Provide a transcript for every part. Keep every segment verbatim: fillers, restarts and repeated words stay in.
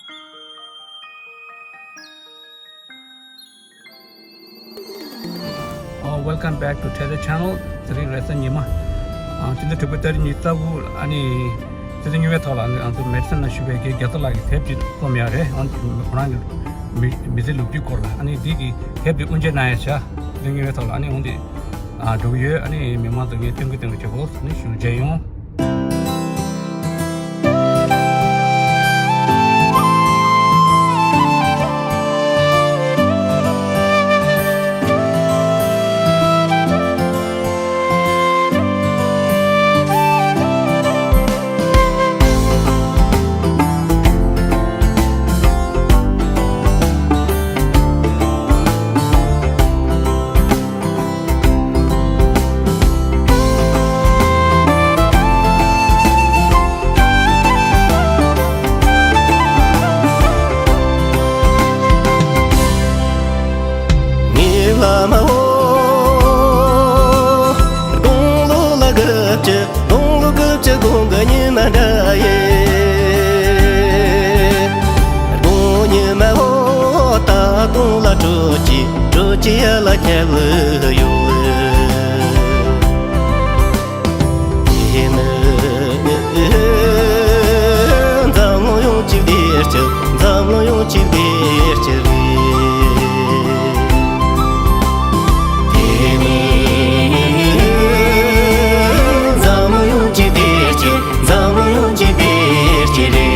Uh, welcome back to Tether Channel. དེ་རིང་རེས་གཟའ་ཉི་མ། ཨ། སྤྱི་ཟླ་དྲུག་པའི་ཏ་རིག་ཉི་ཤུ་རྩ་དགུ། ཨ་ནི་སྲིད་དོན་རྙིང་བའི་ཐོག་ལ་ང་ཚོ་མེ་ཌི་སན་ལ་བཞུགས་པའི་རྒན་རྒྱ་མཚོ་ལགས་ཀྱིས་དེབ་ཅིག་རྩོམ་ཡོད་རེད། ཨ་ནི་ཁོ་རང་གི་མི་མི་ཚེའི་ལོ་རྒྱུས་སྐོར་ལ། ཨ་ནི་འདི་གི་དེབ་འདི་དབུ་འབྱེད་གནང་ཡ་བྱ། སྲིད་དོན་རྙིང་བའི་ཐོག་ལ། ཨ་ནི་འོང་འདི། ཨ། འགྲོ་གི་ཡོད། ཨ་ནི་མི་མང་ཚོ་ངས་སྟོན་གི་སྟོན་གི་བྱེད་དགོས། ཨ་ནི་ཞུ་མཇལ་ཡོང་། ངའི་བླ་མ་འོ། དགུང་ལོ་ལ་དགུ་བཅུ། དགུང་ལོ་དགུ་བཅུ་དགུང་གི་ཉི་མ་འདྲ་ཡིན། དགུང་ཉི་མ་འོ། ད་དུང་ལ་དྲོ་སྐྱིད། དྲོ་སྐྱིད་ཡར་ལ་ཁྱབ་ཡོད། དེ་ནི་འཛམ་གླིང་ཡོངས་ཀྱི་བདེ་སྐྱིད། འཛམ་གླིང་ཡོངས་ཀྱི་བདེ་སྐྱིད་རེད། དེ་ནི་འཛམ་གླིང་ཡོངས་ཀྱི་བདེ་སྐྱིད། འཛམ་གླིང་ཡོངས་ཀྱི་བདེ་སྐྱིད་རེད།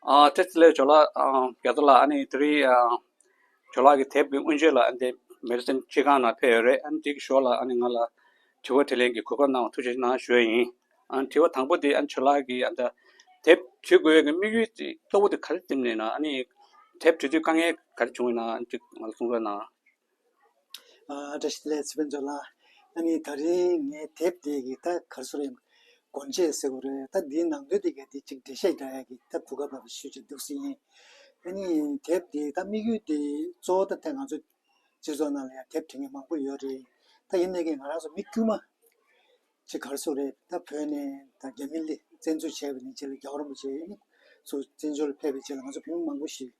ཨ། དེ་ཚེ་ལས་ཇོ་ལགས། ཨ། རྒྱ་མཚོ་ལགས། ཨ་ནི་དེ་རིང་། ཨ། ཇོ་ལགས་ཀྱི་དེབ་ཀྱི་དབུ་འབྱེད་ལ། ཨ། འདི་མེ་ཌི་སན་སྤྱི་ཁང་ནང་ཕེབས་ཡོད་རེད། ཨ་ནི་དེ་གི་ཞོར་ལ། ཨ་ནི་ང་ལ་དྲི་བ་དྲིས་ལན་གྱི་གོ་སྐབས་གནང་བར་ཐུགས་རྗེ་གནང་ཞུ་ཡ་ཡིན། ཨ། དྲི་བ་དང་པོ་དེ། ཨ། ཇོ་ལགས་ཀྱིས། ཨ། ད་དེབ་བྲིས་དགོས་ཡ་གི་དམིགས་ཡུལ་དེ་གཙོ་བོ་དེ་ག་རེ་བརྟེན་ནས་ན། ཨ་ནི་དེབ་བྲིས་དུས་དཀའ་ངལ་ག་རེ་བྱུང་ཡོད་ན། ཨ་ནི་ཅིག་ང་ལ་གསུང་རོགས་གནང་། ཨ། བཀྲ་ཤིས་བདེ་ལེགས། ཚེ་དཔལ་ཇོ་ལགས། ཨ་ནི་ད་རིང་ངའི་དེབ་དེ་གི་ད་ག་རེ་ཟེར་རེད། སྒོ་འབྱེད་ཟེར་དགོས་རེད། ད་འདིའི་ནང་དོན་དེ་ག་དེ་ཅིག་འགྲེལ་བཤད་རྒྱག་ཡ་གི་ད་གོ་སྐབས་རག་པ་ཞུ་ཅིག་འདུག་སེ་ཡིན། ཨ་ནི་དེབ་དེ་ད་དམིགས་ཡུལ་དེ་གཙོ་བོ་ད་ད་ང་ཚོ་སྤྱི་ཚོགས་ནང་ལ་ཡང་དེབ་འབྲི་མཁན་མང་པོ་ཡོད་རེད། ད་ཡིན་ནའི་ཀྱང་ང་རང་ཚོ་མི་དཀྱུས་མ་ཅིག་ག་རེ་ཟེར་རེད། ད་བོད་ནས་ད་རྒྱ་མི་ལ་བཙན་འཛུལ་བྱས་པ་ནས་རྗེས་ལ་རྒྱལ་བ་རིན་པོ་ཆེ་ཚོ་བཙན་བྱོལ་ལ་ཕེབས་པའི་རྗེས་ལ་ང་ཚོ་བོད་མི་མང་པོ་ཞིག་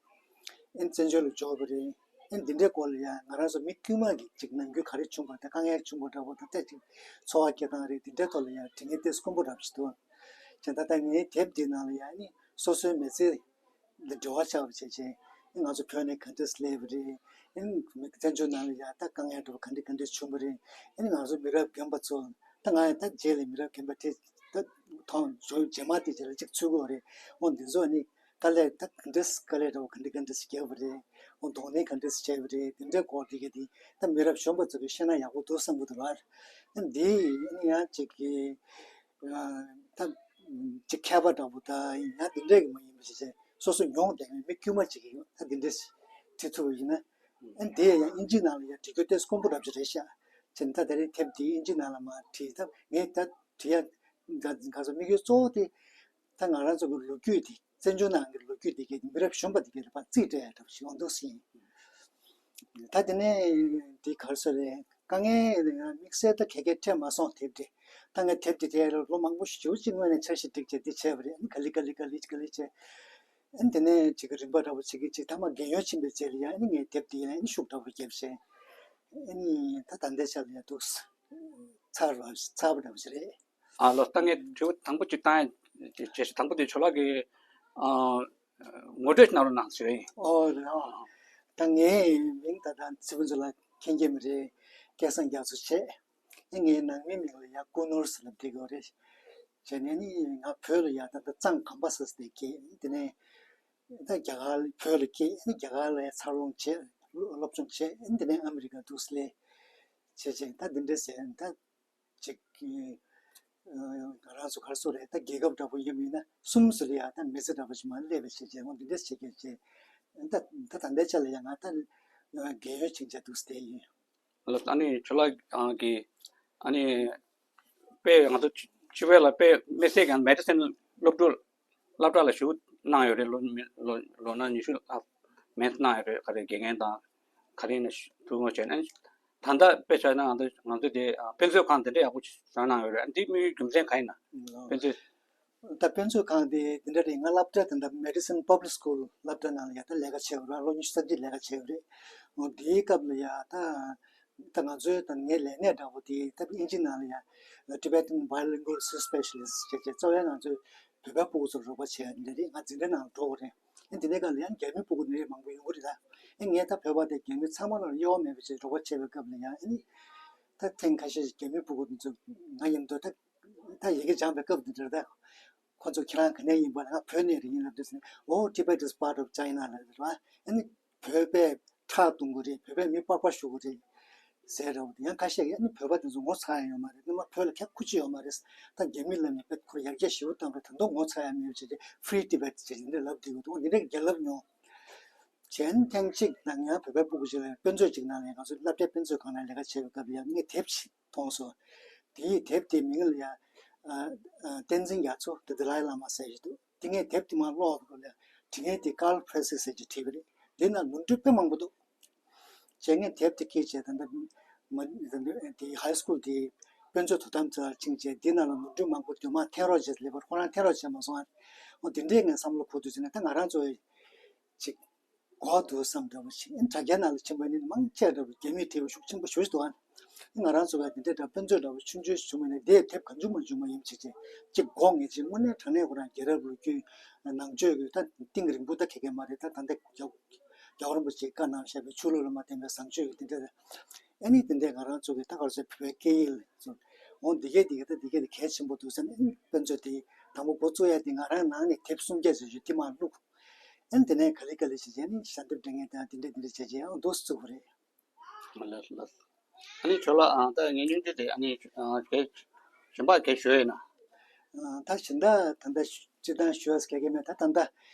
ཨེ་བཙན་བྱོལ་ལ་འབྱོར་བ་རེད། ཨེ་འདི་འདྲའི་སྐོར་ལ་ཡང་ང་རང་ཚོ་མི་དཀྱུས་མ་གི་ཅིག་ནམ་རྒྱུན་ག་རེ་བྱུང་བ་དང་དཀའ་ངལ་བྱུང་བ་འདྲ་པོ་དང་། ད་ཅིག་འཚོ་བ་སྐྱེལ་སྟངས་རེད། འདི་འདྲའི་ཐོག་ལ་ཡང་འབྲི་མཁན་ཏོག་ཙམ་དཀོན་པོ་འདྲ་པོ་ཞིག་འདུག་བྱས་ཙང་ད་ངའི་དེབ་འདིའི་ནང་ལ་ཡང་ནི་སོ་སོའི་མི་ཚེ་ལ་འབྲེལ་བ་ཆགས་པ་བྱས་བྱས། ཨེ་ང་ཚོ་བོད་ནས་ག་འདྲས་སླེབས་པ་རེད། ཨེ་བཙན་བྱོལ་ནང་ལ་ཡང་ད་དཀའ་ངལ་འདྲ་པོ་ག་འདྲ་ག་འདྲ་བྱུང་བ་རེད། ཨེ་ང་ཚོ་མི་རབས་རྒན་པ་ཚོ། ད་ང་ཡང་ད་རྗེས་ལ་མི་རབས་རྒན་པ་དེ་ད་མཐོང་བྱུང་། རྗེས་མ་དེ་རྗེས་ལ་ཅིག་ཚུད་དགོས་རེད། འོ་འདི་ཚོ་ནི་དཀའ་ལས་ད་ག་འདྲས། དཀའ་ལས་འདྲ་པོ་ག་འདྲ་ག་འདྲས་བརྒྱབ་པ་རེད། འོ་གདོང་ལེན་ག་འདྲས་བྱས་པ་རེད། དེ་འདྲའི་སྐོར་དེ་ག་དེ་ད་མི་རབས་གཞོན་པ་ཚོ་གིས་ཤེས་ན་ཡག་པོ་འདུག་བསམ་གྱི་འདུག་བ། ཨེ་འདི་ནི་ཡང་ཅིག་གི་ཨ། ད་ཅིག་མཁས་པ་འདྲ་པོ་ད་ཡང་དེ་འདྲས་ཀྱི་མ་ཡིན་པ་ཞིག་བྱས། སོ་སོ་མྱོང་བསྡད་མཁན་མི་དཀྱུས་མ་ཅིག་གིས་ད་དེ་འདྲས་བྲིས་ཐུབ་པ་ཡིན་ན། ཨ། དེ་ཡང་དབྱིན་ཇིའི་ནང་ལ་ཡང་འབྲི་རྒྱུ་ཏོག་ཙམ་དཀོན་པོ་འདྲ་པོ་ཅིག་རེད་ཤག་བྱས་ན་ད་དེ་རིང་དེབ་དེ་དབྱིན་ཇིའི་ནང་ལ་མར་བྲིས། ད་ངས་ད་བྲིས་ཡ་ག་ག་ཚོད་དམིགས་ཡུལ་གཙོ་བོ་དེ། ད་ང་རང་ཚོ་གི་ལོ་རྒྱུས་དེ། བཙན་བྱོལ་ནང་གི་ལོ་རྒྱུས་དེ་གའི་མི་རབས་གཞོན་པ་དེ་གའི་ལ་ཕར་རྩིས་སྤྲད་ཡ་འདྲ་པོ་ཞིག་ཡོང་འདུག་སེ་ཡིན། ད་དེ་ནས་དེ་ག་རེ་ཟེར་རེད། དཀའ་ངལ་དམིགས་བསལ་ད་ག་གེ་འཕྲད་མ་སོང་། དེབ་དེ། ད་ངས་དེབ་དེ་དེ་ལོ་མང་པོ་ཞིག་ཅིག་སྔོན་ནས་འཆར་གཞི་བསྒྲིགས་བྱས་འདི་བྱས་པ་རེད། ཨ་ནི་ག་ལེ་ག་ལེ་ག་ལེ་ག་ལེ་བྱས། ཨ་ནི་དེ་ནས་ཅིག་གི་རིམ་པ་འདྲ་པོ་ཅིག་གི་ཅིག་ཐ་མ་རྒན་ཡོལ་ཕྱིན་པའི་རྗེས་ལ་ཡང་ཨ་ནི་ངས་དེབ་དེ་ཡང་ཨ་ནི་ཤུགས་འདྲ་པོ་བརྒྱབ་བྱས། ཨ་ནི་ད་ད་ལྟའི་ཆར་ལ་ཡང་འདུག་སེ་ཚར་བ་ཚར་བ་འདྲ་པོ་ཞིག་རེད། ཨ། ལགས། ད་ངས་དྲི་བ་དང་པོ་གཅིག་བཏང་ཡ། དྲི་བ་དང་པོ་དེ་ཇོ་ལགས་ཀྱིས། ཨ། ངོ་སྤྲོད་གནང་རོགས་གནང་ཟེར་བ་ཡིན། ཨོ་རེད། ཨོ། ད་ངའི་མིང་ད་ལྟ་ཚེ་དཔལ་ཇོ་ལགས་ མཁྱེན་གྱི་མི་རེད། སྐལ་བཟང་རྒྱ་མཚོ་བྱས། ཨེ་ངའི་ནང་མི་མིང་ལ་ཡ་ཀུ་ནོར་ཟེར་ལབ་བསྡད་ཀྱི་ཡོད་རེད། བྱས་ནས་ནི་ང་བོད་ལ་ཡ་ད་ལྟ་གཙང་གམ་པ་ཟེར་སྡོད་ཀྱི། དེ་ནས་ད་རྒྱ་གར་བོད་ལ་སྐྱེས། ཨེ་རྒྱ་གར་ལ་ཡ་འཚར་ལོངས་བྱས། སློབ་སྦྱོང་བྱས། ཨེ་དེ་ནས་ཨ་མི་རི་ཀ་འདུག་སེ་སླེབས། བྱས་བྱས་ད་འདི་འདྲ་ཟེར་ད། ཅིག་གི་ང་རང་ཚོ་ག་རེ་ཟེར་རེད། ད་རྒྱལ་ཁབ་འདྲ་པོ་ཡིན་པ་ཡིན་ན་གསུམ་ཟེར་ལ་ཡ་ད་མི་ཚེ་འདྲ་པོ་ཞིག་མར་སླེབས་པའི་ཆེད་བྱས་འོ་འདི་འདྲ་བྱེད་མཁན་བྱས། ད་ད་ད་ལྟའི་ཆ་ལ་ཡ་ང་ད་རྒན་ཡོལ་ཕྱིན་བྱས་འདུག་སེ་བསྡད་ཡིན། ལགས། ཨ་ནི་ཇོ་ལགས་ཀྱིས་ཨ་ནི་དཔེ་ང་ཚོ་ཕྱི་པའི་ལ་དཔེ་དམིགས་བསལ་གྱི་མེ་ཌི་སིན་སློབ་ཕྲུག་སློབ་གྲྭ་ལ་ཞུགས་གནང་ཡོད་རེད། ལོ་ལོ་ལོ་ན་ཉི་ཤུ་ལྷག་མེད་གནང་ཡོད་རེད། ག་རེ་དགེ་རྒན་དང་ག་རེ་ནས་ཐུགས་ངོ་བྱས་ནས་ད་ལྟ་དཔེ་བཞག་ན་ང་ཚོ་ང་ཚོ་དེ་དཔེ་མཛོད་ཁང་དེ་འདྲ་ཡག་པོ་ཞིག་བཞག་གནང་ཡོད་རེད། འདི་དམིགས་ཡུལ་རྒྱུ་མཚན་ག་ཡིན་ན། དཔེ་མཛོད། ད་དཔེ་མཛོད་ཁང་དེ་འདི་འདྲ་རེད། ང་སློབ་གྲྭ་དེ་འདྲ་Madison Public School སློབ་གྲྭ་ནང་ལ་ཡ་ད་ལས་ཀ་བྱས་ཡོད་རེད། ལོ་ཉི་ཤུ་རྩ་གཅིག་ལས་ཀ་བྱས་ཡོད་རེད། འོ་དེའི་སྐབས་ལ་ཡ་ད། ད་ང་ཚོའི་ད་ངའི་ལས་གནས་འདྲ་པོ་དེ་ད་དབྱིན་ཇི་ནང་ལ་ཡང་Tibetan Bilingual Research Specialist ཞེས་བྱས་རྩ་བའི་ང་ཚོའི་བོད་པ་སྤུ་གུ་ཚོར་རོགས་པ་བྱེད་ཡ་འདི་རེད། ང་འཛིན་གྲྭ་ནང་ལ་འགྲོ་དགོས་རེད། ཨེ་འདི་ནས་ག་ལ་ཡང་རྒྱ་མི་སྤུ་གུ་འདི་རེད་མང་པོ་ཡོང་གི་རེད། ད་ཨེ་ངས་ད་བོད་པ་དེ་རྒྱ་མི་ཚང་མ་ལ་དབྱེ་བ་མེད་པ་བྱས་རོགས་པ་བྱས་པའི་སྐབས་ལ་ཡང་ཨེ་ནི་ད་ཐེངས་ཁ་ཤས་ཤིག་རྒྱ་མི་སྤུ་གུ་འདི་ཚོ་ང་མཉམ་དུ་ད་ད་ཡི་གེ་སྦྱངས་པའི་སྐབས་འདི་འདྲ་ད། ཁོ་ཚོ་ཁྱེད་རང་ག་ནས་ཡིན་པ་ལ་ང་བོད་ནས་རེད་ཡིན་ལབ་དུས་ཙམ་ནས། Oh, Tibet is part of China ལབ་རེད་བ། ཨ་ནི་བོད་པས་ཁྲག་འཐུང་གི་རེད། བོད་པས་མི་སྤག་པ་གཞུ་གི་རེད་ཟེར་རེད་བ། ཡང་ཁ་ཤས་ཀྱིས་ཨ་ནི་བོད་པ་དེ་ཚོ་ངོ་ཚ་ཡ་ཡོད་མ་རེད། སྔོན་མ་བོད་ལ་ཁྱབ་ཁུ་ཅི་ཡོད་མ་རེད། ད་རྒྱ་མི་ལབ་ནས་དཔེ་ཁོ་ཡར་རྒྱས་ཞེ་པོ་བཏང་རེད། ད་དུང་ངོ་ཚ་ཡ་མེད་བྱས་ཏེ་Free Tibet ཅེས་འདི་ལབ་བསྡད་ཀྱི་འདུག་འདི་འདྲའི་རྒྱལ་ལབ་མྱོང་། གཞན་ཐེངས་གཅིག་ནང་ཡང་བོད་པའི་སྤུ་གུ་ཅིག་ལ་དཔེ་མཛོད་ཅིག་ནང་ནས་ང་ཚོ་སློབ་གྲྭའི་དཔེ་མཛོད་ཁང་ནང་ལས་ཀ་བྱེད་པའི་སྐབས་ལ་ཡང་ངས་དེབ་ཅིག་མཐོང་སོང་། དེའི་དེབ་དེའི་མིང་ལ་ཡང་ཨ་ཨ་བསྟན་འཛིན་རྒྱ་མཚོ། The Dalai Lama ཟེར་ཞིག་འདུག་དེ་ངས་དེབ་དེ་མར་ཀློག་དགོས་ལ་དྲི་ངན་དེ་Carl Press ཟེར་གྱིས་བྲིས་པ་རེད། དེ་ན་ནོར་འཁྲུལ་དཔེ་མང་པོ་འདུག་བྱས་ངས་དེབ་དེ་ཁྱེར་བྱས་ད་ལྟ་མ་དེ་high school དེའི་དཔེ་མཛོད་དོ་དམ་ཚོ་ལ་ཕྱིན་བྱས་དེ་ནང་ལ་ནོར་འཁྲུལ་མང་པོ་འདུག་མར་འཐེན་རོགས་བྱས་ལེགས་པར་ཁོ་རང་འཐེན་རོགས་བྱས་མ་སོང་ཨ། འོ་དེ་འདྲས་ངས་བསམ་བློ་འཁོར་དུས་ཙམ་ནས་ད་ང་རང་ཚོ་ཅིག་གོ་འདུག་བསམ་འདྲ་པོ་ཞིག་དྲ་རྒྱ་ནང་ལ་ཕྱིན་པ་ནི་མང་ཆེ་འདྲ་པོ་རྒྱ་མིས་བྲིས་པ་ཤུགས་ཆེན་པོ་ཞེ་པོ་ཞིག་འདུག་ཨ། ང་རང་ཚོ་ག་དེ་འདྲའི་འདྲ་དཔེ་མཛོད་འདྲ་པོ་ཆུང་ཆུང་ཞིག་བྱུང་བ་ནི་དེའི་དེབ་གང་བྱུང་མང་བྱུང་མ་ཡིན་ཅིག་ཅིག་ཅིག་གོ་ངེས་ཅིག་དངོས་གནས་དྲང་གནས་ཁོ་རང་རྒྱལ་རབས་ལོ་རྒྱུས་ནང་ཆོས་ཀྱི་ད་གཏིང་རིང་པོ་ད་ཁེ་གེ་མ་རེད། ད་ད་ལྟ་རྒྱལ་རྒྱལ་བ་རིན་པོ་ཆེས་བཀའ་གནང་བཞག་པའི་ཆོས་ལུགས་ལ་མ་བརྟེན་པའི་བཟང་སྤྱོད་ཀྱི་དེ་འདྲ་ཨ་ནི་དེ་འདྲའི་ང་རང་ཚོ་གི་ད་ག་རེ་ཟེར་བོད་པའི་སྐད་ཡིག་ལ་འོ་འདི་གས་འདི་གས་ད་འདི་གས་དེ་གལ་ཆེན་པོ་འདུག་ཟེར་ནས་ཨ་ནི་དཔེ་མཛོད་དེ་དང་པོ་འགོ་བཙུགས་ཡ་དེ་ང་རང་ནང་ནས་དེབ་སུམ་བརྒྱ་ཙམ་ཞིག་དེ་མར་བླུགས། ཨ་ནི་དེ་ནས་ག་ལེ་ག་ལེ་བྱས་བྱས་ནི་ཞལ་འདེབས་འབྲི་མཁན་དང་དེ་འདྲ་དེ་འདྲ་བྱས་བྱས་ཨ་འདུག་སེ་བཙུགས་པ་རེད། ལགས་ལགས། ཨ་ནི་ཇོ་ལགས་ཨ་ད་ངས་སྙིང་རྗེ་དེ་ཨ་ནི་ཨ་གལ་གཞན་པ་གལ་ཞུ་ཡོད་ན། ཨ་ད་གཞན་དག་ད་ལྟ་སྤྱིར་བཏང་ཞུ་ཡ་གལ་གལ་མེད། ད་ད་ལྟ་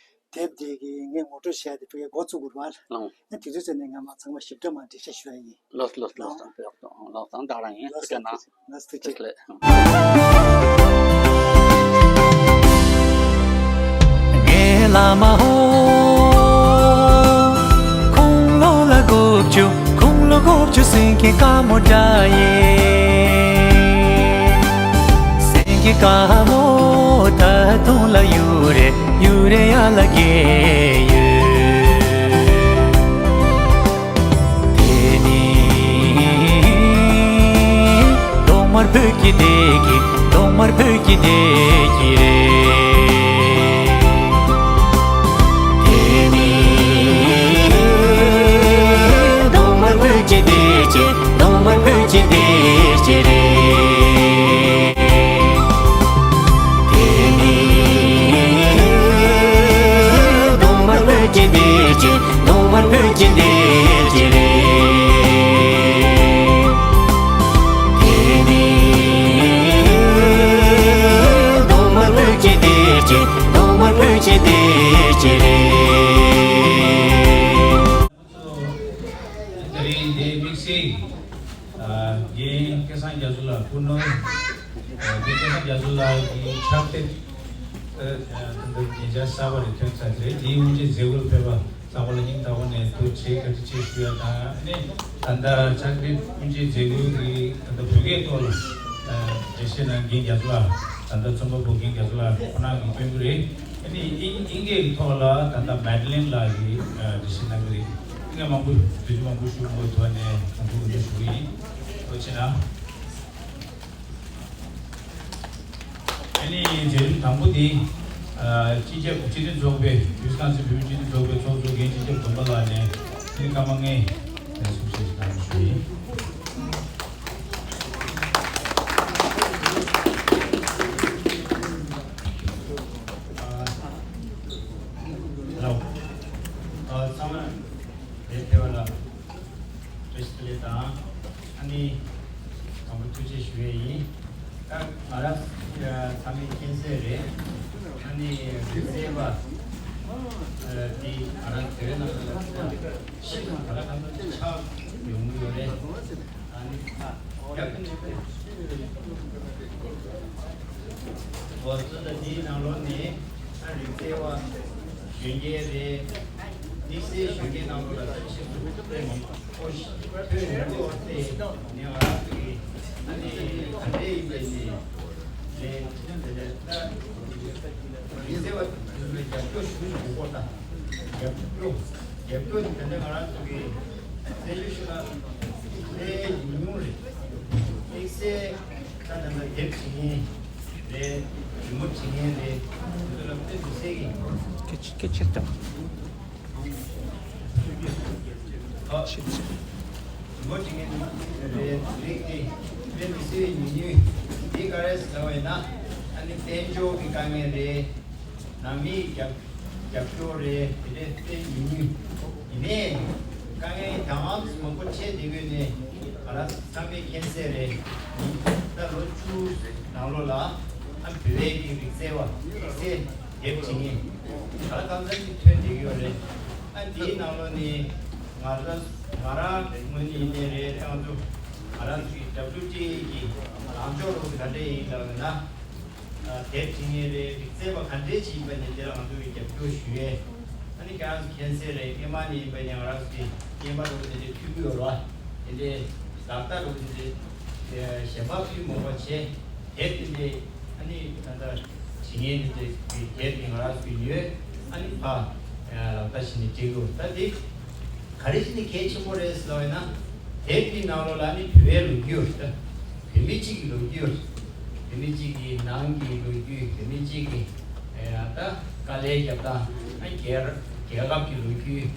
དེབ་དེ་གི་ངས་ངོ་སྤྲོད་བྱས་ཏེ་ཕ་གིར་འགོ་བཙུགས་དགོས་རེད་བ། ལགས། ཨ་དེ་དུས་ཚོད་ནས་ང་མ་ཚང་མ་ཞིབ་ཕྲ་མ་འགྲེལ་བཤད་ཞུ་ཡ་ཡིན། ལགས་ལགས་ལགས། ལགས་ལགས་ད་རང་ཡིན། ལགས་ཐུགས་རྗེ་གནང་། ལགས་ཐུགས་རྗེ་ཆེ། ལགས། ངའི་བླ་མ་ཧོ། ཁོང་ལོ་ལ་དགུ་བཅུ། ཁོང་ལོ་དགུ་བཅུ་སེང་གེ་དཀར་མོ་འདྲ་ཡིན། སེང་གེ་དཀར་མོ་ད་དུང་ལ་གཡུ་རལ་གཡུ་རལ་ཡར་ལ་རྒྱས་ཡོད། དེ་ནི་གདོང་དམར་བོད་ཀྱི་བདེ་སྐྱིད། གདོང་དམར་བོད་ཀྱི་བདེ་སྐྱིད་རེད། དེ་ནི་གདོང་དམར་བོད་ཀྱི་བདེ་སྐྱིད། གདོང་དམར་བོད་ཀྱི་བདེ་སྐྱིད་རེད། དེ་ནི་གདོང་དམར་བོད་ཀྱི་བདེ་སྐྱིད། གདོང་དམར་བོད་ཀྱི་བདེ་སྐྱིད་རེད། དེ་ནི་གདོང་དམར་བོད་ཀྱི་བདེ་སྐྱིད། གདོང་དམར་བོད་ཀྱི་བདེ་སྐྱིད་རེད། དེ་རིང་འདིའི་དམིགས་བསལ་རྒན་སྐལ་བཟང་རྒྱ་མཚོ་ལགས་སྐུ་ནོར། རྒན་སྐལ་བཟང་རྒྱ་མཚོ་ལགས་ཀྱི་ཕྱག་དེབ་ད་ལྟ་ཉེ་ཆར་གསར་པ་རེ་ཐོན་ཚར་རེད། འདིའི་དབུ་འབྱེད་མཛད་སྒོར་ཕེབས་པ་ཚང་མ་ལ་སྙིང་ཐག་པ་ནས་ཐུགས་རྗེ་ཆེ་བཀའ་དྲིན་ཆེ་ཞུ་ཡ་དང་། ཨ་ནི་ད་ལྟ་ཕྱག་དེབ་དབུ་འབྱེད་མཛད་སྒོའི་གི་ད་ལྟ་བོད་སྐད་ཐོག་ལ་འགྲེལ་བཤད་གནང་མཁན་རྒན་རྒྱ་མཚོ་ལགས། ད་ལྟ་རྩོམ་པ་པོ་རྒན་རྒྱ་མཚོ་ལགས་ཁོ་རང་གིས་སྟོན་གྱི་རེད། ཨ་ནི་དབྱིན་དབྱིན་སྐད་ཀྱི་ཐོག་ལ་ད་ལྟ་མེ་ཌི་ལིན་ལགས་ཀྱིས་འགྲེལ་བཤད་གནང་གི་རེད། ཨ་ནི་མང་པོ་དུས་ཚོད་མང་པོ་ཞུ་དགོས་ཐུག་ནས་གོང་ཐུག་འདི་ཞུ་གི་ཡིན། ཐུགས་རྗེ་གནང་། ཨ་ནི་མཛད་རིམ་དང་པོ་འདི་ཨ་སྤྱི་ཁྱབ་སྤྱི་མཐུན་ཚོགས་པའི་ཝི་སི་ཀོན་སིན་བོད་མིའི་སྤྱི་མཐུན་ཚོགས་པའི་ཚོགས་གཙོ་རྒན་སྤྱི་ཁྱབ་སྒྲོལ་མ་ལགས་ནས་ཨ་ནི་སྐར་མ་ལྔའི་གསུང་བཤད་ཞིག་གནང་རོགས་ཞུ་ཡིན། ལེ་དང་། ཨ་ནི་དང་པོ་ཐུགས་རྗེ་ཞུ་ཡས་ཡིན། ད་ང་རང་ཚང་མས་མཁྱེན་གསལ་རེད། ཨ་ནི་རིག་རྩལ་པ་འདི་ང་རང་བོད་ནང་ལ་ཤིན་ཏུ་ག་ལ་གང་འཚམ་ཆགས་ཡོང་གི་ཡོད་རེད། ཨ་ནི་རྒྱབ་ནས་འོ་ཙི་ད་འདིའི་ནང་ལོགས་ནས་ཨ་རིག་རྩལ་པ་གཞོན་སྐྱེས་རེད། དམིགས་བསལ་གཞོན་སྐྱེས་ནང་ལོགས་ལ་ད་ཆེད་དུ་དཔེ་མང་པོ་ཞིག་ཐོན་ཡོང་གི་ཡོད་རེད། ནས་ང་རང་ཚོ་གི་ཨ་ནི་ག་འདྲས་ཡིན་པ་ནས་ལས་དེ་ནས་ད་རིག་རྩལ་པ་དེ་ཚོ་ལ་རྒྱབ་སྐྱོར་ཞུ་དགོས་པ་དང་། རྒྱབ་སྐྱོར་རྒྱབ་སྐྱོར་དེ་འདྲ་ང་རང་ཚོ་གི་རྩལ་ཤུགས་ཤུགས་ལ་ལས་ཉུང་ཉུང་རེད། དམིགས་བསལ་ད་ད་ལྟ་དེབ་བྲིས་མཁན་རེད། རི་མོ་བྲིས་མཁན་རེད། དེ་ཚོ་ལ་དཔེ་མི་སྲིད་ཀྱི། སྐད་ཆ་སྐད་ཆ་དང་། ཨ། ཆེ་ཆེ། རི་མོ་བྲིས་མཁན་རེད། རིགས་དེ་དཔེ་མི་སྲིད་ཉུང་ཉུང་། འདི་ག་རེ་ཟེར་བ་ཡིན་ན་ཨ་ནི་དཔལ་འབྱོར་གྱི་དཀའ་ངལ་རེད། ནང་མིའི་རྒྱབ་རྒྱབ་སྐྱོར་རེད། དེ་འདྲའི་དཔེ་ཡིན་ནི། ཡིན་ནའི་དཀའ་ངལ་གྱང་ལམ་མང་པོ་འཕྲད་བསྡད་ཡོད་ནས་ང་རང་ཚང་མས་མཁྱེན་གསལ་རེད། ད་ལོ་བཅུ་ནང་ལོགས་ལ་ཨ་བོད་པའི་གི་རིག་རྩལ་བ་རིག་རྩལ་དེབ་བྲིས་མཁན་ག་ལ་གང་འཚམ་ཅིག་ཐོན་བསྡད་ཡོད་རེད། ཨ་འདིའི་ནང་ལོགས་ནས་ང་རང་ང་རང་ངོས་ནས་ཡིན་ནའི་རེད། ང་ཚོ་ང་རང་ཚོ་གི་ཌབ་ལིའུ་ཊི་ཨེ་གི་ལངས་ཕྱོགས་ལོགས་ག་འདྲས་ཡིན་ལབ་ན། དེབ་བྲིས་མཁན་རེད། རིག་རྩལ་པ་ག་འདྲས་ཅིག་ཡིན་པ་ནས་དེ་ལ་ང་ཚོ་གིས་རྒྱབ་སྐྱོར་ཞུ་ཡས། ཨ་ནི་ཁྱེད་རང་ཚོ་མཁྱེན་གསལ་རེད། སྔོན་མ་ནས་ཡིན་པ་ནས་ང་རང་ཚོ་གི་རྔན་པ་འདྲ་བོ་དེ་འདྲས་ཕུལ་གྱི་ཡོད་རེད་བ། དེ་འདྲས་ལག་རྟགས་འདྲ་བོ་དེ་འདྲས་ཞལ་པར་ཕུལ་མང་པོ་བྱས། དེབ་དེ་འདྲས་ཨ་ནི་ད་ལྟ་བྲིས་མཁན་དེ་འདྲས་ཀྱི་དེབ་དེ་ང་རང་ཚོ་གིས་ཉོས། ཨ་ནི་ཕར་ལག་བསྟར་བྱས་ནས་བྲིས་དགོས། ད་དེ་ག་རེ་བྱས་ནས་གལ་ཆེན་པོ་རེད་ཟེར་བ་ཡིན་ན། དེབ་དེའི་ནང་ལོགས་ལ་ནི་བོད་པའི་ལོ་རྒྱུས་ཡོད་རེད། བོད་མི་གཅིག་གི་ལོ་རྒྱུས་ཡོད་རེད། བོད་མི་གཅིག་གི་ནང་གི་ལོ་རྒྱུས། བོད་མི་གཅིག་གི་ཨེ་ད་དཀའ་ལས་རྒྱབ་སྟངས། ཨ་རྒྱལ་རྒྱལ་ཁབ་ཀྱི་ལོ་རྒྱུས།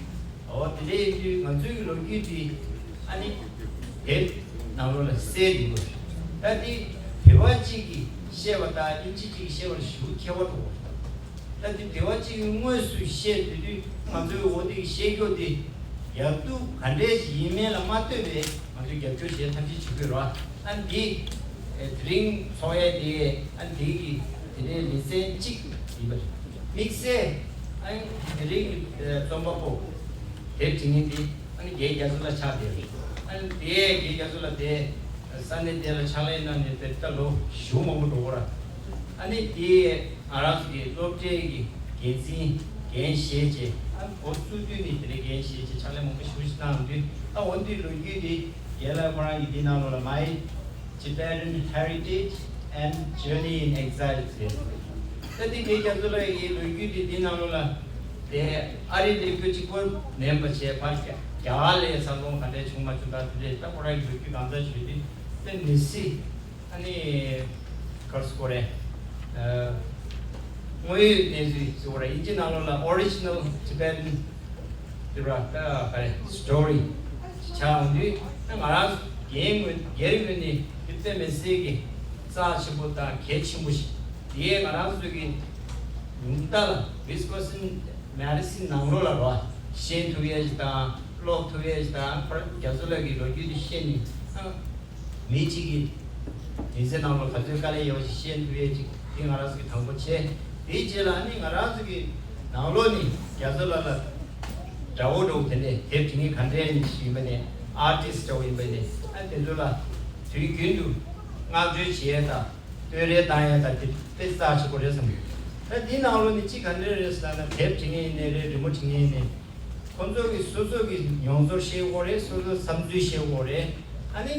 འོ་དེ་འདྲ་ཡིན་དུས་ང་ཚོའི་ལོ་རྒྱུས་དེ་ཨ་ནི་དེབ་ནང་ལོགས་ལ་གསལ་འདུག་ད་དེ་བོད་པ་གཅིག་གིས་བཤད་པ་དང་དབྱིན་ཇི་གཅིག་གིས་བཤད་པ་ལ་ཞེ་པོ་ཁྱད་པར་འདུག་ད་དེ་དེ་བ་གཅིག་གིས་དངོས་སུ་བཤད་དུས་དུས་ང་ཚོའི་འོ་དེ་གི་བཤད་རྒྱུ་དེ་ཡག་སྡུག་ག་འདྲས་ཞིག་ཡིན་མིན་ལ་མ་ལྟོས་པའི་ང་ཚོས་རྒྱབ་སྐྱོར་བྱེད་ཐབས་ཤེས་བྱེད་དགོས་ར། ཨ་ནི་དེ་དེ་རིང་ཚོགས་ཡས་དེ་ཨ་ནི་དེ་གི་དེ་འདྲའི་ལེ་ཚན་གཅིག་ཡིན་པ་རེད། དམིགས་བསལ་ཨ་ནི་དེ་རིང་གི་རྩོམ་པ་པོ་དེབ་བྲིས་མཁན་དེ་ཨ་ནི་རྒན་རྒྱ་མཚོ་ལགས་ཆགས་བསྡད་རེད། ཨ་ནི་དེ་རྒན་རྒྱ་མཚོ་ལགས་དེ་ས་གནས་དེ་ལ་ཕྱག་ལས་གནང་ནས་དེ་ལྟ་ལོ་ཞེ་པོ་མང་པོ་འགྲོ་གི་ར། ཨ་ནི་དེ། ང་རང་ཚོ་གི་སློབ་གྲྭའི་གི་འགན་འཛིན་འགན་བཞེས་བྱས། ཨ་འགོ་བཙུགས་དུས་ནས་དེ་འདྲའི་འགན་བཞེས་བྱས་ཕྱག་ལས་མང་པོ་ཞེ་པོ་ཞིག་གནང་དུས། ཨ་འོ་འདིའི་ལོ་རྒྱུས་འདི་རྒན་ལགས་ཁོ་རང་གིས་འདི་ནང་ལོགས་ལ་My Tibetan Heritage and Journey in Exile ཟེར། ད་འདི་རྒན་རྒྱ་མཚོ་ལགས་ཀྱི་ལོ་རྒྱུས་འདི་འདི་ནང་ལོགས་ལ་དེ་ཨ་རི་སླེབས་རྒྱུ་གཅིག་པོ་མིན་པ་བྱས། ཕར་རྒྱ་རྒྱ་གར་ལ་འཚར་ལོངས་ག་འདྲས་བྱུང་མ་བྱུང་དང་དེ་འདྲས། ད་ཁོ་རང་གི་ལོ་རྒྱུས་གང་ཙམ་ཞུས་དུས་དཔེ་མི་སྲིད། ཨ་ནི་ག་རེ་ཟེར་དགོས་རེད། ཨ་དངོས་ཡོད་གནས་ཚུལ་ཟེར་དགོས་རེད། དབྱིན་ཇི་ནང་ལོགས་ལ་Original Tibetan དེ་ར་ད་ག་རེ་story ཆགས་ཡོང་དུས། ང་རང་སྒེར་ངོས་སྒེར་ངོས་ནས་དེ་དཔེ་མི་སྲིད་ཀྱི་རྩ་ཆེན་པོ་དང་གལ་ཆེན་པོ་ཞིག་དེ་ང་རང་ཚོ་གི་ཉུང་མཐའ་ལ་Wisconsin Madison ནང་ལོགས་ལ་རོ་ཤེས་ཐུབ་ཡས་ཞིག་དང་ཀློག་ཐུབ་ཡས་ཞིག་དང་། ཁོ་རང་རྒྱ་མཚོ་ལགས་ཀྱི་ལོ་རྒྱུས་དེ་ཤེས་ནས། ཨ། མི་གཅིག་གིས་མི་ཚེ་ནང་ལ་ག་ཚོད་དཀའ་ལས་ཡོད་ཞིག་ཤེས་ཐུབ་ཡས་ཅིག་དེ་ང་རང་ཚོ་གི་དང་པོ་བྱས། དེའི་རྗེས་ལ་ནི་ང་རང་ཚོ་གི་ནང་ལོགས་ནས་རྒྱ་མཚོ་ལགས་ལ་དགྲ་བོ་འདྲ་བོ་དེ་འདྲས་དེབ་བྲིས་མཁན་ག་འདྲས་ཡིན་ཞིག་ཡིན་པ་ནས་artist འདྲ་བོ་ཡིན་པ་ནས། ཨ་དེ་ཚོ་ལ་དུས་རྒྱུན་དུ་བསྔགས་བརྗོད་བྱེད་ཡས་དང་བསྟོད་ར་བཏང་ཡས་དང་དེ་དཔེ་རྩ་ཆེ་པོ་རེད་བསམ་གྱི་འདུག་ད་དེའི་ནང་ལོགས་ནས་གཅིག་ག་འདྲས་རེད་ཟེར་ན། དེབ་བྲིས་མཁན་ཡིན་ནའི་རེད། རི་མོ་བྲིས་མཁན་ཡིན་ནའི། ཁོང་ཚོ་གིས་སོ་སོ་གི་མྱོང་ཚོར་བཤད་དགོས་རེད། སོ་སོའི་བསམ་ཚུལ་བཤད་དགོས་རེད། ཨ་ནི་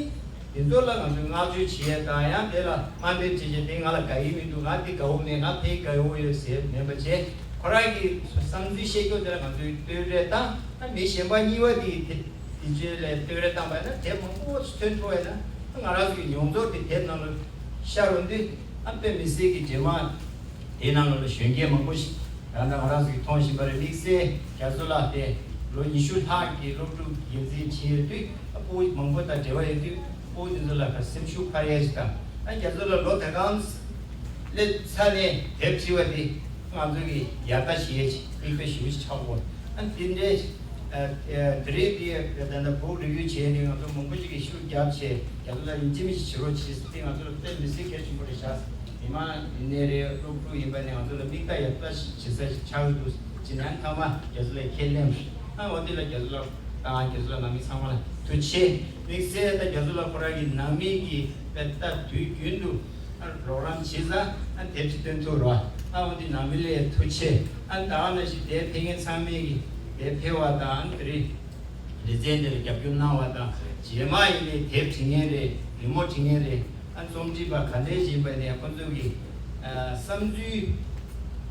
དེ་ཚོ་ལ་ང་ཚོས་བསྔགས་བརྗོད་བྱེད་ཡས་དང་། ཡང་དེ་ལ་དམའ་འབེབས་བྱེད་བྱས། དེ་ང་ལ་དགའ་གི་མི་འདུག་ང་དེ་དགའ་བོ་མེད། ང་ཕ་གི་དགའ་བོ་ཡོད་ཟེར་མེད་པ་བྱས། ཁོ་རང་གི་བསམ་ཚུལ་བཤད་རྒྱུ་དེ་ལ་ང་ཚོས་བསྟོད་ར་བཏང་། ཨ་མི་གཞན་པ་གཉིས་པ་དེ་དེ་དེ་ཚོ་ལ་བསྟོད་ར་བཏང་པ་ཡིན་ན་དེབ་མང་པོ་ཞིག་ཐོན་ཐུབ་པ་ཡིན་ན། ང་རང་ཚོ་གི་མྱོང་ཚོར་དེ་དེབ་ནང་ལ་ཤར་འོང་དུས། ཨ་དཔེ་མི་སྲིད་ཀྱི་རྗེས་མ་དེའི་ནང་ལོགས་ལ་གཞོན་སྐྱེས་མང་པོ་ཞིག་ད་ལྟ་ང་རང་ཚོ་གིས་མཐོང་བཞིན་པ་རེད། དམིགས་བསལ་རྒྱ་མཚོ་ལགས་དེ་ལོ་ཉི་ཤུ་ལྷག་གི་སློབ་ཕྲུག་འགན་འཛིན་བྱས་ཡོད་དུས། ཨ་ཕྲུ་གུ་མང་པོ་དང་འབྲེལ་བ་ཡོད་དུས། ཕྲུ་གུ་དེ་ཚོ་ལ་ཁ་སེམས་ཤུགས་འཕར་ཡས་ཞིག་དང་། ཨ་རྒྱ་མཚོ་ལགས་ལོ་ད་གང་སླེབས་ཚར་ནས་དེབ་བྲིས་པ་དེ་ང་ཚོ་གི་ཡག་ལྟ་བྱེད་ཡས་ཅིག་མིག་དཔེ་ཞེ་པོ་ཞིག་ཆགས་ཡོད། ཨ་དེ་འདྲའི་ ཨ་ཨ་དེ་རིང་འདི་ད་ལྟ་book review་བྱས་ནས་ང་ཚོ་མང་པོ་ཅིག་གིས་ཤུགས་བརྒྱབ་བྱས་རྒྱ་མཚོ་ལགས་ཡིན་གཅིག་མིན་གཅིག་བྱེད་རོགས་བྱེད་ཟེར་ཏེ་ང་ཚོ་ལ་དཔེ་མི་སྲིད་གལ་ཆེན་པོ་རེད་ཤག་མི་མང་ཡིན་ནའི་རེད། སློབ་ཕྲུག་ཡིན་པ་ནས་ང་ཚོ་ལ་མིག་ལྟ་ཡག་པ་ཞིག་བྱེད་ས་ཞིག་ཆགས་ཀྱི་འདུག་ཅེས་ནས་མཐའ་མ་རྒྱ་མཚོ་ལགས་ཁས་ལེན། ཨ་འོ་འདི་ལ་རྒྱ་མཚོ་ལགས་དང་རྒྱ་མཚོ་ལགས་ནང་མི་ཚང་མ་ལ་ཐུགས་རྗེ་ཆེ། དམིགས་བསལ་ད་རྒྱ་མཚོ་ལགས་ཁོ་རང་གི་ནང་མི་གི་དཔེ་ལྟ་དུས་རྒྱུན་དུ་ཨ་རོགས་རམ་བྱེད་ས་ཨ་དེབ་ཅིག་སྟོན་ཐུབ་རོགས། ཨ་འོ་འདི་ནང་མི་ལ་ཐུགས་རྗེ་ཆེ། ཨ་ད་ག་ནང་བཞིན་དེབ་ཕེབས་མཁན་ཚང་མས་གི་དེབ་ཕེབས་པ་དང་དེ་རིང་ལེ་ཚན་འདིར་རྒྱབ་སྐྱོར་གནང་བ་དང་རྗེས་མ་ཡིན་ནའི་དེབ་འབྲི་མཁན་རེད། རི་མོ་འབྲི་མཁན་རེད། ཨ་རྩོམ་སྒྲིག་པ་ག་འདྲས་ཡིན་པ་ནས་ཁོང་ཚོ་གི་ཨ་བསམ་ཚུལ་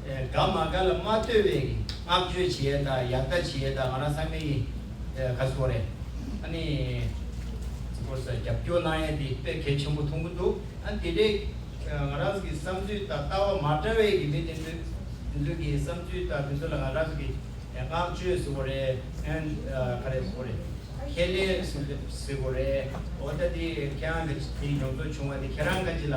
ཨ་དགའ་མ་དགའ་ལ་མ་ལྟོས་པའི་བསྔགས་བརྗོད་བྱེད་ཡས་དང་ཡག་ལྟ་བྱེད་ཡས་དང་ང་རང་ཚང་མས་གི་ཨ་ག་ཟེར་དགོས་རེད། ཨ་ནི་ཚིག་སྐོར་ས་རྒྱབ་སྐྱོར་གནང་ཡས་དེ་དཔེ་གལ་ཆེན་པོ་མཐོང་གི་འདུག་ཨ་དེ་འདྲའི་ང་རང་ཚོ་གི་བསམ་ཚུལ་དང་ལྟ་བ་མ་འདྲ་བའི་གི་མི་དེ་ཚོ་དེ་ཚོ་གི་བསམ་ཚུལ་དང་དེ་ཚོ་ལ་ང་རང་ཚོ་གི་བསྔགས་བརྗོད་ཟེར་དགོས་རེད། ཨན་ག་རེ་ཟེར་དགོས་རེད། ཁས་ལེན་ཟེར་དགོས་རེད། འོ་ད་དེ་ཁྱེད་རང་གི་དེ་མྱོང་ཚོར་བྱུང་བ་དེ་ཁྱེད་རང་ག་ཅི་ལ་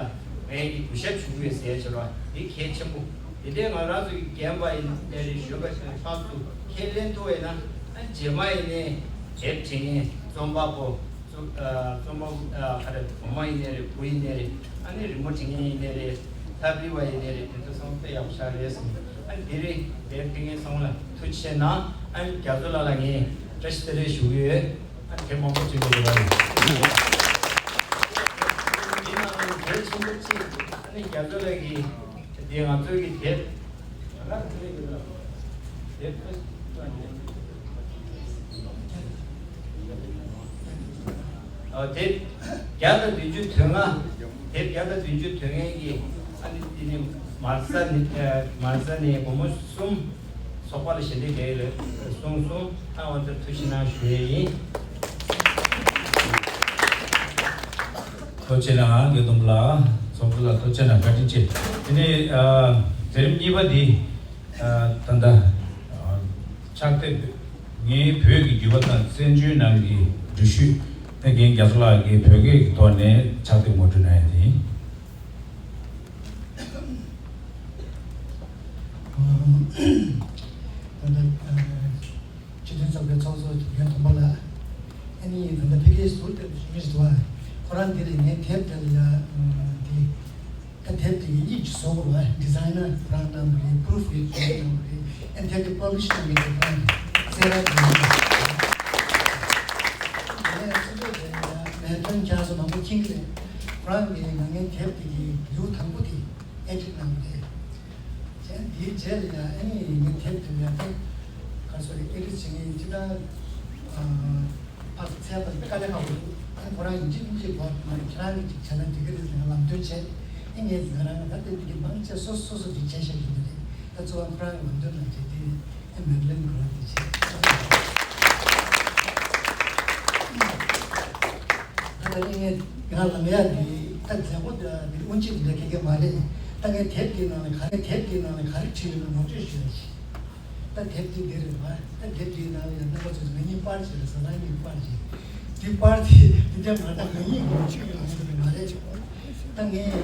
ངས་ཀྱི་གུས་ཞབས་ཞུ་གི་ཡོད་ཟེར་བྱས་རོགས། དེ་གལ་ཆེན་པོ། དེ་འདྲའི་ང་རང་ཚོ་གི་རྒན་པ་ཡིན་ནའི་རེད། གཞོན་པ་ཡིན་ནའི་ཕར་ཚུར་ཁས་ལེན་ཐུབ་པ་ཡིན་ན་ཨ་རྗེས་མ་ཡིན་ནའི་དེབ་བྲིས་མཁན་རྩོམ་པ་པོ། རྩོམ་ཨ་རྩོམ་པ་ཨ་ག་རེ་བུ་མོ་ཡིན་ནའི་རེད། བུ་ཡིན་ནའི་རེད། ཨ་ནི་རི་མོ་འབྲི་མཁན་ཡིན་ནའི་རེད། ལྟ་བུ་བ་ཡིན་ནའི་རེད། དེ་ཚོ་ཚང་མ་དཔེ་ཡག་པོ་ཞིག་རེད་བསམ། ཨ་ནི་དེ་རིང་དེབ་འབྲི་མཁན་ཚང་མ་ལ་ཐུགས་རྗེ་ཆེ་གནང་། ཨ་ནི་རྒྱ་མཚོ་ལགས་ལ་ངས་བཀྲ་ཤིས་བདེ་ལེགས་ཞུ་གི་ཡོད། ཨ་ནི་དེབ་མང་པོ་འབྲི་མཁན་རེད་པ། དེ་ནང་ནས་གལ་ཆེན་པོ་གཅིག་ཨ་ནི་རྒྱ་མཚོ་ལགས་ཀྱིས་དེ་ང་ཚོའི་གི་དེབ། ཨ་དེབ་བརྒྱ་དང་བདུན་ཅུ་དོན་ལྔ། དེབ་བརྒྱ་དང་བདུན་ཅུ་དོན་ལྔའི་གི་ཨ་ནི་དེ་ནི་མ་རྩ་ནི་ཨ་མ་རྩ་ནི་སྒོར་མོ་གསུམ་ཚོགས་པ་ལ་ཞལ་འདེབས་རྒྱག་ཡོད་གསུངས་སོང་། ཨ་འོ་ད་ཐུགས་རྗེ་གནང་ཞུ་ཡས་ཡིན། ཐུགས་རྗེ་གནང་དགེ་འདུན་ལགས། ཚོགས་གཙོ་ལགས་ཐུགས་རྗེ་གནང་། བཀའ་དྲིན་ཆེ། དེ་ནས་ཨ་མཛད་རིམ་གཉིས་པ་འདི་ཨ་ད་ལྟ་ཨ་ཕྱག་དེབ་ངའི་བོད་ཀྱི་བརྒྱུད་པ་དང་བཙན་བྱོལ་ནང་གི་འགྲུལ་བཞུད། ད་རྒན་རྒྱ་མཚོ་ལགས་ཀྱིས་བོད་སྐད་ཀྱི་ཐོག་ནས་ཕྱག་དེབ་ངོ་སྤྲོད་གནང་ཡ་དེ་ཡིན། ད་ལྟ་ཨ་སྤྱི་མཐུན་ཚོགས་པའི་ཚོགས་གཙོ་རྒན་དོམ་པ་ལགས། ཨ་ནི་ད་ལྟ་ཕ་གིའི་ཟུར་དེར་བཞུགས་མི་ཞིག་འདུག་ཁོ་རང་འདིར་ངའི་དེབ་དེ་ལ་ཡ་འདི། ད་དེབ་དེ་གི་དབྱིབས་ཅིག་བཟོ་དགོས་པ། ཌི་ཛའི་ནར་ཁོ་རང་གནང་གི་རེད། པུ་རུབ་རིཌ་ཁོ་རང་གནང་གི་རེད། ཨ་ནི་དེབ་དེ་པབ་ལི་ཤ་གནང་མཁན་དེ་ཁོ་རང་རེད། སེ་ར་དེ་ཡིན། དེ་ནས་སྤྱི་ཚོགས་དེ་ལ་ཡ་མེ་ཐོན་ཁྱག་སོ་མང་པོ་འཁྱེར་གི་རེད། ཁོ་རང་གིས་ང་ངའི་དེབ་དེ་གི་ལེའུ་དང་པོ་དེ་ཨེ་ཌིཊ་གནང་གི་རེད། དེ་དེའི་རྗེས་ལ་ཡང་ཨ་ནི་ངའི་དེབ་དེ་ཡང་ཏེ་ག་སོ་རེ་ཨེ་ཌིཊ་བྱེད་མཁན་ཅི་ལྟར་ཕར་ཚུར་བཙལ་བ་དཔེ་དཀའ་ལས་ཁག་པོ་འདུག་ཨ་ནི་ཁོ་རང་ཡིན་གཅིག་མིན་གཅིག་གོ་མ་རེད། ཁྱེད་རང་གིས་ཅིག་བྱས་ན་འགྲིག་གི་རེད་ཟེར་ནས་ལམ་སྟོན་བྱས། ཨ་ངས་ང་རང་ད་ལྟ་འདི་གི་མང་ཆེ་སོ་སོ་སོ་སོ་གིས་བྱས་བཞག་གི་ཡིན་རེད། ད་གཙོ་བོ་ཁོ་རང་གི་ལམ་སྟོན་ནང་བྱས་ཏེ་ཨ་མེ་ཌི་ལིན་ཁོ་རང་གིས་བྱས། ད་ད་ནི་ངས་ང་ལ་མེད་ཡ་འདི་ད་མཛད་སྒོ་འདི་འདིར་དབུ་འབྱེད་འདི་འདྲ་ག་གེ་མ་རེད། ད་ངས་དེབ་འདིའི་ནང་ལ་ག་རེ་དེབ་འདིའི་ནང་ལ་ག་རེ་བྲིས་ཡོད་ན་ངོ་སྤྲོད་ཞུ་ཡ་ཞིག་ད་དེབ་འདི་འདི་རེད་པ། ད་དེབ་འདིའི་ནང་ལ་ཡང་རྣམ་པ་ཚོས་ང་གཉིས་པར་བྱས་རེད། བཟའ་ཚང་གཉིས་པར་བྱས། འདི་པར་འདི་འདི་འདྲ་མ་རེད། ད་ང་གཉིས་ངོ་སྤྲོད་ཀྱི་ལམ་འདི་མ་རེད། ད་ངས་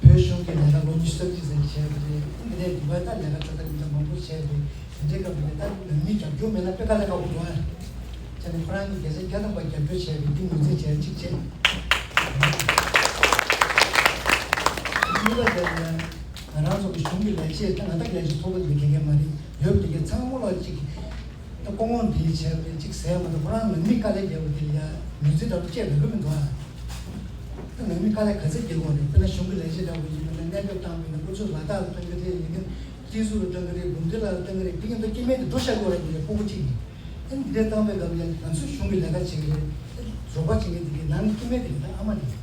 བོད་གཞུང་གི་ལས་ཀ་ལོ་ཉི་ཤུ་རྩ་གཅིག་ཙམ་བྱས་པ་རེད། འདི་ནས་འདི་བར་ད་ལས་ཀ་ཚ་ཐག་རིང་ཙམ་མང་པོ་བྱས་ཏེ་དེ་འདྲའི་སྐབས་འདི་ད་ནང་མི་རྒྱབ་སྐྱོར་མེད་ན་དཔེ་དཀའ་ལས་ཁག་པོ་འདུག་ཨ། བྱས་ནས་ཁོ་རང་གིས་བརྒྱ་ཆ་བརྒྱ་ཐམ་པ་རྒྱབ་སྐྱོར་བྱས་པའི་འདི་ངོས་འཛིན་བྱས་གཅིག་བྱས། གཉིས་པ་དེ་ལ་ང་རང་ཚོ་གི་གཞུང་གི་ལས་བྱེད་ད་ང་ད་ལས་བྱེད་ཚོགས་པ་འདི་ག་གེ་མ་རེད། ཡོད་པ་འདི་གའི་ཚང་མ་ལ་གཅིག་ད་སྐུ་ངོ་འདིའི་བྱས་པ་རེད། གཅིག་ཟེར་མ་གཏོགས་ཁོ་རང་ནང་མི་དཀའ་ལས་རྒྱག་པ་དེ་ལ་ཡ་ངོས་འཛིན་འདྲ་པོ་བྱས་ཡོད་མི་འདུག་ཨ། ད་ནང་མི་དཀའ་ལས་ག་ཚོད་རྒྱག་དགོས་རེད། དཔེར་ན་གཞུང་གི་ལས་བྱེད་འདྲ་པོ་ཡིན་པ་ན་གནས་སྐབས་བཏང་བ་ཡིན་ན་ཁོ་ཚོས་ལ་དྭགས་ལ་བཏང་གི་རེད། ཡིན་ན་ཏི་སུ་ལ་བཏང་གི་རེད། གུང་ཁྲན་ལ་བཏང་གི་རེད། དེ་ཡིན་ད་སྐྱེ་དམན་དེ་འགྲོ་བཞག་དགོས་རེད། དེ་ཕྲུ་གུ་གཅིག་ཡིན། ཨ་ནི་འདི་འདྲ་བཏང་པའི་སྐབས་ལ་ང་ཚོས་གཞུང་གི་ལས་ཀ་བྱེད་ཀྱི་རེད། རོགས་པ་བྱེད་མཁན་དེ་གའི་ནང་སྐྱེ་དམན་དེ་གའི་ད་ཨ་མ་དེ་གའི་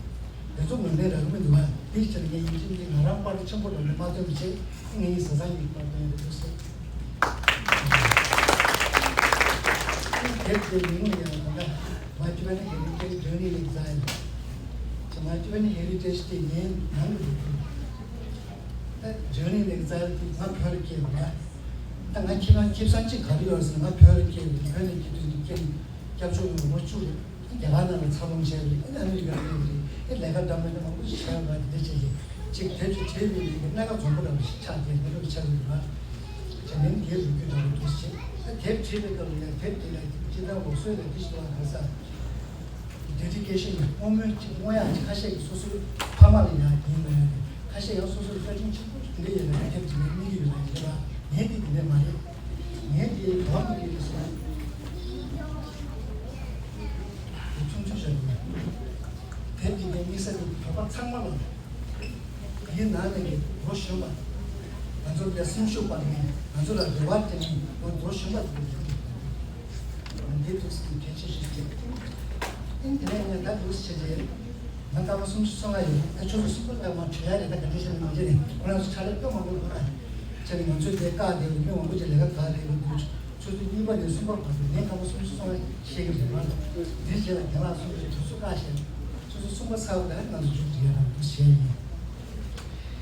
དེ་ཚོ་ངོས་ལེན་རག་གི་མི་འདུག་ཨ། དེ་ཕྱིར་ངས་ཡིན་གཅིག་མིན་གཅིག་ང་རང་པར་ཆེན་པོ་འདྲ་མ་བཏོན་པ་བྱས། ངས་ཡིན་བཟའ་ཚང་གཉིས་པར་བཏོན་ཡོད་འདུག་ཟེར། དེབ་དེ་མིང་ཡང་ད་ལྟ་My Tibetan Heritage Journey in Exile། My Tibetan Heritage དེ་ངའི་ནང་གི་ལོ་རྒྱུས། ད་Journey in Exile དེ་ང་བོད་ལ་སྐྱེས་པ་རེད། ད་ང་ཁྱེད་རང་ཁེ་བཟང་གཅིག་ག་རེ་ཡོད་ཟེར་ན་ང་བོད་ལ་སྐྱེས་པ་རེད། བོད་ནས་སྐྱེས་དུས་སུ་སྐྱེས་ནས་སྐྱབས་བཅོལ་ཡོང་ལོ་བཅུ་རེད། རྒྱ་གར་ནང་ལ་འཚར་ལོངས་བྱས་པ་རེད། ཨ་ནི་ཨ་མི་རི་ཀར་སླེབས་པ་རེད། ཨེ་ལས་ཀ་འདྲ་མི་འདྲ་མང་པོ་ཞིག་བྱས་པ་དེ་འདྲ་བྱས་ཏེ་གཅིག་དེབ་ཅིག་བྲིས་པའི་མི་གི་གནད་འགག་འཛོམས་པོ་འདྲ་བ་ཞིག་ཆགས་ཏེ་འདི་འདྲ་བ་ཆགས་ཡོད་པ། དེ་མིན་དེའི་ལོ་རྒྱུས་འདྲ་བོ་འདུག་ཅེས་ དེབ་བྲིས་པའི་སྐབས་ལ་ཡང་དེབ་དེ་ལ་སྤྱིར་བཏང་ལུགས་སྲོལ་ལ་འདི་ཞིག་འདུག་ཨ། གང་ཟག་ཌེ་ཌི་ཀེ་ཤན་གྱི་བསྔོ་སྨོན་ཅིག་བསྔོ་ཡག་ཅིག་ཁ་ཤས་ཀྱིས་སོ་སོའི་ཕ་མ་ལ་ཡང་ཡིན་མོད། ཁ་ཤས་ཡང་སོ་སོར་བཀའ་དྲིན་ཆེན་པོ་འདི་ཡོད་ན་དེབ་འབྲི་མཁན་གཉིས་ཀྱི་ཡོད་ན་ཡིན་པ། ངས་འདི་དེ་འདྲ་མ་རེད། ངས་འདི་ག་པར་འབྲི་གི་རེད་ཟེར་ན། འདི་ཆུང་ཆུང་ཞིག་རེད། དེབ་འདི་ངས་དམིགས་བསལ་གྱིས་བོད་པ་ཚང་མ་ལ། འདིའི་ནང་ནས་ཀྱི་ལོ་གཞོན་པ། ང་ཚོ་ལ་སེམས་ཤུགས་སྤར་མཁན། ང་ཚོ་ལ་རེ་བ་སྤྲད་མཁན་ལོ་ལོ་གཞོན་པ་དེ་ཚོ་འདི་ཐུགས་སུ་གལ་ཆེ་ཤོས་ཤིག་རེད། ཨིན་དེ་ནས་ངས་ད་འདུག་སེ་བྱས་རྗེས། ང་སྐར་མ་སུམ་ཅུ་སོ་ལྔ་ཡོད། ད་ཆུ་ཚོད་གསུམ་པ་ལ་མར་བྲོས་ཡ་རེད། ད་ག་འདྲ་བྱས་ན་མི་བྱེད་ནས་ཁོ་རང་ཚོ་ཕྱག་ལས་དཔེ་མང་པོ་འདུག་ཨ། བྱས་ནས་ང་ཚོས་དེ་བཀག་དེ་མི་མང་པོ་ཅིག་ལས་ཀ་ག་ལས་ཀ་འདུག་ཆུ་ཚོད་གཉིས་པ་ནས་གསུམ་པ་བར་དུ་ངས་སྐར་མ་སུམ་ཅུ་སོ་ལྔ་བཤད་ཀྱི་རེད་པ། འདིའི་རྗེས་ལ་རྒན་ལགས་གསུམ་པ་ཞིག་དུས་ཚོད་བཀག་བཞག་ཆུ་ཚོད་གསུམ་པ་ཚར་བ་དང་ང་ཚོ་མཇུག་སྒྲིལ་ཡ་དང་འདུག་བཤད་ཡིན།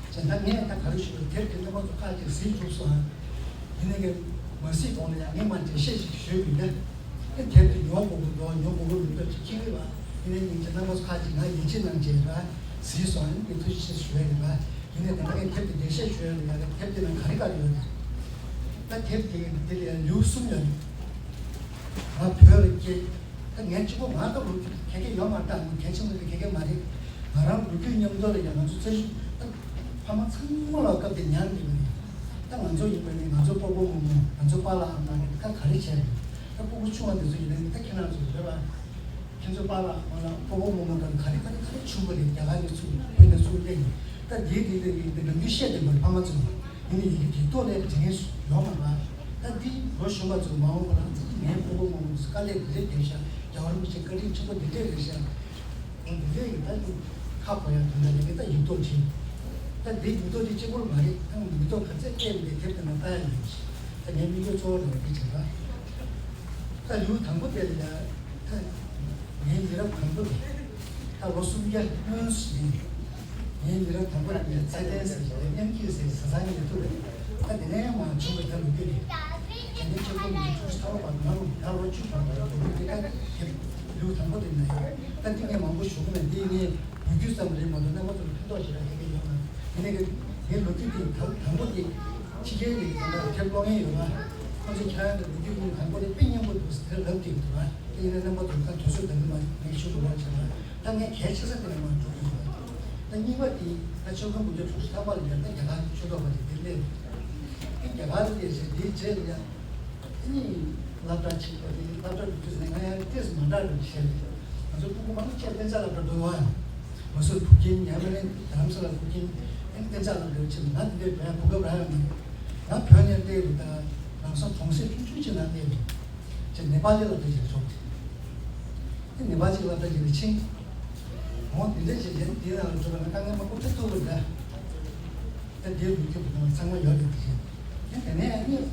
བྱས་ན་ངས་ད་ག་རེ་ཞུ་དགོས། དེབ་དེ་རྣམ་པ་ཚོ་ཁག་ཅིག་གཟིགས་གྲུབ་སོང་ཨ། ཡིན་ནའི་ངས་མ་གཟིགས་གོང་ལ་ཡང་ངས་མར་འགྲེལ་བཤད་ཞིག་ཞུས་ཡོད་ན། ཨེ་དེབ་དེ་ཉོ་དགོས་ཀྱི་འདུག་ཉོ་དགོས་ཀྱི་མི་འདུག་ཅིག་ཁྱི་གི་བ། ཡིན་ནའི་ཉིན་གྱི་རྣམ་པ་ཚོ་ཁག་ཅིག་ང་ཡིད་ཆེས་གནང་བྱས་ར་གཟིགས་སོང་ཨ། ངས་ཐུགས་རྗེ་ཆེ་ཞུ་ཡ་ཡིན་པ། ཡིན་ནའི་ད་ལྟ་ངས་དེབ་དེ་འགྲེལ་བཤད་ཞུ་ཡ་ཡིན་ན་དེབ་དེ་ནང་ག་རེ་ག་རེ་ཡོད་རེད། ད་དེབ་དེ་དེ་ལ་ཡང་ལེའུ་གསུམ་ཡོད་རེད། ང་བོད་ལ་སྐྱེས། ད་ངས་གཅིག་པོ་ང་ལྟ་བུ་ག་གེ་ཡོད་མ་རེད། ད་གལ་ཆེན་པོ་དེ་ག་གེ་མ་རེད། ང་རང་ལོ་རྒྱུས་མཉམ་དུ་ལ་ཡང་ང་ཚོ་བཙན་བྱོལ་ད་ཕ་མ་ཚང་མ་ལ་སྐབས་དེ་ཉར་འདུག་ནས། ད་ང་ཚོ་ཡིན་པ་ནི་ང་ཚོ་སྤོ་བོ་རྨོ་མོ། ང་ཚོ་པཱ་ལགས་ཨ་མ་ནི་ད་ག་རེ་བྱས་རེད། ད་སྤུ་གུ་ཆུང་བ་དེ་ཚོ་ཡིན་ན་ནི་ད་ཁྱེད་རང་ཚོ་རེད་པ། ཁྱེད་ཚོ་པཱ་ལགས་ཨ་མ་ལགས་སྤོ་བོ་རྨོ་མོ་དང་ག་རེ་ག་རེ་ག་རེ་བྱུང་བ་རེད། རྒྱ་གར་ནས་ཚུར་བོད་ནས་ཚུར་སླེབས་ནས། ད་དེའི་དེ་དེ་དེ་དེ་ལམ་རྒྱུད་བཤད་དེ་མ་རེད་ཕ་མ་ཚོ། ཡིན་ནའི་ཡི་གེ་དེ་ཐོག་ནས་དྲན་མཁན་ཡོད་མ་རེད། ད་འདི་ལོ་གཞོན་པ་ཚོ་མ་འོངས་པ་ལ་ཙི་ཙི་ངའི་སྤོ་བོ་རྨོ་མོ་ཚོ་དཀའ་ལས་འདི་འདྲས་བརྒྱབ་ཤག་རྒྱལ་བ་རིན་པོ་ཆེ་བཀའ་དྲིན་ཆེན་པོ་འདི་འདྲས་རེད་ཤག་འོ་འདི་འདྲས་ཡིན། ད་འདི་ཁ་གོ་ཡ་དོན་དག་ལས་ཀ་ད་ཡིག་ཐོག་བྲིས། ད་འདི་ཡིག་ཐོག་འདི་གཅིག་པོ་མ་རེད། ད་ཡིག་ཐོག་ག་ཚད་སྤྲད་ཡིན་པའི་དེབ་དེ་ནང་ལྟ་ཡ་ཡིན། ད་ངའི་དམིགས་ཡུལ་གཙོ་བོ་རང་འདི་བྱེད་པ། ད་ལེའུ་དང་པོ་དེ་ལ་ཡ། ད་ངའི་མི་རབས་དང་པོ་དེ། ད་ལོ་སུམ་བརྒྱ་སྔོན་ཞིག་ཡིན། ངའི་མི་རབས་དང་པོ་དེ་ཚེ་བརྟན་ཟེར་ཞིག་རེད། མཉམ་སྐྱིད་ཟེར་ཟ་ཚང་ཉེ་དུ་རེད། ད་དེ་ནས་མར་བྱུང་བའི་ད་ལོ་རྒྱུས་རེད། དེ་ནས་ཆེ་ཁོ་མི་ཁྲུ་ཤི་ཐ་བ་བར་དུ་ང་ལོ་ད་ལོ་བཅུ་བར་དུ་ལོ་རྒྱུས་དེ་ད་དེ་ལེའུ་དང་པོ་དེ་ན་ཡོད། ད་འདི་ངས་མང་པོ་ཞུ་གི་མེད། འདི་ངས་ལོ་རྒྱུས་ཙམ་རེད་མ་གཏོགས་རྣམ་པ་ཚོ་ལ་ཕན་ཐོགས་ཞེ་དྲག་ཡོད་མཁན་ཡོད་མ་རེད། ཡིན་ནའི་ངའི་ལོ་རྒྱུས་དེ་དང་དང་པོ་དེ་ཕྱི་རྒྱལ་ནས་ད་ལྟ་དེབ་ཀློག་མཁན་ཡོད་པ། ཁོ་ཚོས་ཁྱེད་རང་གི་ལོ་རྒྱུས་ཀུན་དང་པོ་དེ་དཔེ་སྙན་པོ་འདུག་ཟེར་ལབ་ཀྱི་འདུག་ཨ། དེ་ཡིན་ན་རྣམ་པ་ཚོ་ཁ་དུས་ཚོད་འདང་གི་མ་ངས་ཞུ་དགོས་པ་བྱས་ན། ད་ངས་གལ་ཆེ་ས་དེ་ནས་མར་འགྲོ་གི་ཡོད། ད་གཉིས་པ་དེ་ད་ཆོལ་ཁ་འགོ་འཛིན་དྲུག་ཅུ་ཐམ་པ་ལ་ཡང་ད་རྒྱ་གར་ཆོས་ཐོག་པ་དེ་དེ་སླེབས། དེ་རྒྱ་གར་དུ་སླེབས་བྱས་དེའི་རྗེས་ལ་ཡང་ཨ་ནི་སློབ་གྲྭ་ཆེན་པོ་དེ་སློབ་གྲྭ་འགྲོ་དུས་ནས་ང་ཡང་ཏོག་ཙམ་མ་འདྲ་བའི་བཤད་རེད། ང་ཚོ་སྤུ་གུ་མང་ཆེ་བ་གཏན་འཇགས་སློབ་གྲྭ་འགྲོ་བ། ང་ཚོ་བུ་རྒན་ཉམས་ལེན་རྡ་རམ་ས་ལ་བུ་རྒན་ཨ་ནི་གཏན་འཇགས་སློབ་གྲྭ་ཕྱིན། ང་དེ་འདྲའི་བས་གོ་སྐབས་རག་ཡོད་མ་རེད། ང་བོད་ནས་སླེབས་རུ་ད་ལམ་སང་གྲོང་གསེབ་ཆུང་ཆུང་ཅིག་ནང་སླེབས་རེད། ཅེས་ནེ་པ་ལི་སློབ་གྲྭ་ཞིག་ལ་འགྲོ། དེ་ནེ་པ་ལི་སློབ་གྲྭ་ཞིག་ལ་ཕྱིན། འོ་དེ་འདྲ་བྱས་རྗེས་དེའི་ནང་ལ་འགྲོ་བ་ན་དཀའ་ངལ་མང་པོ་འཕྲད་ཐུབ་པ་འདྲ། ད་དེའི་ལོ་རྒྱུས་ཀྱི་ནང་ཚང་མ་ཡོད་རེད། དེ་བཞིན་དེ་དེ་ནས་ངས་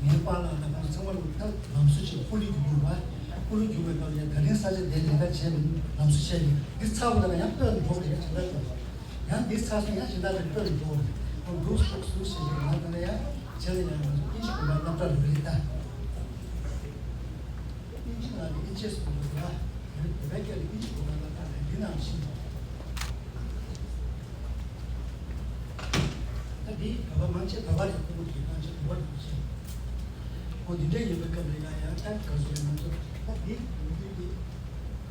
ངའི་པཱ་ལགས་དང་ཁོང་ཚང་མ་ལ་ད་ལམ་སང་ཅིག་ཀུ་ལུ་རྒྱུག་དགོས་པ། ཀུ་ལུ་རྒྱུག་པའི་སྐབས་ལ་ད་རིང་ས་ཆ་དེ་ལས་ཀ་བྱས་པའི་ལམ་སང་བྱས་ནས་འདི་ཚར་བ་དང་ཡང་སྤོས་ལ་འགྲོ་དགོས་རེད་བྱས་ད། ཡང་འདི་ཚར་སོང་ཡང་སྦྱིན་བདག་དེ་སྤོས་འགྲོ། ཁོང་འདུག་སུ་སུ་ཞེས་ཀྱི་ང་དང་ཡང་བྱས་ལ་ཡང་ང་ཚོ་ཨིན་ཇི་གོམ་པ་སློབ་གྲྭ་ལ་རེད་ད། ཨིན་ཇི་ནང་ལ་ཨིན་ཇི་སུ་འདུག་ལ། བོད་པའི་སྐད་ལ་ཨིན་ཇི་གོམ་པ་སློབ་གྲྭ་ལ་འདི་ནང་ཕྱིན། ད་འདི་བོད་པ་མང་ཆེ་བོད་པ་རེད། ཁོ་བོ་དེ་མང་ཆེ་བོད་པ་རེད་ཤེས། ཁོ་འདི་འདྲ་ཡིན་པའི་སྐབས་ལ་ཡང་ཡང་ད་ག་ཚོད་ང་ཚོ་ད་འདི་ལོ་རྒྱུས་འདི།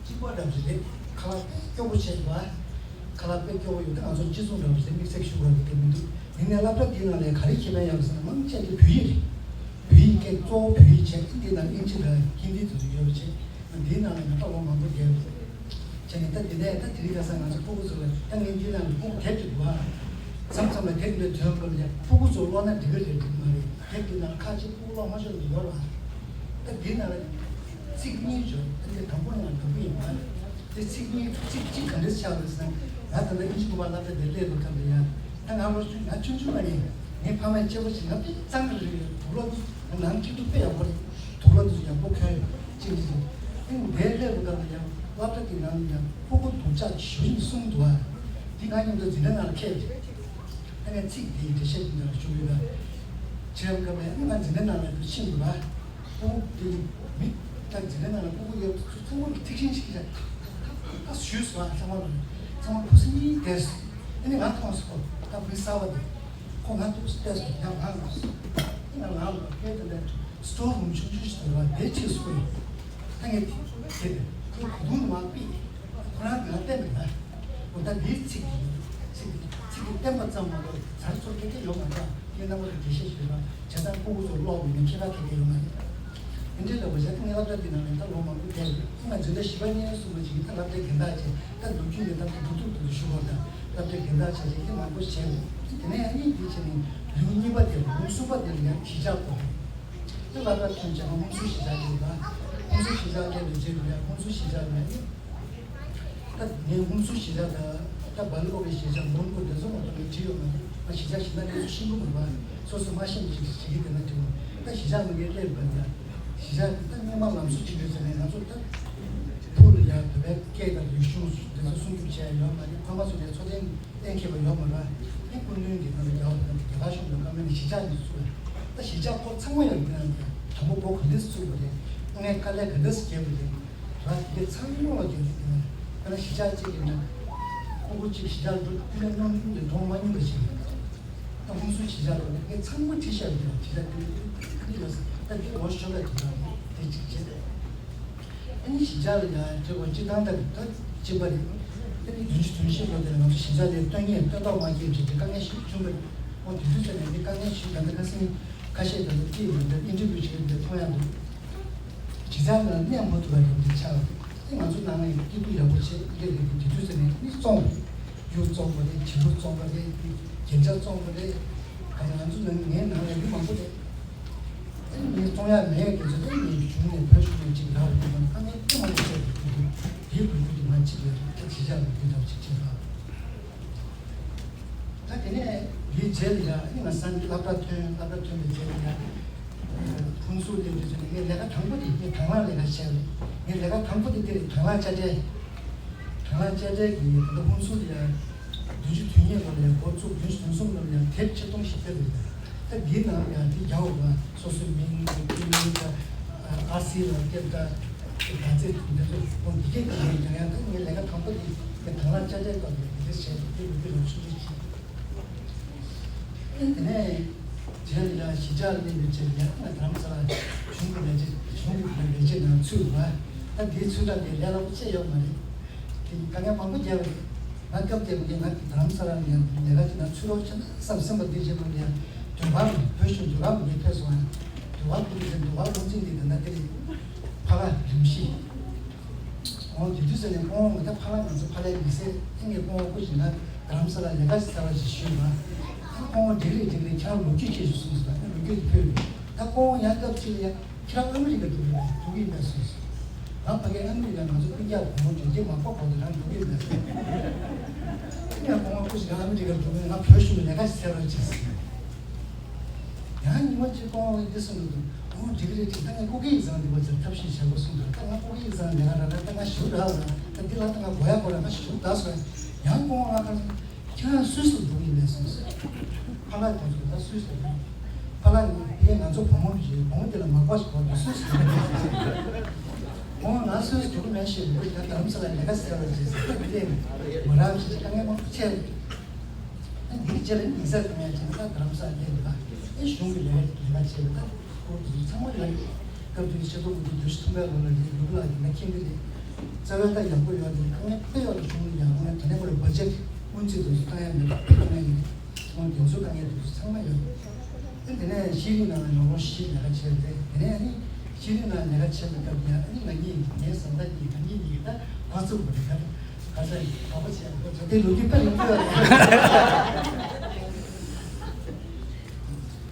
གཅིག་པ་འདྲ་པོ་ཞིག་རེད། ཁ་ལག་དཔེ་སྐྱོ་པོ་བྱས་འདུག་ཨ། ཁ་ལག་དཔེ་སྐྱོ་པོ་ཡོད་དུས་ང་ཚོ་སྤྱི་ཚོགས་འདྲ་པོ་ཞིག་དམིགས་བསལ་ཞུ་དགོས་ཀྱི་མི་འདུག་ཡིན་ནའི་སློབ་གྲྭ་འདིའི་ནང་ལ་ག་རེ་ཁྱད་པར་ཡོད་ཟེར་ན་མང་ཆེ་འདི་བོད་ཡིག་རེད། བོད་ཡིག་སྐད་གཙོ་བོ་བོད་ཡིག་བྱས། འདིའི་ནང་ཨིན་ཇི་དང་ཧིན་དི་དེ་ཚོ་ཡོད་པ་བྱས། འདིའི་ནང་ལ་ང་ད་ལོ་མང་པོ་བསྡད་ཡོད་བྱས་ནས་ད་འདི་ནས་ད་དེ་རིང་ཁ་སང་ང་ཚོ་སྤུ་གུ་ཚོ་ལ་ད་ངས་འདིའི་ནང་ལ་སྤུ་གུ་དེབ་ཅིག་འདུག་ཨ། མཚམས་མཚམས་ལ་དེབ་འདི་ཐོན་སྐབས་ལ་སྤུ་གུ་ཚོ་ཀློག་ན་འགྲིག་གི་རེད་འགྲིག་མ་རེད། དེབ་འདི་ནང་ཁ་ཅིག་སྤུ་གུ་ཀློག་མ་ཆོག་འདི་ཡོད་རེད་བ། ད་འདི་ནང་ལ་ཚིག་གཉིས་ཡོད། ད་འདི་དང་པོ་ནང་དང་པོ་ཡིན་པ། དེ་ཚིག་གཉིས་ཚིག་གཅིག་ག་འདྲས་ཆགས་རེད་ཟེར་ན། ང་ད་ལྟ་ཨིན་ཇི་སྐུ་པར་སློབ་གྲྭ་འདིར་སླེབས་པའི་སྐབས་ལ་ཡང་ད་ང་ལོ་ཆུང་ང་ཆུང་ཆུང་མ་ཡིན། ངའི་ཕ་མ་གཅེས་པོ་བྱེད་ང་དཔེ་གཙང་རེད། དུག་ལོག་ང་ནང་སྐྱིད་སྡུག་དཔེ་ཡག་པོ་རེད། དུག་ལོག་འདི་ཚོ་ཡག་པོ་གྱོན་ཡོད་ཅིག་འདི་ཚོ། ཨིན་འདིར་སླེབས་པའི་སྐབས་ལ་ཡང་སློབ་གྲྭ་དེ་ནང་ལ་ཡང་ཕྲུ་གུ་སྡུག་ཅག་བཞི་བཅུ་ནས་གསུམ་འདུག་ཨ། འདི་ང་མཉམ་དུ་འཛིན་གྲྭ་ནང་ལ་ཁྱེར་ཡོད། ཨ་ནི་ཚིག་འདིའི་འགྲེལ་བཤད་འདི་ལ་ཞུ་གི་ཡོད། བྱས་པའི་སྐབས་ལ་ཨ་ནི་ང་འཛིན་གྲྭ་ནང་ལ་ཕྱིན་འདུག་ཨ། ཕྲུ་གུ་དེ་མི་ད་འཛིན་གྲྭ་ནང་ལ་ཕྲུ་གུ་ཡོད་ཚང་མ་ལ་ཐིག་ཤིང་ཞིག་བཞག་ད་ཞུས་སོང་ཨ། ཚང་མ་ལ་ཚང་མ་ཁུ་སིམ་བསྡད་སོང་། ཨ་ནི་ང་མཐོང་སོང་ཁོ་ད་མི་གསར་པ་དེ་ཁོ་ང་ཐུག་སོང་བལྟས་སོང་། ཡང་ང་ལ་ཨ་ནི་ང་ལ་སྐད་དེ་འདྲ། སི་ཊོར་རུམ་ཆུང་ཆུང་ཞིག་འདུག་བ། དེ་གཅིག་བཟོས་ཡོད། ད་ངས་དེ་དེ་དེ་གོ་དུང་མ་ཕུད། ཁོ་རང་གིས་ང་བསྟན་པ་ཡིན། འོ་ད་འདིའི་ཚིག་གི་ཚིག་གི་ཚིག་གི་བསྟན་པ་ཙམ་མ་གཏོགས་ཚར་ཚོར་སྐད་ཆ་ཡོད་མ་རེད། ངས་རྣམ་པ་ལ་འགྲེལ་བཤད་ཞུས་ན་བྱས་ཙང་ཕྲུ་གུ་ཚོ་ཀློག་མི་ཉན། ཁྱད་པར་ག་གེ་ཡོད་མ་རེད། དེ་འདྲའི་ལ་འོ་བྱས་ད་ངས་སློབ་གྲྭ་འདི་ནང་ནས་ད་ལོ་མང་པོ་བསྡད་ཡོད། ང་འཛིན་གྲྭ་བཞི་པ་གཉིས་གསུམ་པ་ཅིག་ད་སློབ་གྲྭའི་འགན་བདག་བྱས། ད་ལོ་རྒྱུས་ནས་ད་ཐུག་ཐུག་ཐུག་ཞུ་བ་དང་སློབ་གྲྭའི་འགན་བདག་བྱས་བྱས་ཁྱེད་མང་པོ་བྱས་ཡོད། དེ་ནས་ཨ་ནི་འདི་བྱས་ནས་ལེའུ་གཉིས་པ་དེ་ལེའུ་གསུམ་པ་དེ་ལ་ཡང་གཞིས་ཆགས་སྐོར། ད་སློབ་གྲྭ་ཐོན་བྱས་ན་ཧུན་སུར་གཞིས་ཆགས་སླེབས་པ། ཧུན་སུར་གཞིས་ཆགས་སླེབས་པའི་རྗེས་ལ་ཡང་ཧུན་སུར་གཞིས་ཆགས་ལ་ཡང་། ད་ངས་ཧུན་སུར་གཞིས་ཆགས་དང་ད་སྦ་ལི་ཨོ་བའི་གཞིས་ཆགས་མོན་གྷོ་དེ་ཚོ་མ་གཏོགས་ངས་བྲིས་ཡོད་མ་རེད། ང་གཞིས་ཆགས་གཞན་དག་དེ་ཚོ་ཤེས་ཀྱི་མི་འདུག་སོ་སོས་མ་ཤེས་པ་ཞིག་བྱེད་ཀྱི་བསྡད་ན་འགྲིག་མ་རེད། ད་གཞིས་ཆགས་མི་སྒེར་སླེབས་པ་ཡ། གཞིས་ཆགས་ད་སྔོན་མ་ལམ་བཟོ་བྱེད་དུས་ཙམ་ནས་ང་ཚོ་ད་ཕུག་ལ་ཡ་བོད་པའི་སྐད་དང་རིག་གཞུང་དེ་ཚོ་སྲུང་སྐྱོབ་བྱས་ཡོད་མ་རེད། ཕ་མ་ཚོ་ནས་འཚོ་རྟེན་གཏན་འཁེལ་བ་ཡོད་མ་རེད། ཨེ་སྐུ་མདུན་གྱིས་ང་ཚོ་རྒྱ་གར་དང་རྒྱ་གར་གཞུང་དང་བཀའ་མོལ་ནས་གཞིས་ཆགས་ནས་བཙུགས་པ། ད་གཞིས་ཆགས་སྐོར་ཚང་མ་ཡང་ཡིན་ན་དང་པོ་སྒོ་ག་འདྲས་བཙུགས་པ་རེད། དངུལ་དཀའ་ལས་ག་འདྲས་བརྒྱབ་པ་རེད། ར་དེ་ཚང་མ་ལ་རྒྱབ་ཀྱི་ཡོད། ད་ལྟ་གཞིས་ཆགས་གཅིག་ཡིན་ན་ཕྲུ་གུ་གཅིག་གཞིས་ཆགས་འགྲོ་དུས་ནས་སྣུམ་སྣུམ་དེ་གྲོངས་མ་མྱོང་བ་ཞིག་ཡིན། ད་ཧུན་སུར་གཞིས་ཆགས་ལ་ངས་ཚང་མ་བྲིས་བཞག་ཡོད། གཞིས་ཆགས་དེ་ལ་དེ་ལ་ད་དེ་ངོ་ཤོར་བ་དེ་དང་དེ་གཅིག་བྱས། ཨ་ནི་གཞིས་ཆགས་ལ་ཡང་དྲི་བ་སྤྱི་བཏང་ད་ད་གཅིག་པ་རེད། ཨ་ནི་བདུན་ཅུ་དོན་བཞི་ལོ་དེར་ང་ཚོ་གཞིས་ཆགས་ལ་སྟོན་ཉེས་སྟོན་ཐོག་མ་སྐྱེས་བྱས་ཏེ་དཀའ་ངལ་ཞིག་བྱུང་བ་རེད། འོ་དེ་དུས་ཚོད་ནས་འདི་དཀའ་ངལ་ཞིག་ད་ལྟ་ཁ་སང་ཁ་ཤས་ད་ལྟ་ཅི་ཡོད་འདི་ཨིན་ཊར་བིའུ་བྱེད་ཀྱི་འདི་མཐོང་ཡག་འདུག་གཞིས་ཆགས་ལ་གནས་མ་ཐུབ་པ་རེད། འདི་ཆགས་ཨ་ང་ཚོ་ནང་ལ་སྐྱིད་སྡུག་ཡག་པོ་བྱེད་ཀྱི་རེད། དེ་དུས་ཚོད་ནས་ཨ་ནི་བཙོང་རྒྱུ་བཙོང་པ་རེད། བྱི་རུ་བཙོང་པ་རེད། རྒྱན་ཆ་བཙོང་པ་རེད། ད་ང་ཚོ་ནང་ངའི་ནང་ལ་ཡུལ་མང་པོ་རེད། ཨ་ནི་ངས་བཙོང་ཡག་མེད་དེ་ཚོ་ཨ་ནི་ངས་གཞུང་ནས་བོད་གཞུང་ནས་ཅིག་རག་པ་དེ་དང་དཀའ་ངལ་དཀའ་མ་ཐུབ་ཚད་དེ་དེའི་ལོ་རྒྱུས་དེ་ང་གཅིག་ལ་ཁྱེད་གཞིས་ཆགས་ལ་འདི་འདྲ་ཅིག་བྱེད་རག་ད་དེ་ནས་དེའི་རྗེས་ལ་ཡ་ཨ་ནི་ང་སང་སློབ་གྲྭ་ཐོན། སློབ་གྲྭ་ཐོན་པའི་རྗེས་ལ་ཡ་ཧུན་སུར་སླེབས་དུས་ཙམ་ནས་ངས་ལས་ཀ་དང་པོ་དེ་ངས་དང་བླངས་ལས་ཀ་བྱས་རེད། ངས་ལས་ཀ་དང་པོ་དེ་དེ་རེད། དང་བླངས་དཔྱ་ཁྲལ། དང་བླངས་དཔྱ་ཁྲལ་གྱི་ད་ལྟ་ཧུན་སུར་ལ་ཡ་བདུན་ཅུ་དོན་གཉིས་ལོ་ལ་ཡ་འགོ་བཙུགས། བདུན་ཅུ་དོན་གསུམ་ལོ་ལ་ཡ་དེབ་ཆིག་སྟོང་ཞིག་སྤེལ་རེད། ད་འདིའི་ནང་ལ་ཡ་འདི་རྒྱག་འོ་ང་སོ་སོའི་མིང་དང་ཁྱིམ་མིང་དང་ཨར་སི་ལ་སྐད་དང་། དེ་ག་ཚད་དེ་ཚོ་ཁོང་འདི་གས་ཀྱི་ཡིན་ཀྱང་ཡང་ད་ངས་ལས་ཀ་དང་པོ་དེ་ངས་དང་བླངས་དཔྱ་ཁྲལ་སྐབས་ནས་འདི་འདྲས་བྱས་ཏེ་དེ་ལུགས་དེ་ལ་ཆུ་ཚོད་ཕྱིན། ཨེ་དེ་ནས་རྗེས་ལ་ཡང་གཞིས་ཆགས་ལ་སླེབས་པའི་རྗེས་ལ་ཡང་ང་རྡ་རམ་ས་ལ་གཞུང་གི་ལས་བྱེད། གཞུང་གི་ལས་བྱེད་ནང་ཚུད་པ། ད་འདིའི་ཚུད་སྟངས་དེ་ལས་སླ་པོ་ཅིག་ཡོད་མ་རེད། དེ་དཀའ་ངལ་མང་པོ་བརྒྱབ་པ་རེད། ང་སྐབས་དེ་ལ་ངས་ང་རྡ་རམ་ས་ལ་ནས་ལས་ཀ་བྱེད་ན་ཚུད་རོགས་བྱས་ན་བསམ་སེམས་པ་འདི་བྱེད་པ་ལ་ཡང་ཟློས་གར་བོད་གཞུང་ཟློས་གར་ངས་ཕེབས་སོང་། ཡང་ཟློས་གར་ཕུལ་དུས་ཟློས་གར་སློབ་ཚན་འདི་ད་ལྟ་དེ་རེད། ཕ་ལ་རིམ་བཞི། འོ་དེ་དུས་ཟེར་ནས་སྐུ་ངོ་ད་ཕ་ལ་ང་ཚོ་ཕ་ལའི་མི་སེར་ཨེ་ངས་སྐུ་ངོ་སྐུ་ཞིག་ན་རྡ་རམ་ས་ལ་ལས་ཀ་ཞིག་བཙལ་བ་ཞིག་ཞུས་པ། ཨ་སྐུ་ངོ་འགྲིག་རེད་འགྲིག་རེད། ཁྱེད་རང་ལོ་རྒྱུས་ཤེས་ཤིག་གསུངས་སོང་། ཨ་ལོ་རྒྱུས་དེ་ཕུལ། ད་སྐུ་ངོ་ཡང་སྐབས་གཅིག་ལ་ཡ་ཁྱེད་རང་ཨ་མི་རི་ཀ་འགྲོ་གི་ཡིན་པས་གསུངས་སོང་། ང་ཕ་གིར་ཨ་མི་རི་ཀ་ང་ཚོ་སྤུན་ཀྱག་བུ་མོ་འགྲོ་རྒྱུ་མ་གོ་གོ་དེ་རང་འགྲོ་གི་ཡིན་པས་གསུངས། ཨ་ངས་སྐུ་ངོ་སྐུ་ཞིག་ཨ་མི་རི་ཀ་འགྲོ་གི་ང་བོད་གཞུང་ལས་ཀ་ཞིག་བཙལ་རོགས་བྱེད་ཟེར། ཡང་ཉི་མ་གཅིག་སྐུ་ངོ་འདི་གསུངས་འདུག་འོ་འགྲིག་གི་རེད། ཅིག་ད་ངས་སྐུ་སྒེར་ཡིག་ཚང་འདི་བ་ཚོར་ཐབས་ཤེས་བྱེད་དགོས་གསུངས་འདུག་ད་ང་སྐུ་སྒེར་ཡིག་ཚང་ལས་ཀ་རག་ད་ང་ཞུ་རག་ལ་ད་འདི་ལ་ད་ང་དགོས་ཡ་དགོས་ར་ང་ཞུ་ད་སོང་། ཡང་སྐུ་ངོ་ང་ཁ་ཁྱེད་རང་སུད་སི་འགྲོ་གི་ཡིན་ལས་གསུངས་སོང་། ཕ་ལགས་དེ་ཚོ་ད་སུད་སི་འགྲོ། ཕ་ལགས་ངས་ང་ཚོ་བུ་མོ་རེད། བུ་མོ་དེ་ལ་མག་པ་ཞིག་གོན་ཏེ་སུད་སི་འགྲོ་གི་ཡིན་ལས་གསུངས་སོང་། ཁོང་ང་སུད་སི་འགྲོ་གི་མེད་ཤེས་འདུག་ད་རྡ་རམ་ས་ལ་ལས་ཀ་ཟེར་བ་རེད་ཟེར་ད་འདི་ལས་མ་རག་ཅེས་དཀའ་ངལ་མང་པོ་འཕྲད། ཨ་འདིའི་རྗེས་ལ་ཡིག་ཚད་ཀྱི་ངས་བྱས་ན་ད་རྡ་རམ་ས་ལ་སླེབས་ཡོད་ལ། ཨེ་གཞུང་གི་ལས་ལས་ཀ་བྱས་པ་ད་སྐོར་དེ་ཚོ་ཚང་མ་ཡོད་རེད། སྐབས་དེ་ཤེས་རྟོགས་དགོས་དུས་བདུན་ཅུ་ཐམ་པའི་ལོ་ལ་རེད། ལུག་ལགས་ཡིན་ན་མཁྱེན་གྱི་རེད། རྩ་བའི་ད་ཡག་པོ་ཡོད་དེ་དཀའ་ངལ་དཔེ་ཡོད་ལ་གཞུང་གི་ཡང་ང་དེ་ནས་ཁོ་རེ་བ་ཇེཊ་སྔོན་རྩིས་དེ་ཚོ་བཏང་ཡ་མེད་པ་དཔེ་དཀའ་ངལ་ཡིན། ཁོང་དེ་ཚོ་དཀའ་ངལ་དེ་ཚོ་ཚང་མ་ཡོད། ཨེ་དེ་ནས་ཤེས་རིག་ནང་ལ་ལོ་ངོ་བཞི་ལས་ཀ་བྱས་རེད། དེ་ནས་ཨ་ནི་ཤེས་རིག་ནང་ལས་ཀ་བྱས་པའི་སྐབས་ཡང་ཨ་ནི་ང་གཉིས་ངའི་བཟའ་ཟླ་གཉིས་ང་གཉིས་གཉིས་ད་འགོ་བཙུགས་པ་རེད། ཁ་ཁ་ཚ་ཡིན་ག་པ་བྱས་འགོ་བཙུགས་དེ་ལོ་རྒྱུས་དཔེ་རིང་པོ་ཡོད་རེད།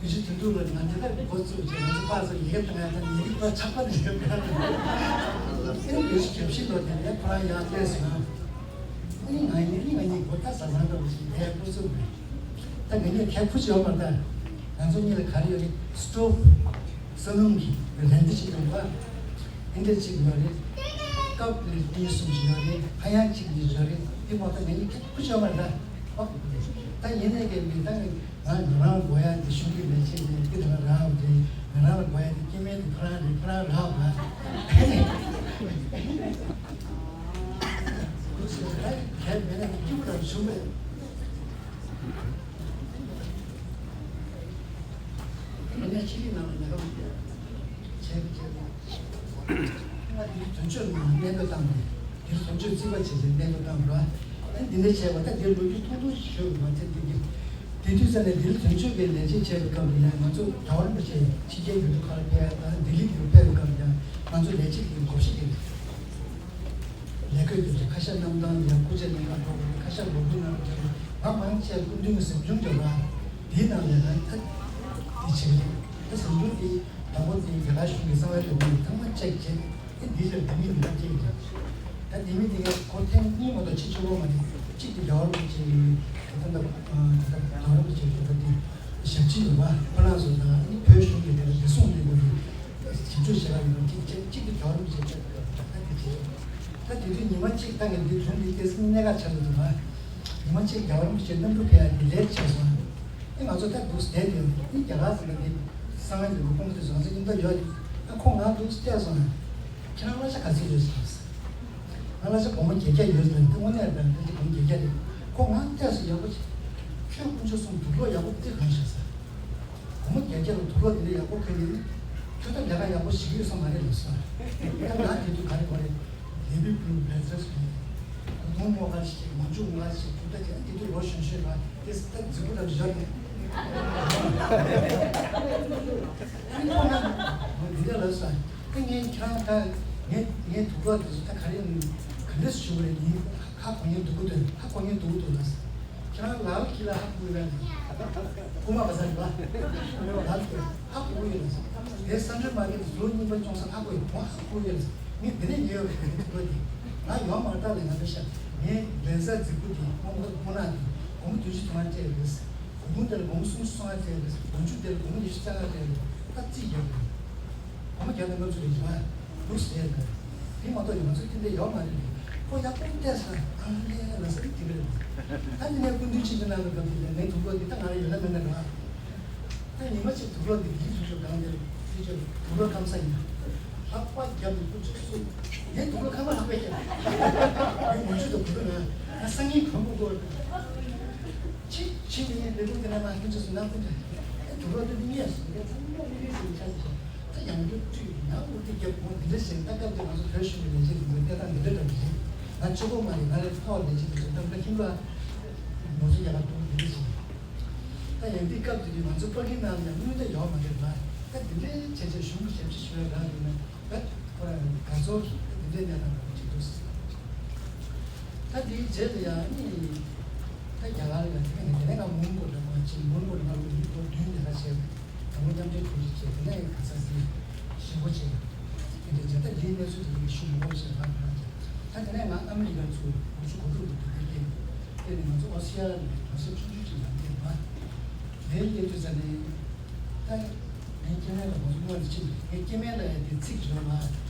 ཡུལ་ཤུལ་དོན་གྲུབ་ལ་ང་འདི་ལྟར་འགོ་བཙུགས་བྱས་ང་ཚོ་པར་ཚོ་ཡི་གེ་བཏང་ཡ་དང་ཉི་རིག་པ་ཆགས་པ་འདི་ཡོད་པ་རེད། ཨེ་ཡུལ་ཤུལ་གྱ་བཞི་ལོ་དེ་ནས་ཁོ་རང་ཡང་སླེབས་སོང་། ཨ་ནི་ང་གཉིས་ཨ་ནི་ང་གཉིས་སྒོ་ད་བཟའ་ཚང་འདྲ་བོ་ཞིག་དེ་འགོ་བཙུགས་རེད། ད་ང་གཉིས་ཁྱད་ཁུ་ཅི་ཡོད་མ་རེད། ད་ང་ཚོ་གཉིས་ལ་ག་རེ་ཡོད་རེད། སི་ཊོབ། ས་སྣུམ་གྱི་རན་ཏི་ཅིག་ཡོད་པ། ཨིན་དེ་ཅིག་ཡོད་རེད། ཀབ་ལས་ཏི་གསུམ་ཅིག་ཡོད་རེད། ཧ་ཡང་ཅིག་ཡོད་རེད། དེ་མ་གཏོགས་ང་གཉིས་ཁྱད་ཁུ་ཅི་ཡོད་མ་རེད། ད་ཡིན་ནའི་གལ་ཏེ་ད་ང་ང་རང་དགོས་ཡ་དེ་གཞུང་གི་ལས་བྱེད་རེད། དེ་ང་རང་རེད། ང་རང་ལ་དགོས་ཡ་དེ་སྐྱེ་དམན་དེ་ཁོ་རང་རེད། ཁོ་རང་རག་པ། གལ་མེད་ན་སྐྱིད་པོ་རང་བྱུང་བས། ཡིན་ནའི་ཕྱི་རིགས་ནང་ལ་ཉག་ག་མི་བསྡད། ང་འདིར་དོན་གཅོད་ནང་གནས་སྤོས་བཏང་དགོས། འདིར་དོན་གཅོད་རྩིས་པ་བྱས་ཏེ་གནས་སྤོས་བཏང་དགོས། ཨ་འདི་འདྲ་བྱས་པ་ད་འདིར་ལོ་རྒྱུས་ཐུང་ཐུང་ཞིག་ཤོད་དགོས་མ་ཚད་འདི་གི། དེ་དུས་ཙམ་ནས་འདིར་དོན་གཅོད་ཀྱི་ལས་བྱེད་བྱས་པའི་སྐབས་ལ་ཡང་ང་ཚོ་རྒྱལ་བ་རིན་པོ་ཆེ་ཕྱི་རྒྱལ་ཡུལ་གྲུ་ཁག་ལ་ཕེབས་ཡ་དང་ལྡི་ལི་དུ་ཕེབས་པའི་སྐབས་ལ་ཡང་ང་ཚོ་ལས་བྱེད་ཀྱི་བགོ་བཤའ་རྒྱག་གི། ལས་བགོས་ཀྱི་ཁ་ཤ་གནང་སྟངས་ཡང་སྐུ་ཚེ་གནང་སྟངས་ཐོག་ཁ་ཤ་ལོ་རྒྱུས་གནང་སྟངས་མང་མང་བཅས་སྐུ་མདུན་གྱི་གཟིམ་ཆུང་འབྱོར་བ་དེའི་ནང་ལས་ང་ད་དེ་བྱེད་ཀྱི་རེད། ད་གཟིམ་ཆུང་དེ་དང་པོ་དེ་རྒྱ་གར་གཞུང་གི་གསང་བའི་ལས་ཁུངས་ཚང་མ་ཅེག་བྱས་ཏེ་འདི་ལྟར་ལྡེ་མིག་འདི་ལྟར་ཅེག་བྱས། ད་ལྡེ་མིག་འདི་ངས་ཁོ་ཐེངས་གཉིས་མ་གཏོགས་ཕྱི་ཕྱི་ལོགས་མ་དེ་གཅིག་དེ་རྒྱལ་བ་རིན་པོ་ཆེ་ཡིན། ད་ལྟ་ད་ལྟ་རྒྱལ་བ་རིན་པོ་ཆེ་གི་ད་དེ་ཞབས་ཕྱི་ཡོད་པ་ཁོ་རང་ཚོ་དང་བོད་གཞུང་གི་དེ་ལ་བདེ་སྲུང་ལས་ཁུངས་ཀྱི་ཞིབ་འཇུག་བྱེད་པ་ཡིན་པ་གཅིག་གཅིག་གཅིག་དེ་རྒྱལ་བ་རིན་པོ་ཆེ་ད་དེ་བྱས། ད་དེ་དུས་ཉི་མ་གཅིག་ད་ངས་འདི་སྒྲུང་འདི་སྐད་སྲིད་གནད་འགག་ཆགས་འདུག་ང་ཉི་མ་གཅིག་རྒྱལ་བ་རིན་པོ་ཆེ་གནམ་གྲུ་ཕེབས་ཡ་འདི་ལེགས་ཆགས་སོང་། ཨེ་ང་ཚོ་ད་འདུག་བསྡད་དེ་ཨེ་རྒྱ་གར་ཟེར་ན་འདི་གསང་བའི་ལས་ཁུངས་དེ་ཚོ་ང་ཚོ་ཡིན་ད་ཡོད། ཨ་ཁོ་ང་འདུག་བལྟས་སོང་ང་། ཁྱེད་རང་གླ་ཆ་ག་ཚོད་ཡོད་ཟེར། ང་གླ་ཆ་སྒོར་མོ་བརྒྱད་བརྒྱ་ཡོད་ཟེར་ད་དངོས་གནས་རེད་ད་སྒོར་མོ་བརྒྱད་བརྒྱ་རེད། ཁོ་ང་བལྟས་སོང་ཡག་པོ་ཆེ། ཁྱོད་དཀོན་མཆོག་གསུམ་དུག་སློག་ཡག་པོ་དེ་གང་ཤེས་ཟེར། སྒོར་མོ་བརྒྱད་བརྒྱ་ལ་དུག་སློག་དེ་འདྲ་ཡག་པོ་ཁྱོད་ནི། ཁྱོད་ད་ལས་ཀ་ཡག་པོ་ཞིག་ཡོད་ས་མ་རེད་ལབ་སོང་། ད་ང་དེ་དུས་ག་རེ་གོ་རེད། ལེ་བི་བླུ་བྷེ་ཛེས་རེད། དུང་མོ་ག་ཞིག་མ་འཇུག་ང་ཞིག་དུ་ད་ཅན་དེ་དུས་ལོ་གཞོན་གཞོན་ར་དེ་ད་རྫིག་པོ་ར་བཞག་ནས། ཨ་ནི་ཁོ་ན་འདི་འདྲ་ལབ་སོང་། ད་ངས་ཁྱེད་རང་ད་ངས་ངས་དུག་སློག་དེ་ཚོ་ད་ག་རེ་ག་འདྲས་ཞུ་གི་རེད། ཡིན་ཧ་གོ་ཉན་འདུག་གི་འདུག་ཧ་གོ་ཉན་འདུག་གི་འདུག་ལབ་སོང་། ཁྱེད་རང་ལའོ་ཁྱི་ལ་ཧ་གོ་ཡོད་ལ། ཁོ་མ་ག་ས་རེད་པ། ལའོ་ཁྱི་ཧ་གོ་ཡོད་ལ། དེ་སན་ཊར་མར་ཀེཊ་ལོ་གཉིས་པ་སྐྱོང་ས་ཧ་གོ་ཡོད། ཁོ་ཧ་གོ་ཡོད་ལ། ངས་འདི་ནས་ཉོས་ཡོད་རེད་དེ་ལོ་དེ། ང་ཡོང་མ་ལྟ་ལས་ང་འདི་ཤ། ངས་ལན་ས་རྫིག་པོ་དེ་ཁོང་ཁོ་ཁོ་ན་དེ་སྒོར་མོ་བདུན་ཅུ་དོན་ལྔ་སྤྲད་ཡོད་རེད། སྒོར་མོ་དེ་ལ་སྒོར་མོ་སུམ་ཅུ་སོ་ལྔ་སྤྲད་ཡོད་རེད། སྒོར་མོ་ཆུ་དེ་ལ་སྒོར་མོ་ཉི་ཤུ་རྩ་ལྔ་སྤྲད་ཡོད་རེད། ད་རྩིས་རྒྱག་དགོས་རེད། སྒོར་མོ་བརྒྱ་དང་ལྔ་བཅུ་རེ་བཞི་ལ་ལུགས་ཟེར་ནས། དེ་མ་གཏོགས་ཡང་ང་ཚོའི་དེ་འདྲ་ཡོད་མ་རེད། ཁོ་ཡག་པོ་བལྟས་ས་ཨང་ལས་ལ་ས་དེ་འདྲ་རེད། ད་དེ་ནས་སྐུ་མདུན་ཆིབས་བསྒྱུར་གནང་བའི་སྐབས་དེ་ལ་ངའི་དུག་སློག་འདི་ད་ང་ལ་ཡོད་ན་མེད་ན་རེད། ད་ཉི་མ་གཅིག་དུག་སློག་འདི་འདིའི་དུས་ཚོད་གང་དེར་དུས་ཚོད་དུག་སློག་སྐམ་ས་ཡིན། ལྷགས་པ་བརྒྱབ་ནས་ཁོ་ཚོས་སུ་ངའི་དུག་སློག་ཁ་མ་ལྷག་པའི་ཁྱེར། ངའི་མུ་ཁྱུད་དུ་བུ་ལོ་ན་ང་སང་ཉིན་གང་པོ་དགོས། ཅི་ཅི་མི་ཉན་ལས་ཁུངས་དེ་ན་མ་ཁྱེད་ཚོས་སུ་ནང་ཁུལ་དུ་དུག་སློག་འདི་འདི་ངས་སུ་ངས་ཚང་མ་མི་རིགས་སུ་ཆ་ཟིན། ད་ཡང་སྒྱུར་བཅུག་ཡང་འུར་དེ་རྒྱབ་གོང་འདི་འདྲ་ཞིག་ད་སྐབས་དེ་ང་ཚོ་བོད་གཞུང་གི་ལས་བྱེད་འདི་ཚོའི་གནས་སྟངས་འདི་འདྲ་འདྲ་བ་ཞིག་ང་གཅིག་པོ་མ་རེད། ང་ལས་ཐོག་ལས་བྱེད་འདི་ཚོ་ད་ལྟ་ཁྱིམ་པ་ནོར་སྲིད་རྒྱ་གར་གཏོང་འདི་འདྲ་ཞིག་ད་ཡང་འདི་སྐབས་དེ་དུས་ང་ཚོ་པར་རྒྱུན་ནང་ཡང་དངུལ་ད་ཡོད་མ་རེད་ལ། ད་འདི་འདྲའི་བྱས་བྱས་གཞུང་གི་ཞབས་ཕྱི་ཞུ་བའི་རང་ཡོད་ན་ད་ཁོ་རང་དགའ་ཚོར་འདི་འདྲའི་གནས་སྟངས་རང་ཅིག་འདུག་ད་འདིའི་རྗེས་ལ་ཡང་ནི་ད་རྒྱ་གར་ལ་ཡང་དེ་ནས་དེ་ནས་ང་མོན་གྷོ་ལ་མ་ཕྱིན། མོན་གྷོ་ལ་ང་ལོ་ཉིས་སྟོང་བདུན་ལས་ཀ་བྱས། དང་པོ་མཉམ་འབྲེལ་དྲུང་ཆེ་བྱས། དེ་ནས་ག་ས་ཟིན་ཞིང་པོ་བྱས། དེ་འདྲའི་རྗེས་ད་འདིའི་གནས་ཚུལ་དེ་ངས་ཞུ་མི་དགོས་ཞེས་ང་གང་བྱས། ད་དེ་ནས་ང་ཨ་མི་རི་ཀར་ཚུར་དགུ་བཅུ་གོ་དྲུག་ལོ་དེ་དུས་སླེབས། དེ་ནས་ང་ཚོ་ཨོ་སི་ཡ་ལ་ནས་གྲོང་གསེབ་ཆུང་ཆུང་ཅིག་ལ་སླེབས་པ། དེ་སླེབས་དུས་ཙ་ནས་ད་ངའི་སྐྱེ་དམན་ལ་ང་ཚོ་སྔོན་ལ་ཕྱིན་པས། ངའི་སྐྱེ་དམན་ལ་ཡང་དེ་ཚིག་ཅིག་ཡོད་ལ།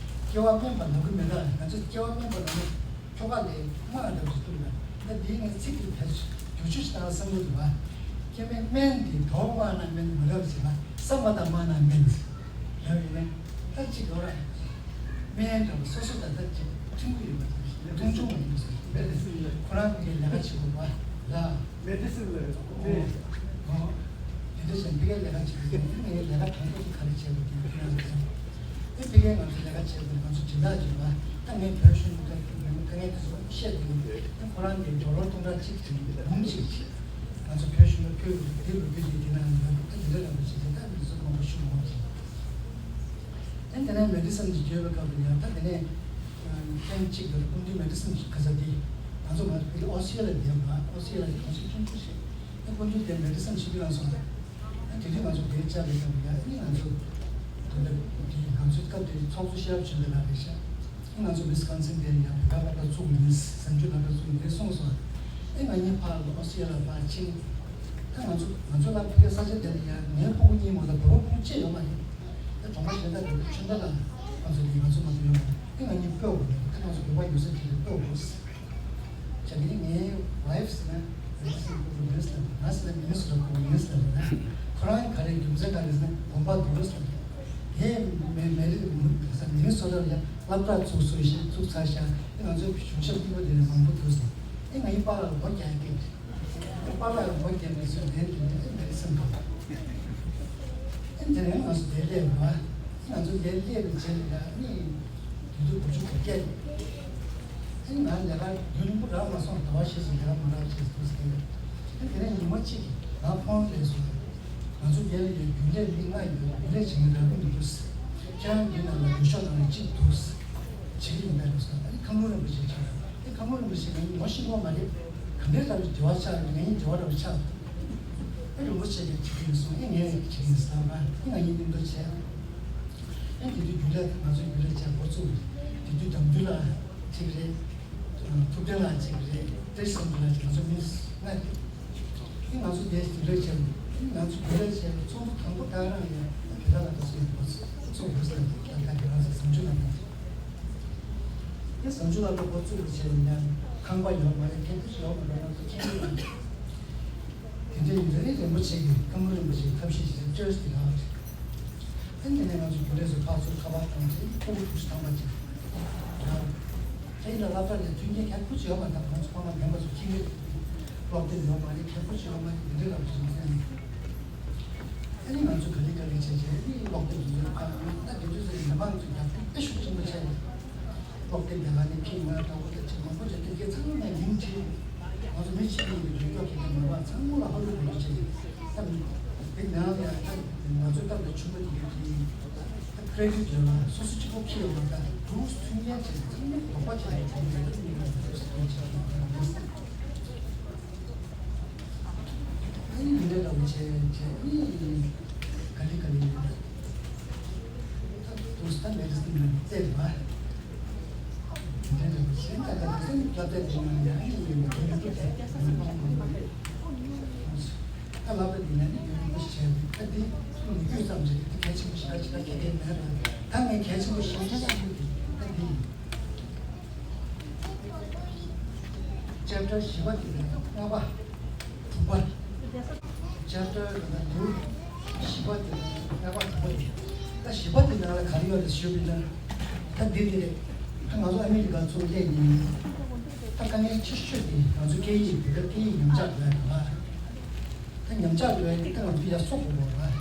སྐྱེ་བ་དམན་པ་ལབ་གི་མེད་ད། ང་ཚོ་སྐྱེ་བ་དམན་པ་ལབ་ན་ཁྱོ་ག་ལས་དམའ་འདྲ་བ་ཞིག་འདུག་ལ། ད་འདིའི་ངས་ཚིག་དེ་ཕལ་ཆེར་བསྒྱུར་བཅོས་ཤིག་བཏང་བསམ་གྱི་འདུག་བ། སྐྱེ་དམན་དམན་དེ་གྲོགས་དམའ་ན་དམན་མི་རབས་ཟེར་ན་བསམ་པ་དང་དམའ་ན་དམན་ཟེར། ལབ་ཡིན་ན་ད་ཅིག་ཡོད་ར། དམན་འདྲ་བ་སོ་སོ་དང་ད་ཅིག་མཐུན་གྱི་ཡོད་པ་ཅིག་མཐོང་ཆུང་མ་ཡིན་པ་ཟེར། ཁོ་རང་གིས་ལས་ཀ་བྱེད་དགོས་པ་ལ། མེ་ཏི་སིན་ལ་ཡོད། ཨོ། དེ་འདྲ་བྱས་ཕ་གིར་ལས་ཀ་བྱེད་ཀྱི་ཡོད། ངས་ལས་ཀ་དང་པོ་དེ་ག་རེ་བྱས་པ་དེ་ཁྱེད་རང་ཚོ་ཨེ་ཕ་གིར་ང་ཚོ་ལས་ཀ་བྱས་པ་ང་ཚོ་སྦྱིན་བདག་བྱས་པ་ད་ངས་བོད་གཞུང་གི་ཐོག་གི་དཀའ་ངལ་དེ་ཚོ་བཤད་དེ་ཡིན། ཨེ་ཁོ་རང་གིས་ཌོ་ལར་སྟོང་ཕྲག་གཅིག་བྱིན་འབུམ་གཅིག་བྱིན། ང་ཚོ་བོད་གཞུང་ལ་ཕུལ་དགོས་དེ་ལོ་རྒྱུས་དེ་དེ་ནང་ཡོད། ཨེ་དེ་འདྲ་རང་པོ་བྱེད་དེ་ད་མི་ཚོ་མང་པོ་ཞུ་མ་དགོས་བྱས། ཨེ་དེ་ནས་མེ་ཏི་སན་གྱི་བརྗོད་པའི་སྐབས་ལ་ཡང་ད་དེ་ནས་ཐེངས་གཅིག་ལ་སྐུ་མདུན་མེ་ཏི་སན་གྱི་ག་ས་དེ་ང་ཚོ་ང་ཚོ་ཕ་གི་ཨོ་སི་ཡ་ལ་བསྡད་པ། ཨོ་སི་ཡ་ལ་གྲོང་གསེབ་ཆུང་ཆུང་ཞིག་ཨེ་སྐུ་མདུན་དེ་མེ་ཏི་སན་ཆིབས་སྒང་སོང་། ཨེ་དེ་དུས་ང་ཚོ་དེར་བཅར་བའི་སྐབས་ལ་ཡང་ཨེ་ང་ཚོ་དེ་འདྲ་དེ་ང་ཚོའི་སྐབས་དེར་ཚོགས་གཙོ་ཤེས་རབ་ཆོས་འཕེལ་ལགས་རེད་ཤག་ཨེ་ང་ཚོ་ཝི་སི་ཀོན་སིན་དེར་ཡང་བོད་པ་སློབ་གྲྭ་བཙུགས་ཡིན། གཟའ་མཇུག་སློབ་གྲྭ་བཙུགས་ཡིན་དེ་གསུངས་སོང་། ཨེ་ང་གཉིས་ཕར་ལ་ཨོ་སི་ཡ་ལ་ཕར་ཕྱིན། ད་ང་ཚོ་ང་ཚོ་ལ་ཕ་གིའི་ས་ཆ་དེ་ལ་ཡང་ངའི་ཕྲུ་གུ་གཉིས་མ་གཏོགས་བོད་པ་ཕྲུ་གུ་གཅིག་ཡོད་མ་རེད། ད་གྲོང་པ་གཞན་དག་དེ་ཚོ་ཆོས་མཐའ་ལ་ང་ཚོ་ལས་ང་ཚོ་མ་གཏོགས་ཡོད་མ་རེད། ཨེ་ང་གཉིས་སྤོས་དགོས་རེད། ད་ང་ཚོ་བོད་པ་ཡོད་ས་དེ་ལ་སྤོས་དགོས། བྱ་གི་ངའི་ཝའིཕ་ཟེར་ན་ཝེ་སི་ཁོ་ཝེ་སི་ལ་ང་ཟེར་ན་མི་ནི་སོ་ཊ་ཁོ་ཝེ་སི་ལ་ན་ཁོ་རང་ག་རེ་རྒྱུ་མཚན་ག་རེ་ཟེར་ན་དགོན་པ་འདུག་ཟེར། ངས་མེ་མེ་རི་ཟེར་མི་ནི་སོ་ཊ་ལ་ཡང་སློབ་གྲྭ་ཚུགས་སོང་ཞེས་ཚུགས་ཚར་ཤག་ཨེ་ང་ཚོའི་གཞུང་ཞབས་རྟེན་པ་དེ་ནས་མང་པོ་འདུག་ཟེར། ཨེ་ང་ཡི་པཱ་ལགས་ལ་སྒོ་རྒྱག་གི་ཨེ་པཱ་ལགས་ལ་སྒོ་རྒྱག་མི་སོན་ལན་དེ་ནས་ཨེ་མེ་རི་སེམས་དང་ཨེ་དེ་ནས་ང་ཚོ་དེ་སླེབས་ར། ང་ཚོ་འདིར་སླེབས་པའི་རྗེས་ལ་ཡང་ནི་དུས་ཚོད་དགུ་བཅུ་གོ་བརྒྱད་རེད། ཨ་ནི་ང་ལས་ཀ་རྒྱུན་རིང་པོ་རག་མ་སོང་། ཟླ་བ་ཕྱེད་ཙམ་ལས་ཀ་མ་རག་བྱས་སོང་ཟེར་གྱི་ཡོད། ཨ་ནི་དེ་ནས་ཉི་མ་གཅིག་གིས་ང་ཕོན་སླེབས་སོང་། ང་ཚོ་འདིར་ཡོད་རྒྱུན་ལས་མི་ལྔ་ཡོད། རྒྱུན་ལས་བྱེད་མཁན་རག་གི་མི་འདུག །ཁྱེད་རང་འདི་ནང་ལ་འགུལ་ཤོག་ནང་ལ་གཅིག་འདུག་ཟེར་གྱི་ཡིན་པས་རེད་སོང་། ཨ་ནི་ཁམས་ལུང་རིན་པོ་ཆེ་ཆགས། ཨེ་ཁམས་ལུང་རིན་པོ་ཆེ་ང་གཉིས་ངོ་ཤེས་ཀྱི་མ་རེད། ག་འདྲའི་འདྲ་བའི་འབྲེལ་བ་ཆགས་རེད། ང་གཉིས་འབྲེལ་བ་འདྲ་བ་ཆགས། ཨེ་རིན་པོ་ཆེ་གིས་བྱེད་ཀྱི་ཡིན་གསུངས། ཨེ་ངས་བྱེད་ཀྱི་ཡིན་ཟེར་ལབ་པ། ཨེ་ང་གཉིས་མཉམ་དུ་བྱས། ཨེ་དེ་དུས་རྒྱུན་ལས་ང་ཚོའི་རྒྱུན་ལས་བྱས་འགོ་བཙུགས་རེད། དེ་དུས་འགྲམ་རྒྱུན་ལགས་གཅིག་རེད། ཐུབ་བསྟན་ལགས་གཅིག་རེད། བཀྲ་ཤིས་བཟང་པོ་ལགས་གཅིག །ང་ཚོ་མི་ལྔ་རེད། ཨེ་ང་ཚོ་དེ་རྒྱུན་ལས་བྱས། ཨེ་ང་ཚོ་རྒྱུན་ལས་བྱས་ཚོགས་འདུ་དང་པོ་ད་རང་ཡིན། ཨེ་དེ་ལ་ལ་ད་སུ་ཡིན་འགོ་ཚུགས་འགོ་ཚུགས་ཟེར་ལ་ད་དེ་རང་ཚོ་བཟང་སྤྱོད་ལ་ད། དེ་བཟང་སྤྱོད་ལ་ལ་འགོ་བཙུགས་པའི་ཆེད་ལ་ཡང་ཁང་པ་ཡོད་མ་རེད། ཁེ་ཕུ་ཡོད་མ་རེད། ང་ཚོ་ཁྱིམ་མི་རེད། དེ་འདྲའི་ཡིན་ཙང་རིན་པོ་ཆེ་གིས་ཁམས་ལུང་རིན་པོ་ཆེ་གི་ཐབས་ཤེས་ཤིག་བཅོས་ཏེ་ལགས། ཨ་ནི་དེ་ནས་ང་ཚོ་རྒྱུན་ལས་ཚོ་ཕར་ཚུར་ཁ་པར་བཏང་ཚེ་ཕྲུ་གུ་དྲུག་ཅུ་ཐམ་པ་ཅིག་ཡོད། ཨ་ནི་ལ་སློབ་གྲྭ་ནས་མཐུན་རྐྱེན་ཁེ་ཕུ་ཅིག་ཡོད་མ་རེད། ད་ང་ཚོ་ཕ་མ་རྒན་པ་ཚོ་ཁྱིམ་མི་རེད། སློབ་དེབ་ཡོད་མ་རེད། ཁེ་ཕུ་ཅིག་ཡོད་མ་རེད། དེ་འདྲའི་ར་བ་ཅིག་ཡིན། ཨ་ནི་ང་ཚོ་ག་ལེ་ག་ལེ་བྱས་བྱས་ཨ་ནི་སློབ་དེབ་ཚོ་ཡོད་པ། ད་དེ་དུས་ཚོད་མི་མང་ཚོ་རྒྱབ་སྐྱོར་དཔེ་ཤུགས་ཆེན་པོ་བྱས་ནས་སློབ་དེབ་ལས་ཀ་ནི་ཁྱི་ང་ལྟ་བུ་དང་ཁྱི་མང་པོ་བྱས་ཏེ་དེ་ཚང་མ་མིང་ཁྲིད། ང་ཚོ་མི་གཅིག་གཉིས་ཀྱི་འགྲོ་སྐྱོད་ཀྱི་མི་མང་ཚང་མ་ལ་ཧ་ལུ་གོ་ལུ་བྱས་ནས་ད་དེ་ནང་ལ་ད་ང་ཚོའི་སྟབས་ལ་ཆུང་པོ་དེ་གའི་ད་ཀྲེ་ཌིཊ་ཡོད་ལ་སོ་སོ་གཅིག་པོ་ཁྱི་ཡོད་ལ་ད་རུ་མཐུན་རྐྱེན་བྱས་ནས་ཚང་མ་དོགས་པ་བྱས་ནས་ཚང་མ་ལ་མི་ལ་འགྲོ་སྐྱོད་བྱས་ནས། ཨ་ནི་འདི་འདྲ་འདྲ་བོ་བྱས་བྱས་ཨ་ནི་ག་ལེ་ག་ལེ་ཡིན་པ། ད་དུ་ས་མེད་ཟིན་ན་བཙལ་བ། འདི་འདྲ་འདྲ་བོ་བྱས་ད་ད་ད་སེམས་སློབ་གྲྭ་འདི་ནང་ནས་ཨ་ནི་ཡིན་པ་རྒྱུན་རིང་པོ་བྱས་ད་སློབ་གྲྭ་འདི་ནང་ནས་རྒྱུན་རིང་པོ་བྱས་ད་འདི་ཐུགས་མི་དགོས་ཙམ་བྱས་ད་གལ་ཆེན་པོ་ཞིག་ག་ཅིག་ག་གལ་གལ་མེད་ར། ད་ངས་གལ་ཆེན་པོ་ཞིག་ཤེས་ཀྱི་ཡོད་ད་འདི་ཡིན། ཅེབ་ཊར་བཞི་པ་དེ་ནས་ལྔ་པ། དྲུག་པ། ཅེབ་ཊར་དེ་ནས་དུ་བཞི་པ་དེ་ནས་ལྔ་པ་དྲུག་པ་དེ། ད་བཞི་པ་དེ་ནང་ལ་ག་རེ་ཡོད་རེད་ཞུས་པ་ཡིན་ན། ད་འདི་འདི་རེད། ད་ང་ཚོ་ཨ་མི་རི་ཀ་ཚུར་སླེབས་ནས་ད་དཀའ་ངལ་ཆེ་ཤོས་དེ་ང་ཚོ་སྐད་ཡིག་བོད་སྐད་ཡིག་ཉམས་ཆག་འགྲོ་ཡ་རེད་པ། ད་ཉམས་ཆག་འགྲོ་ཡ་དེ་ད་ང་ཚོ་ཡར་གསོ་དགོས་པ་རེད།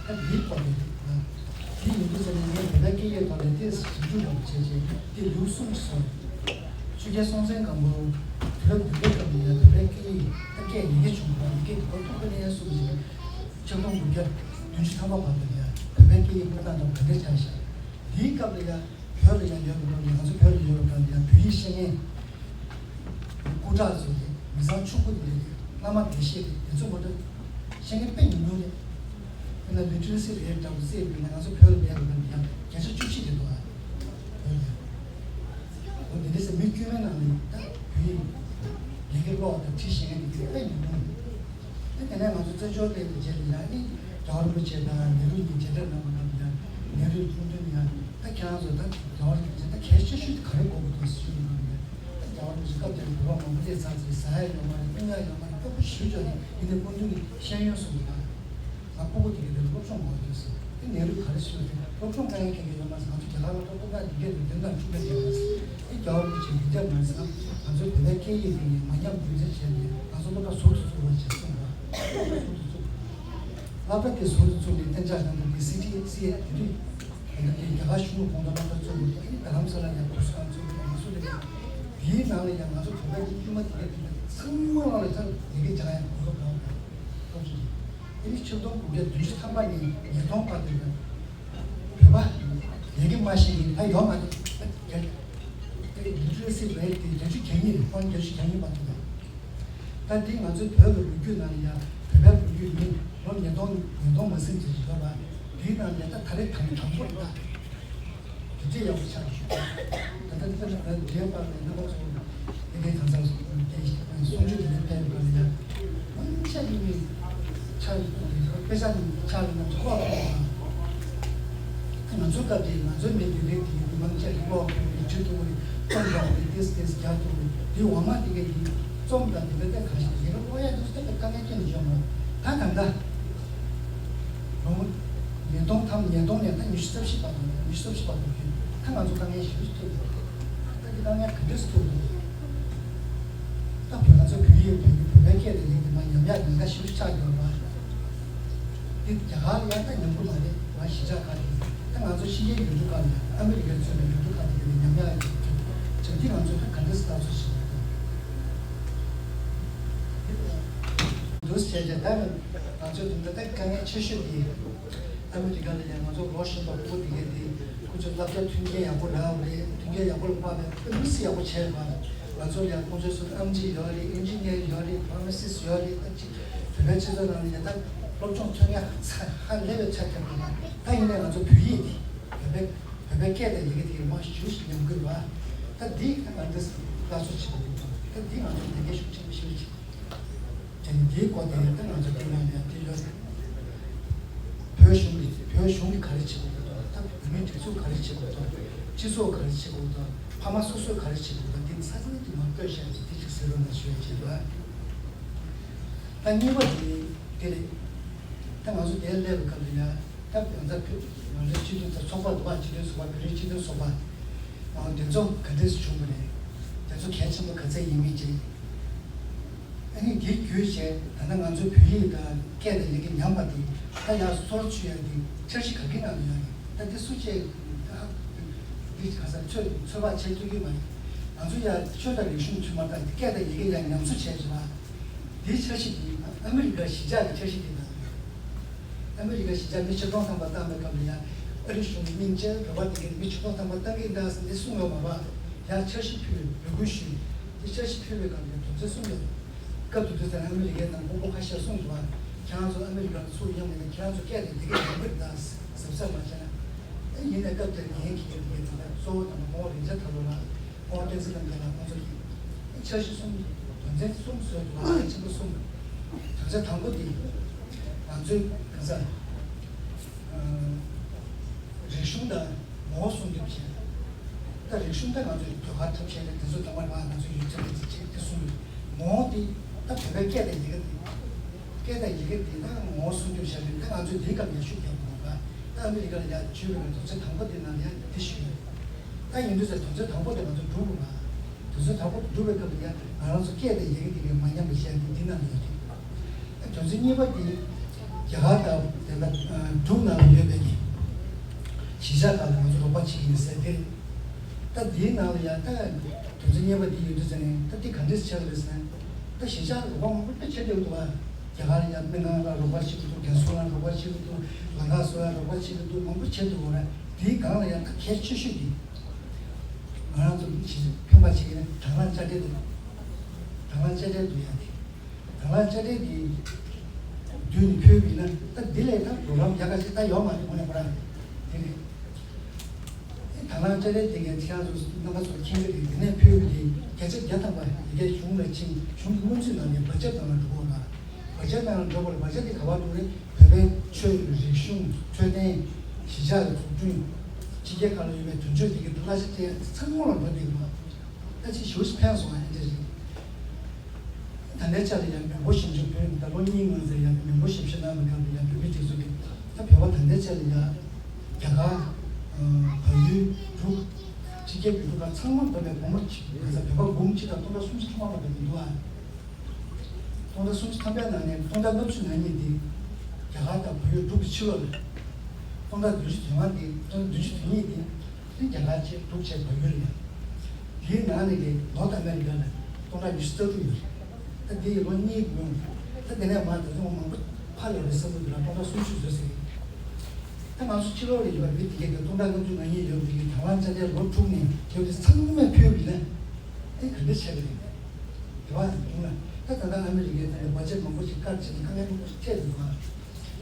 ད་འདིའི་སྐོར་ལ་རེད། དེ་ཡིན་དུས་ཙམ་ནས་ངས་བོད་པའི་སྐད་ཡིག་ཐོག་ལ་ཏོག་ཙམ་ཞིབ་འཇུག་འདྲ་པོ་བྱས་རྗེས་དེ་ལེའུ་གསུམ་ཞིག་བཟོས། ཆོས་རྒྱལ་སྲོང་བཙན་སྒམ་པོ་དུས་རབས་བདུན་པའི་སྐབས་ལ་ཡང་བོད་པའི་སྐད་ཡིག་ད་སྐད་ཡིག་བྱུང་བ་ཡི་གེ་དེ་ཁོ་ཐུག་པ་ནས་གསུངས་ཤིང་། ཆིག་སྟོང་དགུ་བརྒྱ་བདུན་ཅུ་ཐམ་པ་བར་དུ་ཡང་བོད་པའི་སྐད་ཡིག་སྔོག་འདོན་ག་འདྲ་བྱས་ཤག་འདིའི་སྐབས་ལ་ཡང་བོད་ལ་ཡང་ཡོད་པའི་སྐབས་ལ་ང་ཚོ་བོད་ལ་ཡོད་པའི་སྐབས་ལ་ཡང་བོད་ཡིག་ཤེས་མཁན། སྐུ་དྲག་ཚོ་རེད། མི་ཚང་ཕྱུག་པོ་དེ་རེད། བླ་མ་དགེ་བཤེས་རེད། དེ་ཚོ་མ་གཏོགས་ཤེས་མཁན་དཔེ་ཉུང་ཉུང་རེད། དཔེར་ན་ལི་ཊི་རེ་སི་རེད་འདྲ་པོ་བརྩིས་པ་ཡིན་ན་ང་ཚོ་བོད་ལ་བསྡད་པའི་སྐབས་ལ་ཡང་བརྒྱ་ཆ་བཅུ་བཞི་རེད་འདུག་ཨ། བོད་ལ་ཡང་། འོ་དེ་འདྲ་ཟེར་མི་དཀྱུས་མའི་ནང་ནས་ད་བོད་ཡིག་ཡི་གེ་ཀློག་དང་བྲིས་ཤེས་མཁན་དེ་དཔེ་ཉུང་ཉུང་རེད། ཨ་དེ་ནས་ང་ཚོ་བཙན་བྱོལ་སླེབས་པའི་རྗེས་ལ་ཡང་ནི་རྒྱལ་བ་རིན་པོ་ཆེ་དང་ནེ་རུ་གཉིས་མཇལ་འཕྲད་གནང་བ་ནང་ལ་ཡང་ནེ་རུའི་སྐུ་མདུན་ཡང་ད་ཁྱེད་རང་ཚོ་ད་རྒྱལ་བ་རིན་པོ་ཆེ་ད་གལ་ཆེ་ཤོས་དེ་ག་རེ་དགོས་ཀྱི་འདུག་ཟེར་ཞུས་པ་ནང་ལ་ཡང་ད་རྒྱལ་བ་རིན་པོ་ཆེ་སྐབས་དེར་བོད་པ་མང་པོ་སླེབས་ཚར་ཚེ་ཟ་ཡ་ཡོད་མ་རེད། འཐུང་ཡ་ཡོད་མ་རེད། སྐྱོ་པོ་ཞེ་པོ་ཅིག་རེད། ཡིན་ནའི་སྐུ་མདུན་གྱིས་ཤེས་ཡོན་གསུངས་པ་ང་སྤུ་གུ་དེ་གའི་དེར་སློབ་སྦྱོང་དགོས་ཀྱི་འདུག་ཟེར། དེ་ནེ་རུས་ག་རེ་ཞུས་ཟེར། སློབ་སྦྱོང་དཀའ་ངལ་འཕྲད་མཁན་ཡོད་མ་ཟེར། ང་ཚོ་རྒྱ་གར་ལ་སློབ་སྦྱོང་དཀའ་ངལ་འཕྲད་མཁན་བདུན་དང་བཅུ་གཉིས་ཡོད་མ་ཟེར། དེ་རྒྱལ་བ་རིན་པོ་ཆེས་མི་འདེབས་མ་ཟེར། ང་ཚོའི་བོད་པའི་སྐད་ཡིག་དེ་ནི་མ་ཉམས་རྒྱུན་འཛིན་བྱས་ནས་ང་ཚོ་སློབ་གྲྭ་ཟུར་དུ་བཙུགས་རོགས་བྱེད་གསུངས་པ། སློབ་གྲྭ་ཟུར་དུ་བཙུགས། སློབ་གྲྭ་དེ་ཟུར་དུ་བཙུགས་ནས་གཏན་འཇགས་ཁང་དུ་དེ་སི་ཊི་སི་ཨེ་དེ་དུས་དེ་རྒྱ་གར་གཞུང་གི་དགོངས་དོན་སློབ་གྲྭ་བཙུགས་ནས་དེ་རྡ་རམ་ས་ལ་ཡང་དུས་སུ་ཁང་བཙུགས་ནས་ང་ཚོ་ལས་དེའི་ནང་ལ་ཡང་ང་ཚོ་བོད་པའི་དཀྱུས་མ་དེ་གའི་དེ་ཚང་མ་ལ་ཡང་ཡི་གེ་སྦྱང་ཡང་གོ་སྐབས་རག་པ་སློབ་གསོ་དེ་ནི་ཆིག་སྟོང་དགུ་བརྒྱ་བདུན་ཅུ་ཐམ་པ་ནས་ཉིས་སྟོང་བར་དུ་ཡང་བོད་པ་ཡི་གེ་མ་ཤེས་མཁན་ད་ཡོད་མ་རེད། ལི་ཊི་རེ་སི་རེད་དེ་བརྒྱད་ཅུ་གྱ་གཉིས་རེད། ཁོང་བརྒྱད་ཅུ་གྱ་གཉིས་བར་དུ་ཡང་། ད་འདི་ང་ཚོའི་བོད་ཀྱི་ལོ་རྒྱུས་ནང་ལ་ཡང་བོད་པའི་ལོ་རྒྱུས་ནི་ལོ་ཉིས་སྟོང་ཉིས་སྟོང་མ་ཟིན་ཙམ་ཞིག་ཡོད་པ། འདིའི་ནང་ལ་ད་ད་རེས་དང་དང་པོ་རེད་ད། དེ་འདྲས་ཡག་པོ་ཆགས་ཤག་ད་ལྟ་ད་ལྟ་ང་འདྲེན་པ་ནས་རྣམ་པ་ཚོ་དེ་འདྲའི་གང་ཟག་དེ་གསུང་ཆོས་དེ་འདྲ་སྤེལ་བ་ལ་ཡང་། མང་ཆེ་ནི་ཕྱག་དཔེ་ཆ་ནི་ཕྱག་ལ་ནམ་ཞིག་ཀློག་ཐུབ་པ། ང་ཚོའི་སྐབས་དེ་ང་ཚོའི་མི་དེ་རིགས་དེ་མང་ཆེ་ཀློག་ཐུབ་རེད། འབྲི་ཐུབ་རེད། རྩོམ་རྒྱག་རེད། ཏེས་ཏེས་རྒྱག་ཐུབ་རེད། དེ་འོག་མ་དེ་གའི་དེ་རྩོམ་དང་དེ་འདྲ་ཏེ་གང་ཞིག་ཡིན་ན་ཀློག་ཡ་དེ་ཚོ་ཏེ་དཀའ་ངལ་ཁྱོན་ནས་ཡོད་མ་རེད། ད་ད་ལྟ་ལོ་ཉིས་སྟོང་ཐམ་ཉིས་སྟོང་ནས་ད་ཉི་ཤུ་རྩ་བཞི་བར་དུ་ཉི་ཤུ་རྩ་བཞི་བར་དུ་ཕྱིན། ད་ང་ཚོ་དཀའ་ངལ་ཞེ་པོ་ཞིག་ཐུག་འདུག་ད་དེ་དཀའ་ངལ་ག་འདྲས་སེ་ཐུག་འདུག་ད་བོད་ང་ཚོ་བོད་ཡིག་བོད་ཡིག་བོད་པའི་སྐད་དང་ཡིག་དེ་མ་ཉམས་ཡག་ཉེན་ཁ་ཞེ་པོ་ཞིག་ཆགས་ཡོད་རེད་པ། འདི་རྒྱ་གར་ལ་ཡང་ད་ཉམས་ཀྱི་མ་རེད་པ། གཞིས་ཆགས་ཁག་དེ། ད་ང་ཚོ་ཕྱི་རྒྱལ་ཡུལ་གྲུ་ཁག་ནས་ཨ་མི་རི་ཀའི་གཙོས་པའི་ཡུལ་གྲུ་ཁག་དེ་གའི་ཉམས་ཡག་ཅིག་བྱུང་། བྱུང་དུས་ང་ཚོས་ད་ག་འདྲ་སེ་ལྟ་ཚུལ་ཞིག་འདུག་ཟེར་བྱས་ད་ང་ཚོའི་དུས་འདི་ད་དཀའ་ངལ་ཆེ་ཤོས་དེ་ཨ་མི་རི་ཀ་ལ་ཡང་ང་ཚོ་ལོ་གཞོན་པ་ཕྲུ་གུ་དེ་གའི་དེ་ཁོ་ཚོས་སློབ་གྲྭ་མཐུན་རྐྱེན་ཡག་པོ་རག་པ་རེད། མཐུན་རྐྱེན་ཡག་པོ་ལ་དམའ་བའི་དམིགས་བསལ་ཡག་པོ་བྱས་པ། ང་ཚོ་ལ་ཡང་ཁོང་ཚོའི་སུ་ཨེམ་ཆི་ཡོད་རེད། ཨིན་ཇི་ནིར་ཡོད་རེད། ཕ་མ་སི་སི་ཡོད་རེད། ད་ཅིག་བོད་པའི་སྤྱི་ཚོགས་ནང་ལ་ཡང་ད་སློབ་སྦྱོང་ཐོན་མཁན་ཧ་ལས་པའི་ཚད་ཐེབས་འདུག་ད་ཡིན་ནའི་ང་ཚོ་བོད་ཡིག་དེ་བོད་པའི་བོད་པའི་སྐད་དང་ཡི་གེ་དེ་མ་ཞུ་ཞིག་ཉམས་དགོས་པ། ད་འདི་ད་ང་འདི་སླར་གསོ་བྱེད་དགོས་འདུག་ད་འདི་ང་ཚོ་ལས་འགན་ཤུགས་ཆེན་པོ་ཞིག་རེད། དེ་ནི་འདིའི་སྐོར་དེ་ད་ང་ཚོ་བསྟུན་ནས་ཡང་དེ་ཡོད། བོད་གཞུང་གིས་བོད་གཞུང་གིས་ག་རེ་བྱེད་དགོས་འདུག་ད་བོད་མིའི་སྒྲིག་འཛུགས་ག་རེ་བྱེད་དགོས་འདུག་སྤྱི་ཚོགས་ག་རེ་བྱེད་དགོས་འདུག་ཕ་མ་སོ་སོས་ག་རེ་བྱེད་དགོས་འདུག་འདི་ཚང་མ་དེ་མ་བཀོད་བཞག་ཅིག་དེ་ཅིག་ཟེར་རོགས་གནང་ཞུ་ཡ་བྱེད་པ། ད་གཉིས་པ་དེ་དེ་རེད། ད་ང་ཚོ་དེར་སླེབས་པའི་སྐབས་ལ་ཡ། ད་ང་ཚོ་བོད་ང་ཚོའི་སྤྱི་འཐུས་དང་ཚོགས་པ་འདུག་པ། སྤྱི་འཐུས་ཚོགས་པ། བོད་རིགས་སྤྱི་མཐུན་ཚོགས་པ། ཨང་། དེ་ཚོ་ག་འདྲས་སུ་བྱུང་བ་རེད། དེ་ཚོ་གལ་ཆེན་པོ་ག་ཚད་ཡིན་མིན་བྱས། ཨ་ནི་འདིར་བརྒྱུད་བྱས་ད་ལྟ་ང་ཚོའི་བོད་ཡིག་དང་སྐད་དང་ཡི་གེ་ཉམས་པ་དེ་ད་ཡར་སོར་ཆུད་ཡ་དེ་འཆར་གཞི་ག་གི་ནང་ལ་ཡོད་རེད། ད་འདི་སུ་བཅས་ད་འདི་ག་ས་ཚོད་ཚོད་དཔག་བྱེད་ཐུབ་ཀྱི་མ་རེད། ང་ཚོ་ཡར་ཆོས་དང་རིག་གཞུང་ཐོན་མ་ཐག་སྐད་དང་ཡི་གེ་ཡར་ཉམས་གསོ་བྱས་བྱས་ལ། འདིའི་འཆར་གཞི་འདི་ཨ་མི་རི་ཀ་གཞིས་ཆགས་ཀྱི་འཆར་གཞི་འདི་དང་། ཨ་མི་རི་ཀ་གཞིས་ཆགས་མི་ཆིག་སྟོང་ཐམ་པ་བཏང་བའི་སྐབས་ལ་ཡང་ཨ་རི་གཞུང་གི་སྙིང་རྗེ་བོད་པ་དེ་གའི་མི་ཆིག་སྟོང་ཐམ་པ་བཏང་གི་འདུག་ཟེར་འདི་གསུངས་ཡོད་མ་རེད། ཡང་འཆར་གཞི་ཕུལ་འབོད་སྐུལ་ཞུས། འདི་འཆར་གཞི་ཕུལ་བའི་སྐབས་ལ་དོན་ཚན་གསུམ་ཡོད། སྐབས་དེ་དུས་ཙམ་ཨ་མི་རི་ཀའི་ནང་ཁོང་ཁོ་ཁ་ཤས་གསུངས་འདུག་བ། ཁྱེད་རང་ཚོ་ཨ་མི་རི་ཀར་ཚུར་ཡོང་ནས་ཁྱེད་རང་ཚོ་སྐད་དེ་འདི་གའི་ཡོང་གི་རེད་ད་གཟབ་གཟབ་མ་བྱས་ན། ཨེ་ཡིན་ནའི་སྐབས་དེར་འགན་འཁྱེར་མཁན་དེ་གའི་ད་ལྟ་གཙོ་བོ་དང་པོ་ཁོང་རེན་ཇར་དར་ལོ་ལགས། ཁོང་བསྟན་འཛིན་རྣམ་རྒྱལ་ལགས་ཁོང་ཚོ་གིས་འཆར་གཞི་གསུམ། དོན་ཚན་གསུམ་བཟོས་འདུག་གལ་ཆེན་པོ་གསུམ། དོན་ཚན་དང་པོ་དེ་ང་ཚོའི་ག་ས་རིག་གཞུང་དང་ངོ་བོ་སྲུང་སྐྱོབ་བྱས། ད་རིག་གཞུང་ད་ང་ཚོའི་ཟློས་གར་འཁྲབ་གཞས་རེད། དེ་ཚོ་ཚང་མ་ང་ཚོའི་ཡུལ་ཚན་རེད་ཅེས་དེ་གསུངས་ཡོད། ངོ་བོ་དེ་ད་བོད་པའི་སྐད་དང་ཡི་གེ་དེ། སྐད་དང་ཡི་གེ་དེ་ད་ངོ་བོ་སྲུང་སྐྱོབ་བྱས་རེད། ད་ང་ཚོས་དེའི་སྐབས་ཡར་ཤུགས་རྒྱག་དགོས་པ། ད་ཨ་མི་རི་ཀ་ལ་ཡར་བྱོན་པའི་དོན་ཚན་དང་པོ་དེ་ནང་ལ་ཡང་དེ་ཞུས་ཡོད། ད་ཡིན་དུས་ཙང་དོན་ཚན་དང་པོ་དེ་ང་ཚོ་འགྲུབ་དགོས་པ། དོན་ཚན་དང་པོ་དེ་འགྲུབ་པའི་སྐབས་ལ་ཡང་ང་རང་ཚོ་སྐད་དང་ཡི་གེ་དེ་གའི་མ་ཉམས་པ་བྱས་ཏེ་འདི་ནང་ལ་ཡོད་རེད། ཨ་དོན་ཚན་གཉིས་པ་དེ་རྒྱ་གར་དང་དེ་ལ་འབྲུག་ནང་ལ་ཡོད་པའི་གཞིས་ཆགས་ཁག་ལ་ང་ཚོ་རོགས་པ་བྱེད་ཀྱི་ཡིན་ཟེར་དེ་རེད། ད་འདིའི་ནང་ལ་ཡང་ད་དོན་ཚན་གཉིས་པ་འདི་ཡོད་དུས་ཙང་ནས་ད་འདི་ག་འདྲས་ཆགས་རེད་ཟེར་ན། ད་གཞིས་ཆགས་རོགས་པ་མང་པོ་བྱེད་བསྡད་འདུག་བ། རྒྱ་གར་ཡང་སྨན་ཁང་ལ་རོགས་པ་བྱེད་ཀྱི་འདུག་རྒན་གསོ་ལ་རོགས་པ་བྱེད་ཀྱི་འདུག་ལམ་ཁ་བཟོ་ཡ་རོགས་པ་བྱེད་ཀྱི་འདུག་མང་པོ་བྱེད་འདུག་འོ་ན་དེའི་སྒང་ལ་ཡང་ད་གལ་ཆེ་ཤོས་དེ་ང་རང་ཚོ་ཕན་པ་བྱེད་ཀྱི་ན་དང་བླངས་དཔྱ་ཁྲལ་འདུག་དང་བླངས་དཔྱ་ཁྲལ་འདུག་ཡ་དེ། དང་བླངས་དཔྱ་ཁྲལ་དེ་བསྡུས་ནས་ཕུལ་བ་ཡིན་ན་ད་འདི་ལས་ད་བགྲོ་གླེང་ཡག་ག་ཞིག་ད་ཡོད་མ་རེད། དངོས་གནས་ཁོ་རང་དེ་རེད། དང་བླངས་དཔྱ་ཁྲལ་དེ་གའི་ཁྱེད་རང་ཚོ་རྣམ་པ་ཚོ་མཁྱེན་གྱི་རེད། འདི་ནས་ཕུལ་བ་དེ་བརྒྱ་ཆ་བརྒྱ་ཐམ་པ་ཡི་གེ་གཞུང་ལ་ཕྱིན། གཞུང་གི་སྔོན་ཚུད་ནང་ནས་བར་ཁྱབ་ནང་ལ་འགྲོ་དགོས་ལ། བར་ཁྱབ་ནང་ལ་འགྲོ་དགོས་ལ། བར་ཁྱབ་དེ་ག་པར་འགྲོ་རེད། བོད་པའི་ཆོས་རིག་གཞུང་འཕྲོད་བསྟེན་གཞིས་ཆགས་ཀྱི་འཛུགས་སྐྲུན་ཕྱི་རྒྱལ་ཁག་ལ་ཡོད་པའི་དོན་གཅོད་དེ་གའི་གླ་ཆ་སྤྲད་ཚང་མ་ལ་འགྲོ་བསྡད་ཡོད་པ། ད་ཅིག་ཞེ་པོ་ཅིག་ཕན་སོང་བ་ཨེ་འདྲ་རེད། ད་ལྟའི་ཆ་ལ་ཡང་མི་འབོར་ཞིབ་འཇུག་བོད་ད་ལོ་གཉིས་སྔོན་ཙམ་ཡང་མི་འབོར་ཞིབ་བཤེར་གནང་བའི་སྐབས་ལ་ཡང་བོད་མིའི་སྒྲིག་འཛུགས་ཀྱིས་ད་བོད་པ་ད་ལྟའི་ཆ་ལ་ཡང་རྒྱ་གར། བལ་ཡུལ། འབྲུག་ཕྱི་རྒྱལ་ཡུལ་གྲུ་ཁག་ཚང་མ་བོད་པའི་སྒོར་མོ་གཅིག་ག་ས་བོད་པ་འབུམ་གཅིག་དང་སྟོང་ཕྲག་སུམ་ཅུ་ཐམ་པ་ལ་བསྡད་འདུག་ཨ། སྟོང་ཕྲག་སུམ་ཅུ་ཐམ་པའི་ནང་ནས་སྟོང་ཕྲག་ལྔ་བཅུ་ང་གཉིས་འདི་རྒྱ་གར་དང་བལ་ཡུལ་འབྲུག་གི་ཕྱི་ལོགས་ལ། སྟོང་ཕྲག་བདུན་ཅུ་དོན་ལྔ་འདི་སྟོང་ཕྲག་བདུན་ཅུ་དོན་གཉིས་འདི། དེ་རྒྱ་གར་བཅས་འབྲུག་བཅས་བལ་ཡུལ་ཡིན། དེའི་ནང་ནས་ཀྱི་ནོར་ཐ་ཨ་མེ་རི་ཀ་ལ་སྟོང་ཕྲག་ཉི་ཤུ་རྩ་དྲུག་ཡོད་རེད། ད་འདི་ཡི་ལོ་གཉིས་སྔོན། ད་དེ་ནས་མར་ད་དུང་མང་པོ་ཕར་ལ་རེད་བསམ་གྱི་འདུག་ལ་སྟོང་ཕྲག་སུམ་ཅུ་བཟོས་ཟེར་གྱི། ད་ང་ཚོ་ཕྱི་ལོགས་ལ་ཡོད་པ་མི་དེ་གས་ཀྱི་སྟོང་ཕྲག་ལྔ་བཅུ་ང་གཉིས་ཡོད་པ་དེ་གི་དང་བླངས་དཔྱ་ཁྲལ་ལོ་དྲུག་ནས་ཡོད་དེ་ཚང་མས་ཕུལ་བ་ཡིན་ན། ཨེ་ག་འདྲ་བྱས་པ་རེད། དེ་བ་ཡིན་ན་ད་ད་ལྟ་ཨ་མེ་རི་ཀའི་ད་ལྟ་བ་ཇེ་མང་པོ་ཞིག་བཀར་བྱས་ནས་དཀའ་ངལ་མང་པོ་ཞིག་འཕྲད་འདུག་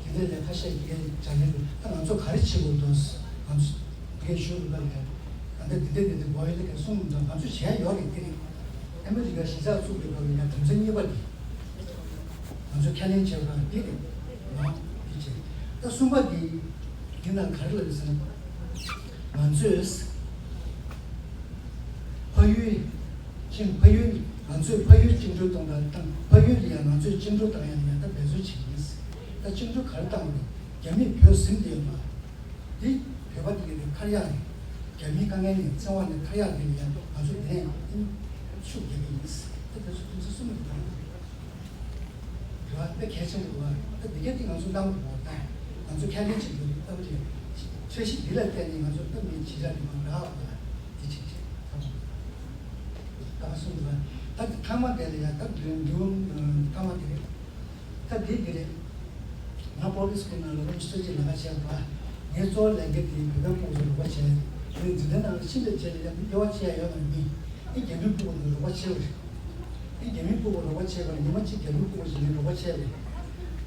ག་དེ་འདྲའི་ལས་ཁ་ཤས་ཀྱིས་བྱ་ངན་འདུག་ད་ང་ཚོ་ག་རེ་བྱེད་དགོས་འདུག་ང་ཚོ་དེ་གས་ཞུ་རུ་ལ་ལས་ད་ལྟ་འདི་འདྲ་འདི་འདྲ་དགོས་ཡོད་ལ་གས་གསུངས་འདུག་ང་ཚོ་བྱས་ཡོད་རེད། དེ་རེད། ཨ་མེ་རི་ཀ་གཞིས་ཆགས་བཙུགས་པའི་སྐབས་ལ་ཡང་དོན་ཚན་གཉིས་པ་འདི་ང་ཚོ་ཁས་ལེན་བྱས་པ་འདི་རེད། ང་འདི་བྱས། ད་གསུམ་པ་འདི་འདི་ནང་ག་རེ་ལབ་ཡོད་ཟེར་ན། ང་ཚོས་ཕ་ཡུལ་ཅིང་ཕ་ཡུལ་ང་ཚོས་ཕ་ཡུལ་བཅིངས་འགྲོལ་གཏོང་སྟངས་དང་ཕ་ཡུལ་ལ་ཡང་ང་ཚོས་བཅིངས་འགྲོལ་བཏང་ཡ་ལ་ཡང་ད་འབད་རྩོལ་བྱེད་ཀྱི་ཡིན། ད་བཅིངས་འགྲོལ་ག་རེ་བཏང་བ་རེད། རྒྱ་མིས་བོད་ཟིན་བསྡད་ཡོད་པ། འདི་བོད་པ་དེ་གའི་ཁ་ཡག་རེད། རྒྱ་མིའི་དཀའ་ངལ་ནས་འཚེ་བ་ནས་ཁ་ཡག་དེ་ལ་ཡང་ང་ཚོ་དེ་ནས་ཤུགས་རྒྱག་གི་ཡིན། ད་དེ་ཚོ་དུས་ཚོད་གསུམ་ལ་བཏང་། དེ་བ་དཔེ་གལ་ཆེན་པོ་འདུག་བ། ད་འདི་ག་དེ་ང་ཚོ་གནང་དགོས་པ་དང་ང་ཚོ་ཁས་ལེན་བྱེད་དགོས་རེད། ལྟ་བུ་དེ་བྱེད་ འཆར་གཞི་འདི་ལ་བརྟེན་ནས་ང་ཚོ་སྟབས་མི་བྱེད་ཆ་རེ་མ་རག་པ་ལ་འདི་བྱེད་ཆེད་ཐག་ཐག་གསུམ་དུ་ད་ཐ་མ་དེ་ལ་ཡང་ད་མདུན་མདུན་ཐ་མ་དེ་རེད། ད་འདི་འདི་རེད། ང་པོ་ལི་སི་སྐུལ་ནང་ལ་ལོ་ཉི་ཤུ་རྩ་གཅིག་ལས་ཀ་བྱས་པ། ངའི་གཙོ་བོ་ལས་འགན་དེ་བོད་པའི་ཕྲུ་གུ་ཚོ་རོགས་པ་བྱས། ངའི་འཛིན་གྲྭ་ནང་ལ་ཕྱིན་པའི་རྗེས་ལ་ཡང་མི་སྐྱོ་བ་བྱས་ཡོད་མ་རེད། ཨི་རྒྱ་མི་ཕྲུ་གུ་ཚོ་རོགས་པ་བྱས་པ་རེད། ཨི་རྒྱ་མི་ཕྲུ་གུ་རོགས་པ་བྱས་པ་ལ་ཉི་མ་གཅིག་རྒྱ་མི་ཕྲུ་གུ་ཞིག་ནས་རོགས་པ་བྱས་པ་རེད།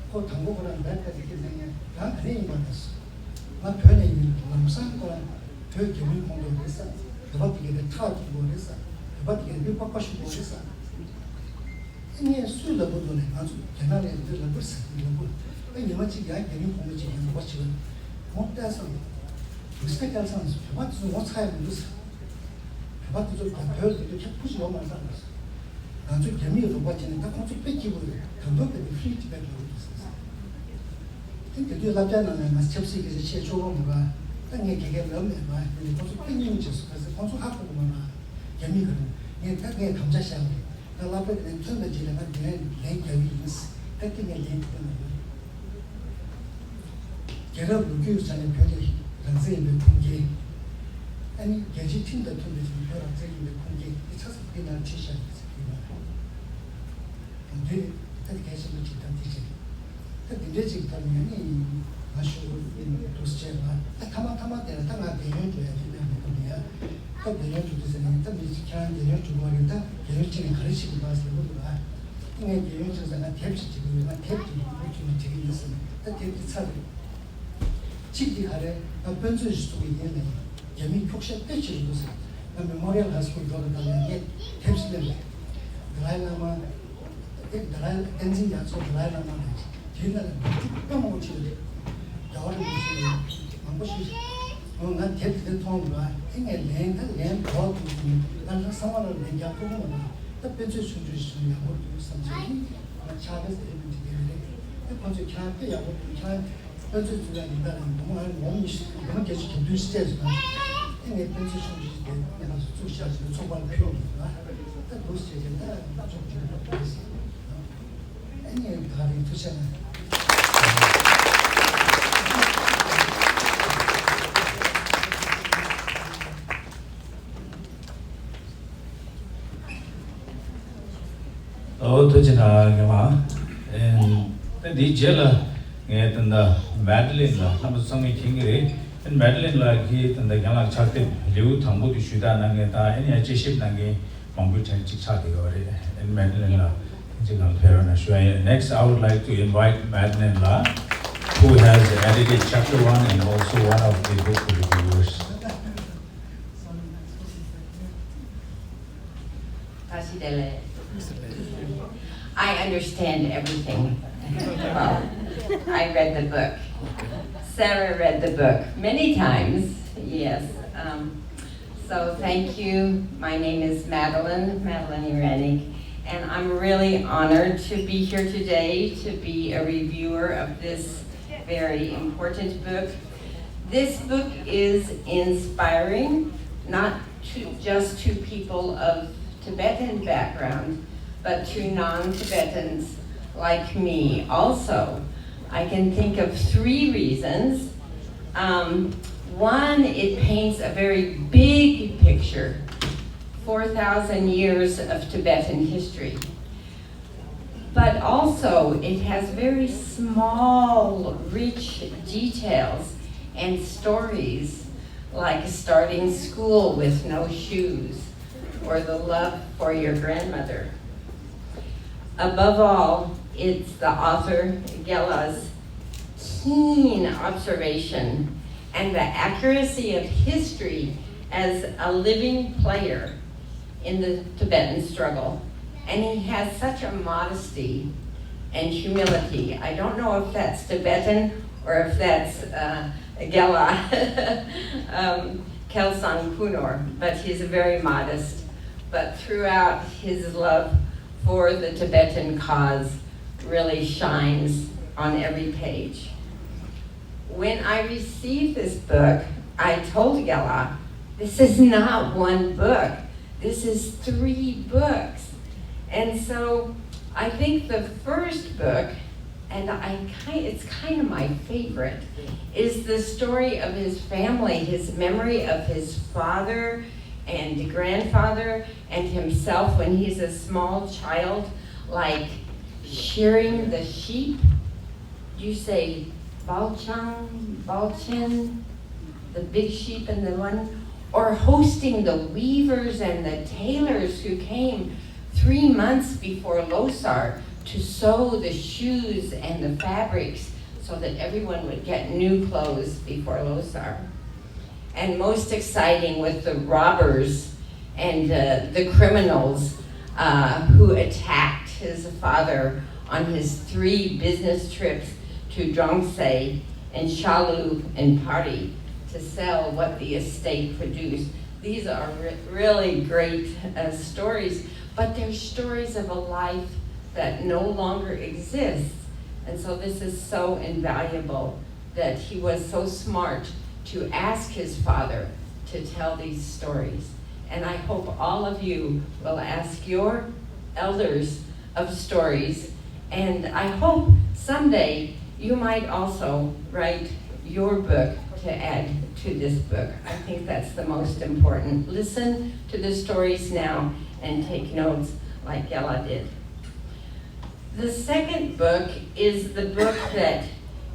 ཁོ་དང་པོ་ཁོ་རང་བེད་ཀ་དེ་ཁྱེད་ཚང་ངས་རང་ག་རེ་ཡིན་པ་ན། ང་བོད་ནས་ཡིན། ལམ་སང་ཁོ་རང་བོད་རྒྱ་མིའི་ཁོངས་གཏོགས་རེད་ཟེར། བོད་པ་དེ་གའི་དེ་ཁྲག་འཐུང་དགོས་རེད་ཟེར། བོད་པ་དེ་གའི་མི་པགས་པ་བཤུ་དགོས་རེད་ཟེར། ཨེ་ངས་སུས་ལབ་དགོས་འདུག་ལས། ང་ཚོ་རྒྱ་ནག་ལ་འདི་ལབ་དགོས་ཟེར། ལབ་དགོས། ཨེ་ཉི་མ་གཅིག་ཡང་རྒྱ་མིའི་ཁོངས་མི་གཅིག་ཡང་ལབ་པ་བྱེད་དགོས། ངོ་བལྟས་སོང་། མི་སེ་སྐལ་བཟང་བོད་པ་དེ་ཚོ་ངོ་ཚ་ཡ་མི་འདུག་ཟེར། བོད་པ་དེ་ཚོ་ག་བོད་ལ་དེ་ཚོ་ཁྱབ་ཁུ་ཞིག་ཡོད་མ་རེད་ཟེར། ང་ཚོ་རྒྱ་མིས་རོགས་པ་བྱས་ནས་ད་ཁོང་ཚོ་དཔེ་སྐྱིད་པོ་རེད། ད་འདོད་པའི་Free Tibet ལབ་འདུག་ཟེར། དེ་དེ་དུས་བསླབ་བྱ་ནང་ནས་ང་ཆབ་སྲིད་སྐད་ཆ་བཤད་ཆོག་གོ་མ་རེད། ད་ངས་དགེ་རྒན་ལབ་མེད་པ་ཡིན་ནས་ཁོང་ཚོ་དཔེ་སྙིང་རྗེ་སོང་། ག་ཚོད་ཁོང་ཚོ་ཧ་གོ་གི་མ་རེད། རྒྱ་མི་ག་རེ་ངས་ད་ངས་དམ་བཅའ་བཞག་རེད། ད་བསླབ་པ་དེ་ནས་ཐོན་པའི་རྗེས་ལ་ང་དེ་ནས་ལན་རྒྱག་གི་ཡིན། ད་དེ་ངས་ལན་དེ་ཐོན་ལ་ཡོད། རྒྱལ་རབས་ལོ་རྒྱུས་ཀྱི་ཆ་ནས་བོད་དེ་རང་བཙན་ཡིན་པའི་ཁུངས་སྐྱེལ། ཨ་ནི་རྒྱལ་སྤྱིའི་ཁྲིམས་དང་མཐུན་པའི་ཆ་ནས་བོད་རང་བཙན་ཡིན་པའི་ཁུངས་སྐྱེལ་དེ་ཆ་ཚང་འདི་ནང་བྲིས་བཞག་ཡོད་ཟེར་གྱི་ཡོད་རེད། འདི་ད་གལ་ཆེན་པོ་ཅིག་དང་འདི་བྱས། ད་འདི་འདྲའི་ཅིག་ཐོག་ནས་ནི་ང་ཞུ་དགོས་ཡིན་འདུག་ཟེར་བྱས་ན། ད་ཐ་མ་ཐ་མ་དེ་ལ་ད་ང་རྒན་ཡོལ་འགྲོ་ཡ་དེ་ནས་མི་དགོས་ནས་ཡ། ད་རྒན་ཡོལ་འགྲོ་དུས་ཟེར་ནས་ད་མི་ཅིག་ཁྱེད་རང་རྒན་ཡོལ་འགྲོ་དགོས་རེད། ད་རྒན་ཡོལ་ཅིག་ནས་ག་རེ་བྱེད་དགོས་པ་ཟེར་དགོས་འདུག་ཨ། ངས་རྒན་ཡོལ་ཅིག་ཟེར་ན་དེབ་ཅིག་བྲིས་དགོས་ཡོད། ང་དེབ་ཅིག་མང་པོ་བྲིས་ནས་བྲིས་ཀྱི་ཡིན་ཟེར་ནས། ད་དེབ་དེ་ཚར་རེད། གཅིག་དེ་ག་རེ་ང་དཔེ་མཛོད་ཞིག་བཙུགས་ཀྱི་ཡིན་ལས། རྒྱ་མིས་འཁྱོག་བཤད་དཔེ་ཆེ་རུ་འདུག་ཟེར། ང་Memorial High School འགྲོ་བའི་སྐབས་ལ་ངས་དེབ་ཞིག་ལེན་པས། དཱ་ལའི་བླ་མ། དེ་དཱ་ལའི་བསྟན་འཛིན་རྒྱ་མཚོ་དཱ་ལའི་བླ་མ་ལ་དེའི་ནང་ལ་མི་ཐུབ་དཔེ་མང་པོ་ཅིག་རེད། རྒྱལ་བ་རིན་པོ་ཆེ་མང་པོ་ཞིག་ང་དེབ་དེ་མཐོང་ར་ཨེ་ངས་ལན་ད་ལན་གོ་དུས་ང་ལ་སང་བ་ལ་ལན་རྒྱག་ཐུབ་ཀྱི་མ་རེད། ད་དཔེ་མཛོད་ཆུང་ཆུང་ཞིག་ཡག་པོ་འདུག་བསམ་བྱས་ང་ཕྱག་དཔེ་དེ་མི་འགྲིག་གི་རེད། ད་ཁོ་ཚོས་ཁྱེད་རང་དཔེ་ཡག་པོ་འདུག་ཁྱེད་རང་དཔེ་མཛོད་བཙུགས་ཡག་ཡིན་ད་ལ་ངོ་མ་ངོ་མ་ཉི་ཤུ་ངོ་མ་བརྒྱད་ཅུ་གྱ་བདུན་ཞིག་བལྟས་སོང་ན་ཨེ་ངས་དཔེ་མཛོད་ཆུང་ཆུང་ཞིག་དེ་ང་ཚོ་བཙུགས་བཞག་ཞིག་ཚོགས་པ་ལ་ཕུལ་བ་རེད། ད་འདུག་ཟེར་བྱས་ད་ཅུང་ཅུང་རེད། ཨ་ནི་ད་རིང་ཐུགས་རྗེ་གནང་། ཨོ་ཐུགས་རྗེ་གནང་། ངས་མ་ཨེན་ད་འདིའི་རྗེས་ལ་ངས་ད་ལྟ་Madeline ལགས་རྣམ་པ་ཚང་མས་མཁྱེན་གྱི་རེད། ཨེན་Madeline ལགས་ཀྱིས་ད་ལྟ་རྒན་ལགས་ཕྱག་དེབ་ལེའུ་དང་པོ་དེ་ཞུས་དག་གནང་མཁན་དང་ཨེན་ཡང་དཔྱད་ཞིབ་གནང་མཁན་མང་པོའི་གྲས་གཅིག་ཆགས་བསྡད་ཡོད་རེད། ཨེན་Madeline ལགས་གཅིག་ནང་ཕེབས་རོགས་གནང་ཞུ་ཡ་ཡིན། Next, I would like to invite Madeline ལགས, who has edited chapter one and also one of the book reviewers. Tashidele. I understand everything. Well, I read the book. Sarah read the book many times, yes. Um, so thank you. My name is Madeline, Madeline Iranik, and I'm really honored to be here today to be a reviewer of this very important book. This book is inspiring, not to, just to people of Tibetan background, but to non-Tibetans like me also. I can think of three reasons. Um, one, it paints a very big picture, four thousand years of Tibetan history. But also, it has very small, rich details and stories like starting school with no shoes or the love for your grandmother. Above all, it's the author Gela's keen observation and the accuracy of history as a living player in the Tibetan struggle. And he has such a modesty and humility. I don't know if that's Tibetan or if that's uh, Gela um, Kelsang Kunor, but he's very modest. But throughout, his love for the Tibetan cause really shines on every page. When I received this book, I told Gela, "This is not one book. This is three books." And so I think the first book and I kind, it's kind of my favorite, is the story of his family, his memory of his father and grandfather and himself when he's a small child, like shearing the sheep. You say, "Baochang, Baochen," the big sheep and the one, or hosting the weavers and the tailors who came three months before Losar to sew the shoes and the fabrics so that everyone would get new clothes before Losar. And most exciting with the robbers and uh, the criminals uh, who attacked his father on his three business trips to Drongse and Shalu and Pari to sell what the estate produced. These are re- really great uh, stories, but they're stories of a life that no longer exists. And so this is so invaluable that he was so smart to ask his father to tell these stories. And I hope all of you will ask your elders of stories. And I hope someday you might also write your book to add to this book. I think that's the most important. Listen to the stories now and take notes like Gela did. The second book is the book that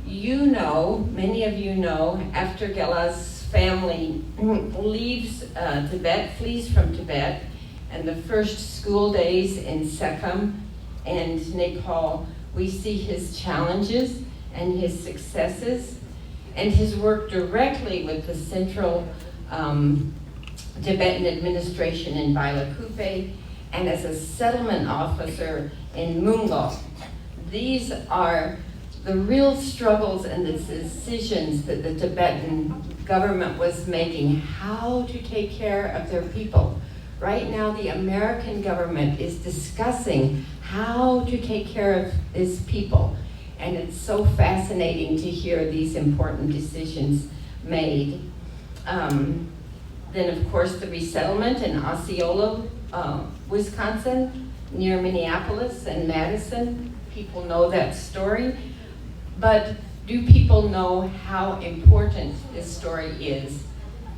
you know, many of you know, after Gela's family leaves uh, Tibet, flees from Tibet, and the first school days in Sekhem and Nepal, we see his challenges and his successes and his work directly with the central um, Tibetan administration in Bailakupe and as a settlement officer in Mungo. These are the real struggles and the decisions that the Tibetan government was making, how to take care of their people. Right now, the American government is discussing how to take care of its people. And it's so fascinating to hear these important decisions made. Um, then, of course, the resettlement in Osceola, uh, Wisconsin, near Minneapolis and Madison. People know that story. But do people know how important this story is?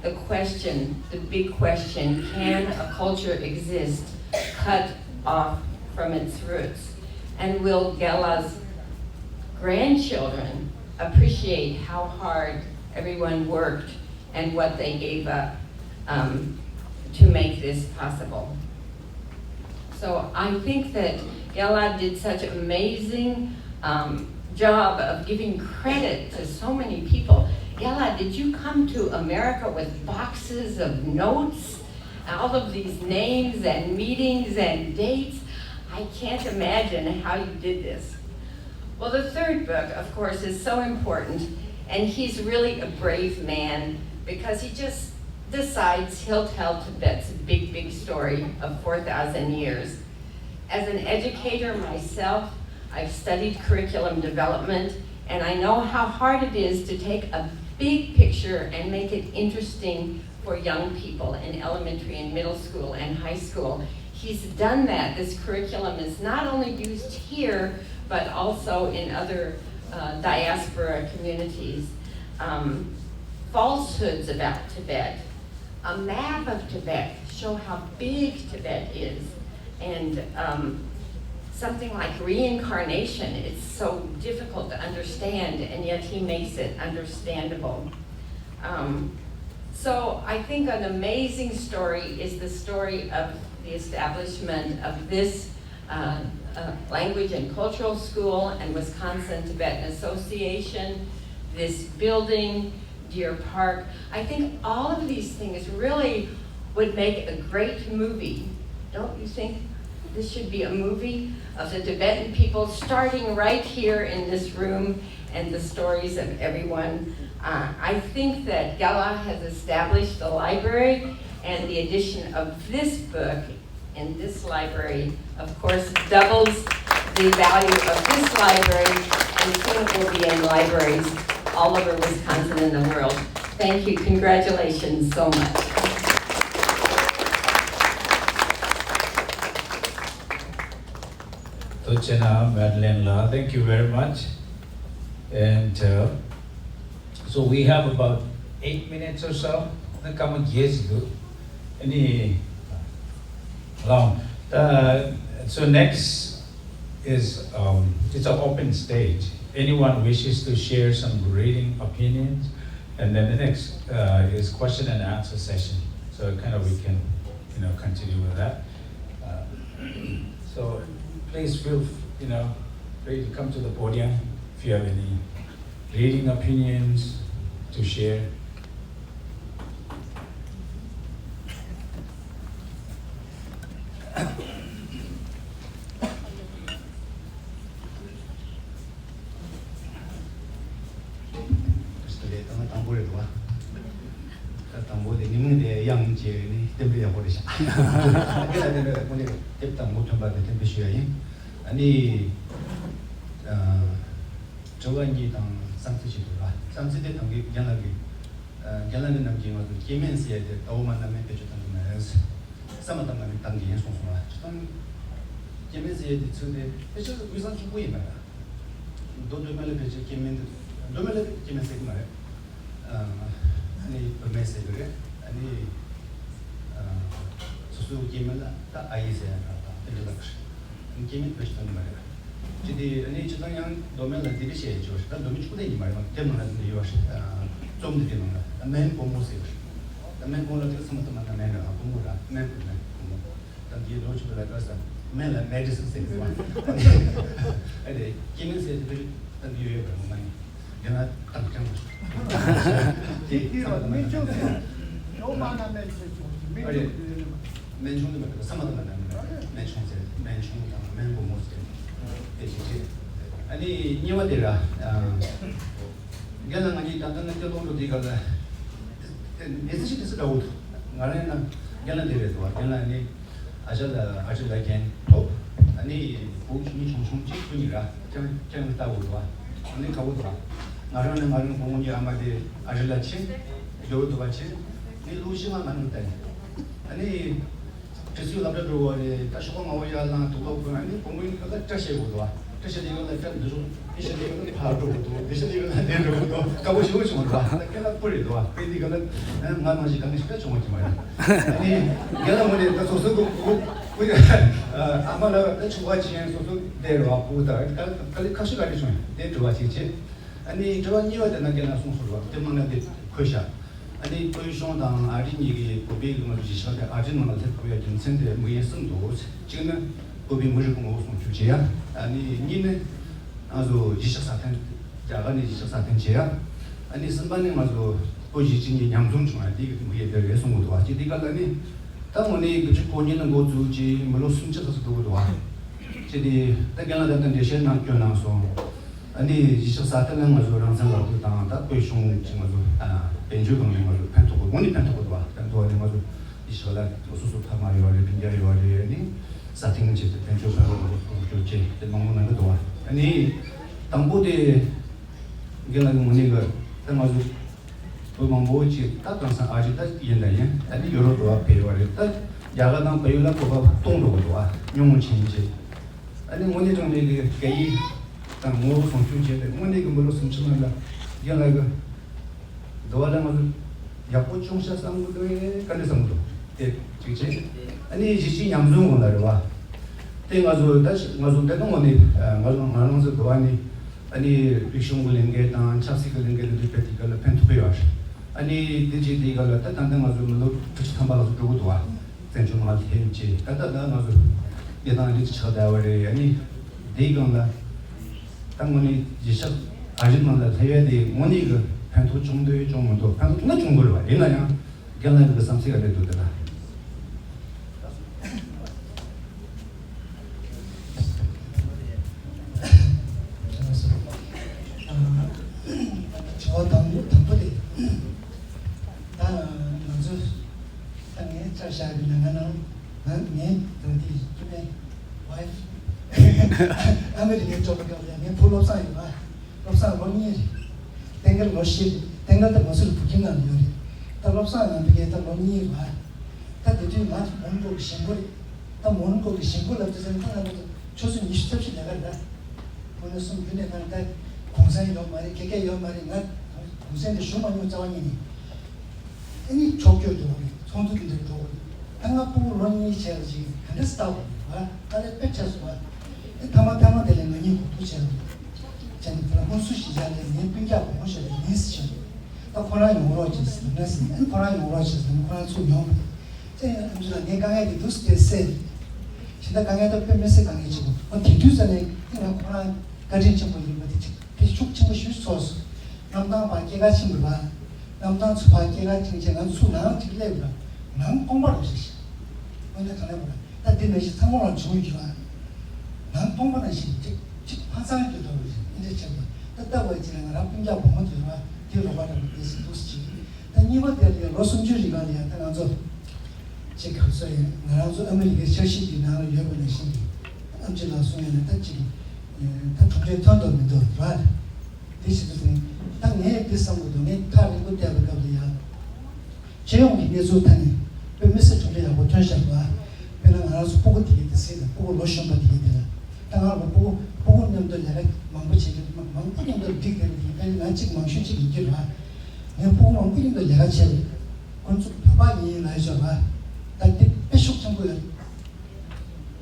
The question, the big question, can a culture exist cut off from its roots? And will Gela's grandchildren appreciate how hard everyone worked and what they gave up um, to make this possible? So I think that Gela did such amazing um, job of giving credit to so many people. Gela, did you come to America with boxes of notes, all of these names and meetings and dates? I can't imagine how you did this. Well, the third book, of course, is so important, and he's really a brave man because he just decides he'll tell Tibet's big, big story of four thousand years. As an educator myself, I've studied curriculum development, and I know how hard it is to take a big picture and make it interesting for young people in elementary and middle school and high school. He's done that. This curriculum is not only used here, but also in other uh, diaspora communities. Um, falsehoods about Tibet, a map of Tibet, show how big Tibet is. And um, something like reincarnation, it's so difficult to understand, and yet he makes it understandable. Um, so I think an amazing story is the story of the establishment of this uh, uh, language and cultural school and Wisconsin Tibetan Association, this building, Deer Park. I think all of these things really would make a great movie. Don't you think this should be a movie of the Tibetan people starting right here in this room and the stories of everyone? Uh, I think that Gela has established the library, and the addition of this book in this library, of course, doubles the value of this library, and soon it will be in libraries all over Wisconsin and the world. Thank you. Congratulations so much. Lochana, Madeline la, thank you very much. And uh, so we have about eight minutes or so. Then come and yes, do any long. Uh, so next is um, it's an open stage. Anyone wishes to share some reading opinions, and then the next uh, is question and answer session. So kind of we can you know continue with that. Uh, so please feel you know free to come to the podium if you have any reading opinions to share. དེ་ལས་དང་དང་པོ་རེད་འདུག་བ། དང་པོ་དེ་ཉིན་མོ་དེ་དབྱངས་བཅས་ནས་གཏན་འབེབས་ཡག་པོ་རེད་ཤག་དེ་ལ་དེ་འདྲ་དེ་དེབ་དང་པོ་ཐོན་པ་དེ་གཏན་འབེབས་ཞུ་ཡ་ཡིན། ཨ་ནི། དྲི་བ་གཉིས་དང་བསམ་ཚུལ་ཞིག་འདུག་ར། བསམ་ཚུལ་དེ་དང་གི་རྒན་ལགས་ཀྱི། རྒན་ལགས་ནས་ནམ་རྒྱུན་ང་ཚོ་སྐྱེ་དམན་ཟེར་ཡ་དེ་ཟླ་བ་མ་ན་མེད་བེད་སྤྱོད་བཏང་གི་མེད། བསམ་མ་བཏང་ན་ནི་བཏང་གི་ཡིན་གསུངས་སོང་བ། སྤྱིར་བཏང་སྐྱེ་དམན་ཟེར་ཡ་དེ་ཚུལ་དེ་ཕལ་ཆེར་དབུས་གཙང་གཅིག་པུ་ཡིན་པ་ར། མདོ་སྟོད་སྨད་ལ་ཕལ་ཆེར་སྐྱེ་དམན་དེ་མདོ་སྨད་ལ་སྐྱེ་དམན་ཟེར་གི་མ་རེད། ཨ་ནི་བུད་མེད་ཟེར་གི་རེད། ཨ་ནི་སོ་སོའི་སྐྱེ་དམན་ལ་ད་ཨ་ཡེ་ཟེར་ཡ་འདྲ་དང་དེ་འདྲ་ལབ་གི་རེད། ཨ་ནི་སྐྱེ་དམན་བེད་སྤྱོད་གཏོང་གི་མ་རེད། ཅི་སྟེ་ཨ་ནི་སྤྱིར་བཏང་ཡང་མདོ་སྨད་ལ་འདི་འདྲ་བཤད་ཡ་ཅིག་ཡོད་རེད། ད་མདོ་སྨད་གཅིག་པུ་དེ་ཡིན་མ་རེད། དེབ་ནང་ལ་འདི་འདྲ་ཡོད་རེད། རྩོམ་འདི་དེ་ནང་ལ་སྨན་བུ་མོ་ཟེར་གི་རེད། ད་སྨན་བུ་མོ་ལ་དེ་སེམས་མ་ཐག་མ་ན་སྨན་རེད། ཨ་བུ་མོ་ར་སྨན་བུ་མོ་བུ་མོ། ད་འདིའི་ལོ་གཅིག་པ་ལ་ཀ་ས་སྨན་ལ་མེ་ཌི་སིན་ཟེར་གི་འདུག་བ། ཨ་རེ་སྐྱེ་དམན་ཟེར་དེ་བེད་སྤྱོད་གཏོང་གི་ཡོད་ཡོད་པ་ངོ་མ་ཡིན། དེ་ན་དང་ཅང་མ་ཤོག་དེ་དེ་བ་སྨན་ཆུང་ཟེར། ཡོ་མ་ན་སྨན་ཆུང་ཟེར་སྨན་ཨ་རེ་ཆུང་ཟེར། སྨན་ཆུང་དེ་མ་གཏོགས་ས་མ་དང་མ་ན་མ་རེད། སྨན་ཆུང་ཟེར་སྨན་ཆུང་དང་སྨན་བུ་མོ་ཟེར་དེ་ཞིག་བྱེད། ཨ་ནི་གཉིས་པ་དེ་ར། རྒན་ལགས་ང་གཉིས་ད་ལྟ་ན་སྐྱེ་ལོང་འགྲོ་དེ་ག་ལ་དེ་མི་ཚེ་ཞིག་དེ་སུ་འདྲ་བོ་འདུག་ང་རང་ན་རྒན་ལགས་དེ་རེད་འདུག་བ། རྒན་ལགས་ནི། ཨ་ཅག་ལ་ཨ་ཅག་ལ་རྒན་ཐོབ། ཨ་ནི་བུ་གཉིས་ཆུང་ཆུང་གཅིག་བུ་གཉིས་ར་ཅང་ཅང་ལྟ་བུ་དོ། ཨ་ནི་ཁ་བོ་དོ། ང་རང་ནི་ང་རང་བུ་མོ་གཉིས་ཨ་མ་དེ་ཨ་རི་ལ་ཕྱིན། རྒྱལ་བོ་དུ་བ་ཕྱིན། ནི་ལུག་ཤི་ང་ང་རང་ལྟ་ཡིན། ཨ་ནི་ཁྲི་ཚུའི་སློབ་གྲྭ་འགྲོ་བ་རེད། ད་ཤོག་ཁ་ང་བོ་ཡར་ལངས་དུག་ལོག་གོན། ཨ་ནི་བུ་མོ་གཉིས་ཀ་ལ་སྐྲ་བཤད་དགོས་དོ། སྐྲ་བཤད་དེ་ཡོད་ལ་སྐྲ་འདི་བྱུང་། འདི་བཤད་དེ་ཡོད་ལ་ཕར་འགྲོ་དགོས་དོ། འདི་བཤད་དེ་ཡོད་ལ་འདིར་འགྲོ་དགོས་དོ། དཀའ་པོ་ཞེ་པོ་བྱུང་བ་རེད་བ། ད་སྐད་ལ་ཁུར་རེད་དོ། དཔེ་འདི་ག་ལ་ང་མང་ཞིག་གང་ཞིག་སྐྲ་བྱུང་བ་ཅི་མ་རེད། ཨ་ནི་རྒན་ལགས་ངོས་ནས་ད་སོ་སོ་གི་བུ་བུ་ཨ་མ་ལ་ད་ཆུང་བ་ཆེན་སོ་སོ་བསྡད་རེད་བ། བུ་ད་ག་ལ་ཁ་ཤས་ག་རེ་བྱུང་དེ་དྲི་བ་ཅིག་བྱེད། ཨ་ནི་དྲི་བ་གཉིས་པ་དེ་ན་རྒན་ལགས་གསུངས་སོང་རེད་བ། དེ་མང་ན་དེ་འཁོད་ཤག་ཨ་ནི་བོད་གཞུང་དང་ཨ་རི་གཉིས་ཀྱི་བོད་པའི་ལུང་པ་གཞིས་ཆགས་དེ་ཨ་རི་ནང་ལ་སླེབས་དགོས་ཡ་རྒྱུ་མཚན་དེ་དམིགས་ཡུལ་གསུམ་འདུག་གཅིག་ནི་བོད་པའི་མི་རིགས་ཀྱི་ངོ་བོ་སྲུང་སྐྱོབ་བྱེད་ཡ། ཨ་ནི་གཉིས་ནི་ང་ཚོ་གཞིས་ཆགས་སྲ་བརྟན། རྒྱ་གར་ནས་གཞིས་ཆགས་སྲ་བརྟན་བྱེད་ཡ། ཨ་ནི་གསུམ་པ་ནི་ང་ཚོ་བོད་གཞིས་བྱེས་གཉིས་མཉམ་འཛོམས་བྱུང་ཡ་དེ་གི་དམིགས་ཡུལ་དེ་རེད་གསུང་གི་འདུག་ཨ་ཅེ་དེ་ག་ལ་ནི་ད་དངོས་གནས་དགུ་བཅུ་གོ་གཉིས་ནས་འགོ་བཙུགས་ཀྱི་མི་ལོ་སུམ་ཅུ་ལྷག་ཙམ་འགྲོ་གི་འདུག་ཨ། ཅེ་དེ་ད་རྒན་ལགས་ད་ལྟ་འགྲེལ་བཤད་གནང་སྐྱོན་གནང་སོང་། ཨ་ནི་གཞིས་ཆགས་སྲ་བརྟན་ལ་ང་ཚོ་རང་བཙན་ལག་བསྟར་དང་ད་བོད་གཞུང་གི་ང་ཚོ་ཨ་དཔལ་འབྱོར་སྒང་ནས་ང་ཚོ་ཕན་ཐོགས་དགོས། དངོས་གནས་ཕན་ཐོགས་དགོས་འདུག་ཨ། ཕན་ཐོགས་ནས་ང་ཚོ་གཞིས་ཆགས་ལ་སོ་སོ་ཕ་མ་ཡོད་རེད། སྤུན་ཀྱག་ཡོད་རེད། ཨ་ནི་སྲ་བརྟན་བྱས་ཏེ་དཔལ་འབྱོར་ཕན་ཐོགས་དགོས་སྲུང་སྐྱོབ་བྱས་ཏེ་མང་པོ་གནང་གི་འདུག་ཨ། ཨ་ནི་དང་པོ་དེ་རྒན་ལགས་ཀྱི་ངོས་ནས་གི་ད་ང་ཚོ་བོད་མང་པོ་ཅིག་ད་དེང་སང་ཨ་རི་ད་ཡིན་ད་ཡིན། ཨ་ནི་ཡུ་རོབ་འགྲོ་བ་ཕེབས་ཡོད་རེད། ད་རྒྱ་གར་དང་བལ་ཡུལ་ལ་བོད་པ་སྟོང་འགྲོ་གི་འདུག་ཨ། ཉུང་ཉུང་ཕྱིན་ཅིག་ཨ་ནི་དངོས་གནས་དྲང་གནས་ཀྱི་སྐད་ཡིག་དང་ངོ་བོ་སྲུང་སྐྱོབ་བྱས་ཏེ་དངོས་གནས་ཀྱི་མི་ལོ་སུམ་ཅུ་ནང་ལ་རྒན་ལགས་ཀྱི་འདི་བ་ལ་ང་ཚོ་ཡག་པོ་བྱུང་ཤག་བསམ་གི་འདུག་ག་འདྲ་བསམ་གི་འདུག་དེ་གཅིག་བྱས། ཨ་ནི་གཞིས་བྱེས་མཉམ་འཛོམས་ངོ་ལ་རེད་བ། དེ་ང་ཚོ་ད་ང་ཚོ་འདི་དང་ངོ་ནས་ང་ཚོ་ང་རང་ཚོ་འདི་བ་ནི། ཨ་ནི་རིག་གཞུང་གི་ལས་འགུལ་དང་ཆབ་སྲིད་ཀྱི་ལས་འགུལ་འདི་འདྲ་སྤེལ་དུས་སྐབས་ལ་ཕན་ཐོགས་ཡོད་རེད། ཨ་ནི་འདི་བྱེད་དུས་སྐབས་ལ་ད་ད་ལྟ་ང་ཚོ་མི་ལོ་དྲུག་ཅུ་ཐམ་པ་ལ་འགྲོ་གི་འདུག་བ། བཙན་བྱོལ་ནང་སླེབས་རྗེས་ད་ལྟ་ད་ང་ཚོ་གནས་སྟངས་འདི་ཆགས་བསྡད་པ་རེད། ཨ་ནི་འདིའི་སྒང་ལ་ད་དངོས་གནས་གཞིས་ཆགས་ཨ་རི་ནང་ལ་སླེབས་ཡ་དེ་དངོས་གནས་ཀྱི་ཕན་ཐོགས་བྱུང་འདུག་བྱུང་མི་འདུག་ཕན་ཐོགས་བྱུང་ན་བྱུང་དགོས་རེད་བ། ཡིན་ན་ཡང་། རྒན་ལགས་ཀྱི་བསམ་ཚུལ་ག་རེ་འདུག་དེ་ལ། དྲི་བ་དང་པོ་དང་པོ་དེ། ད་ང་ཚོ་ད་ངའི་ཆ་བཞག་པའི་ནང་ང་ནང་ང་ངའི་དོན་དེ་སྐྱེ་དམན་ཝའི་ཕི་ཨ་མི་རི་ཀའི་གྲོགས་པོ་ཡོད་ལ་ངའི་བུ་བློ་བཟང་ཡོད་པ། བློ་བཟང་ལོ་གཉིས་རེད། བསྟན་དགའ་ལོ་བཞི་རེད། བསྟན་དགའ་ད་མ་སུ་རི་བུ་ཁྱིམ་ནང་ལ་ཡོད་རེད། ད་བློ་བཟང་ང་འདི་གའི་ད་ལོ་གཉིས་རེད་བ། ད་དེ་དུས་ང་མོན་གྷོ་གི་གཞིས་འགོ་རེད། ད་མོན་གྷོ་གི་གཞིས་འགོ་ལབ་དུས་ཙམ་ད་ང་ཚོ་ ཆུ་ཚོད་ཉི་ཤུ་རྩ་བཞི་ལས་ཀ་རེད། དངོས་གནས་གསུམ་རྒྱུན་ནས་གང་ལྟར་གུང་སེང་ཡོད་མ་རེད། ཁེ་ཁེ་ཡོད་མ་རེད། ང་གུང་སེང་དེ་ཞུ་མ་མྱོང་། རྩ་བ་ཉིད་ནས། ཨ་ནི་ཕྱོགས་བསྐྱོད་འགྲོ་བ་རེད། ཚོགས་འདུ་དེ་འདྲ་འགྲོ་བ་རེད། ད་ང་ཕྲུ་གུ་ལོ་གཉིས་བྱས་ལ་ཅིག་ག་འདྲ་སེ་ལྟ་བ་རེད་བ། ཨ་ལས་དཔེ་ཆ་སོ་བ། ཨེ་ཐ་མ་ཐ་མ་དེ་ལས་ང་གཉིས་གོ་བསྡུར་བྱས་ལ་བྱས་ནས་དེ་ལ་དངོས་སུ་གཞིས་ཆགས་ལས་ངའི་སྤུན་ཀྱག་བུ་མོ་ཞིག་ལ་ཡིན་ཟེར་བྱས། ད་ཁོ་རང་ཡོང་རོགས་བྱེད་ཟེར་ནས་ཟེར། ཨ་ནི་ཁོ་རང་ཡོང་རོགས་བྱེད་ཟེར་ནས་ཁོ་རང་ཚུར་ཡོང་བ་རེད། ཅེས་ཨམ་ཆི་ལགས་ངའི་དཀའ་ངལ་དེ་འདུག་སེ་དེ་སེལ། གཞན་དག་དཀའ་ངལ་ད་དཔེ་མི་སྲིད་དཀའ་ངལ་ཆེ་པོ། ཨོ་དེ་དུས་ཙ་ནས་ང་ཁོ་རང་བཀའ་དྲིན་ཆེན་པོ་ཡིན་པ་དེ་ཅིག་དཔེ་ཤུགས་ཆེན་པོ་ཞིག་ཚོར་སོང་། གནམ་ཐང་ཕར་སྐྱེལ་ག་ཕྱིན་པ་རེད་བ། གནམ་ཐང་ཚུར་ཕར་སྐྱེལ་ག་ཕྱིན་བྱས་ང་ཚོ་ནང་གཅིག་སླེབས་པ་རེད། ནང་སྟོང་པ་རེད་ཤག་ཤག་དངོས་གནས་དྲང་གནས་པ་རེད། ད་འདི་ནང་བཞིན་ཚང་མ་ལ་བྱུང་ཡོད་ཀྱི་རེད། ནང་སྟོང་པ་ནང་བཞིན་ཅིག་ཅིག་ཕ་ཚང་གི་འདྲ་བོ་རེད། འདི་འདྲ་བྱས་པ་ད་ལྟ་བ་ཅིག་ལ་ང་རང་སྤུན་ཀྱག་བུ་མོ་དེ་རེད་བ། དེ་རོགས་པ་འདྲ་པོ་དེ་སྲིད་འདུག་སེ་བྱས། ད་གཉིས་པ་དེ་ལ་ཡང་ལོ་སུམ་ཅུ་རིང་ག་ལ་ཡང་ད་ང་ཚོ་ཅིག་ག་ཚོད་ཡིན། ང་རང་ཚོ་ཨ་མི་རི་ཀའི་འཆར་གཞི་འདི་ནང་ལ་ཡོད་པ་ནང་བཞིན་གྱི་ཨམ་ཆི་ལགས་གསུང་ཡ་ནི་ད་ཅིག་ད་གྲུབ་འབྲས་ཐོན་འདུག་མི་འདུག་ར། འདི་ཞིག་ཏུ་ཟིན། ད་ངས་འདི་བསམ་གྱི་འདུག་ངས་ཐག་རིང་པོ་བལྟས་པའི་སྐབས་ལ་ཡང་། སྤྱི་ཡོངས་ཀྱི་གནས་ཚུལ་ཐད་ནས་དཔེ་མི་སྲིད་གྲུབ་འབྲས་ཡག་པོ་ཐོན་བཞག་པ། དཔེར་ན་ང་རང་ཚོ་སྤུ་གུ་དེ་གའི་དེ་སྲིད་དང་སྤུ་གུ་ལོ་གཞོན་པ་དེ་གའི་དེ་ལ། ད་ང་ལ་སྤུ་གུ་སྤུ་གུ་མཉམ་དུ་ལས་ཀ་མང་པོ་བྱེད་ཀྱི་འདུག་མང་པོ་མཉམ་དུ་འགྲིག་བསྡད་པ་དེ་དཔེར་ན་ང་གཅིག་མང་ཤོས་གཅིག་ཡིན་གྱི་རེད། ངས་སྤུ་གུ་མང་པོ་མཉམ་དུ་ལས་ཀ་བྱས་རེད། ཁོང་ཚོ་བོད་པ་ཡིན་ཡིན་ལ་ཡོད་ཤག་ར། ད་དེ་དཔེ་ཤུགས་ཆེན་པོ་ཡོད།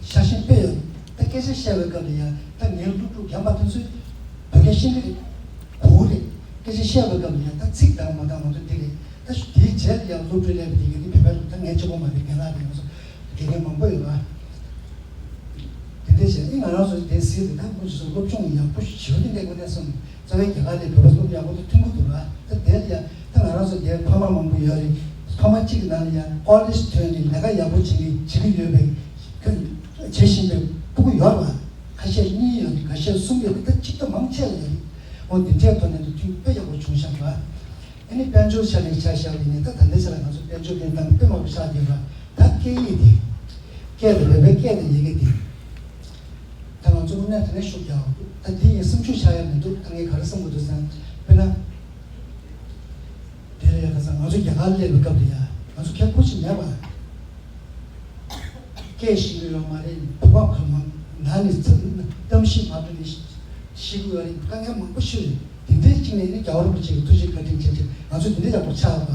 ཤ་ཞེན་དཔེ་ཡོད། ད་སྐད་ཆ་བཤད་པའི་སྐབས་ལ་ཡང་ད་ངའི་སློབ་ཕྲུག་རྒན་པ་དེ་ཚོས་བོད་སྐད་ཤེས་ཀྱི་རེད། གོ་གི་རེད། སྐད་ཆ་བཤད་པའི་སྐབས་ལ་ཡང་ད་ཚིག་དང་མ་དང་མ་དང་འདི་རེད། ད་དེའི་རྗེས་ལ་ཡང་སློབ་ཕྲུག་སླེབས་པ་དེ་ག་ནི་བོད་པའི་ད་ངའི་གཅིག་པོ་མ་རེད། རྒན་ལགས་དེ་ང་ཚོ་དགེ་རྒན་མང་པོ་ཡོད་པ། དེ་འདྲ་བྱས་ཨི་ང་རང་ཚོ་དེ་སྲིད་དེ་ད་ཁོ་ཚོ་སློབ་སྦྱོང་ཡག་པོ་ཞེ་པོ་ཅིག་སླེབས་དགོས་ནས་སོང་། རྩ་བའི་རྒྱ་གར་ནས་བོད་པ་སློབ་ཡག་པོ་དེ་ཐོན་གྱི་འདུག་ར། ད་དེ་ལ་ཡང་ད་ང་རང་ཚོ་དེར་ཕ་མ་མང་པོ་ཡོད་རེད། ཕ་མ་གཅིག་གི་ནང་ལ་ཡང་ཀོ་ལེཇ་ཐོན་ནས་ལས་ཀ་ཡག་པོ་བྱེད་ཀྱི་བྱེད་ཀྱི་ཡོད་པའི་བྱེད་བཞིན་པའི་སྤུ་གུ་ཡོད་ར། ཁ་ཤས་གཉིས་ཡོད་རེད། ཁ་ཤས་གསུམ་ཡོད་རེད། ད་གཅིག་ད་མང་ཆེ་ལ་ཡོད་རེད། འོ་འདི་འདྲའི་ཐོག་ནས་ད་ཐུན་དཔེ་ཡག་པོ་བྱུང་ཤག་ར། ཨ་ནི་དཔལ་འབྱོར་ཆ་ནས་ཆ་བཞག་པ་ཡིན་ན་ད་ད་ལྟའི་ཆ་ལ་ང་ཚོ་དཔལ་འབྱོར་གྱི་སྟེང་དཔེ་མང་པོ་ཆགས་བསྡད་ར། ད་སྐད་ཡིག་དེ། སྐད་དེ་བོད་པའི་སྐད་དང་ཡི་གེ་དེ། ད་ང་ཚོ་དངོས་གནས་དེ་ནས་ཤུགས་རྒྱག་དགོས་འདུག་ད་འདི་ཡིན་སེམས་ཤུགས་ཆག་ཡ་མི་འདུག་ད་ངས་ག་རེ་བསམ་གྱི་འདུག་ཟེར་ན། དཔེར་ན། དེ་ལ་ཡ་ཁ་སང་ང་ཚོ་རྒྱ་གར་སླེབས་པའི་སྐབས་དེ་ཡ་ང་ཚོ་ཁྱད་པར་ཞིག་མེད་པ། སྐད་ཤེས་ཀྱི་ཡོད་མ་རེད། བོད་པ་གང་མང་ན་ནི་གཏམ་ཤེས་མ་ཐུབ་ནི་ཤེས་ཀྱི་ཡོད་རེད། དཀའ་ངལ་མང་པོ་ཤོད་རེད། དེ་འདྲའི་གཅིག་ནས་ནི་རྒྱལ་བ་རིན་པོ་ཆེ་གི་ཐུགས་རྗེ་བཀའ་དྲིན་ཆེ་ཆེ་ང་ཚོ་དེ་འདྲའི་ཡག་པོ་ཆགས་པ།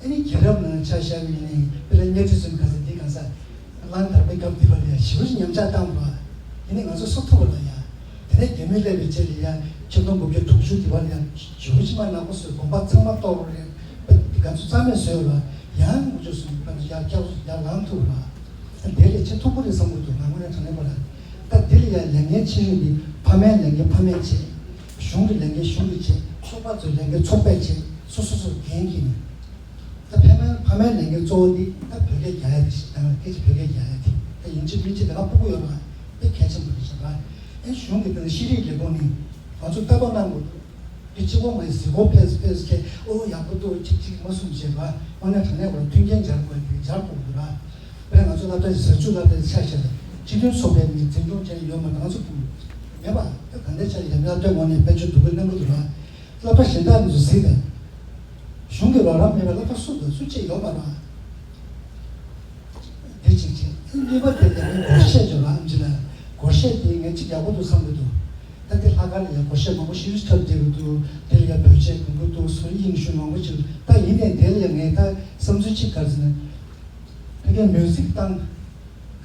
ཨ་ནི་རྒྱལ་རབས་ནང་ཆ་བཞག་པ་ཡིན་ནའི་དཔེར་ན་གཉའ་ཁྲི་བཙུན་ག་ས་འདི་གང་ས་གླང་དར་མའི་སྐབས་འདི་བ་ལ་ཡ་ཞེ་པོ་ཅིག་ཉམས་ཆག་བཏང་བ། དེ་ནས་ང་ཚོ་གསོ་ཐུབ་པ་ལ་ཡ། དེ་ནས་རྒྱ་མི་སླེབས་པའི་རྗེས་ལ་ཡ་ཆིག་སྟོང་དགུ་བརྒྱ་དྲུག་ཅུ་འདི་བ་ལ་ཡ་ཞེ་པོ་ཅིག་མ་ནག་པོ་བཟོས། དགོན་པ་ཚང་མ་གཏོར་བ་རེད། ང་ཚོ་རྩ་མེད་བཟོས་བ། ཡང་ངུ་ཆོ་སུ་ཡ་ཡར་ཡར་ལངས་ཐུབ་པ། དེ་ལས་ཆེ་ཐུག་པོ་རེད་བསམ་གྱི་འདུག་ང་དངོས་གནས་དྲང་གནས་པ་ལ། ད་འདི་ལ་ཡ་ལས་འགན་ཆེ་ཤོས་འདི་ཕ་མའི་ལས་འགན་ཕ་མས་བྱེད། གཞུང་གི་ལས་འགན་གཞུང་གིས་བྱེད། ཚོགས་པ་ཚོའི་ལས་འགན་ཚོགས་པས་བྱེད། སོ་སོ་སོ་འགན་འཁྱེར་ནས། ད་ཕ་མའི་ཕ་མའི་ལས་འགན་གཙོ་བོ་འདི་ད་བོད་སྐད་རྒྱག་ཡ་དེ་ཞིག་དང་སྐད་ཆ་བོད་སྐད་རྒྱག་ཡ་དེ་ད་ཡིན་གཅིག་མིན་གཅིག་ད་ག་སྤུ་གུ་ཡོད་པ་དཔེ་གལ་ཆེན་པོ་རེད་བཞག་པ། ཨེ་གཞུང་གི་དང་ཤེས་རིག་ལས་ཁུངས་ནས་ང་ཚོ་ལྟ་རྟོག་གནང་དགོས་འདུག་དེ་གཅིག་པོ་མ་ཡིན་གཟིགས་སྐོར་ཕེབས་ཕེབས་བྱས་ཨོ་ཡག་པོ་འདུག་གཅིག་གཅིག་མ་གསུངས་བྱས་པ། དངོས་གནས་དྲང་གནས་པར་མཐུན་རྐྱེན་སྦྱར་དགོས་དེ་སྦྱར་དགོས་འདུག་ར། དཔེར་ན་ང་ཚོ་སློབ་གྲྭ་ཞིག་ཟེར་ཆུ་སློབ་གྲྭ་ཞིག་ཆ་བཞག་ན་སྤྱི་མཐུན་ཚོགས་པའི་མི་འཛིན་སྐྱོང་བྱས་ཡོད་མ་རེད། ང་ཚོ་ཕུང་མེད་པ་ད་ག་འདྲ་ཆ་ཡིན་ན་སློབ་གྲྭའི་ངོས་ནས་དཔལ་འབྱོར་སྡུག་པོའི་གནོན་པོ་འདུག་ར། སློབ་གྲྭ་གཞན་དག་ནས་ཚུར་གཟིགས་དང་། གཞུང་གི་རོགས་རམ་མེད་པའི་སློབ་གྲྭ་སུ་དང་སུ་གཅིག་ཡོད་མ་རེད། འདི་གཅིག་བྱས། གཉིས་པ་དེ་དེ་ནི་སྒོར་གཞས་ཅིག་རང་ཅི་ལ། སྒོར་གཞས་དེ་ངས་གཅིག་ཡག་པོ་འདུག་བསམ་གྱི་འདུག་ད་དེ་ལྷག་དཀར་ལ་ཡང་སྒོར་གཞས་མང་པོ་ཞིག་ཁྱབ་བསྡད་ཀྱི་འདུག་དེ་ལ་ཡང་བོད་ཆས་གོན་གྱི་འདུག་སོ་དབྱིངས་ཞུ་མང་པོ་ཅིག་ད་ཡིན་ནའི་དེ་ལ་ཡང་ངས་ད་བསམ་ཚུལ་གཅིག་ག་རེ་ཟེར་ན། ཕ་གིའི་མིའུ་ཟིག་བཏང་།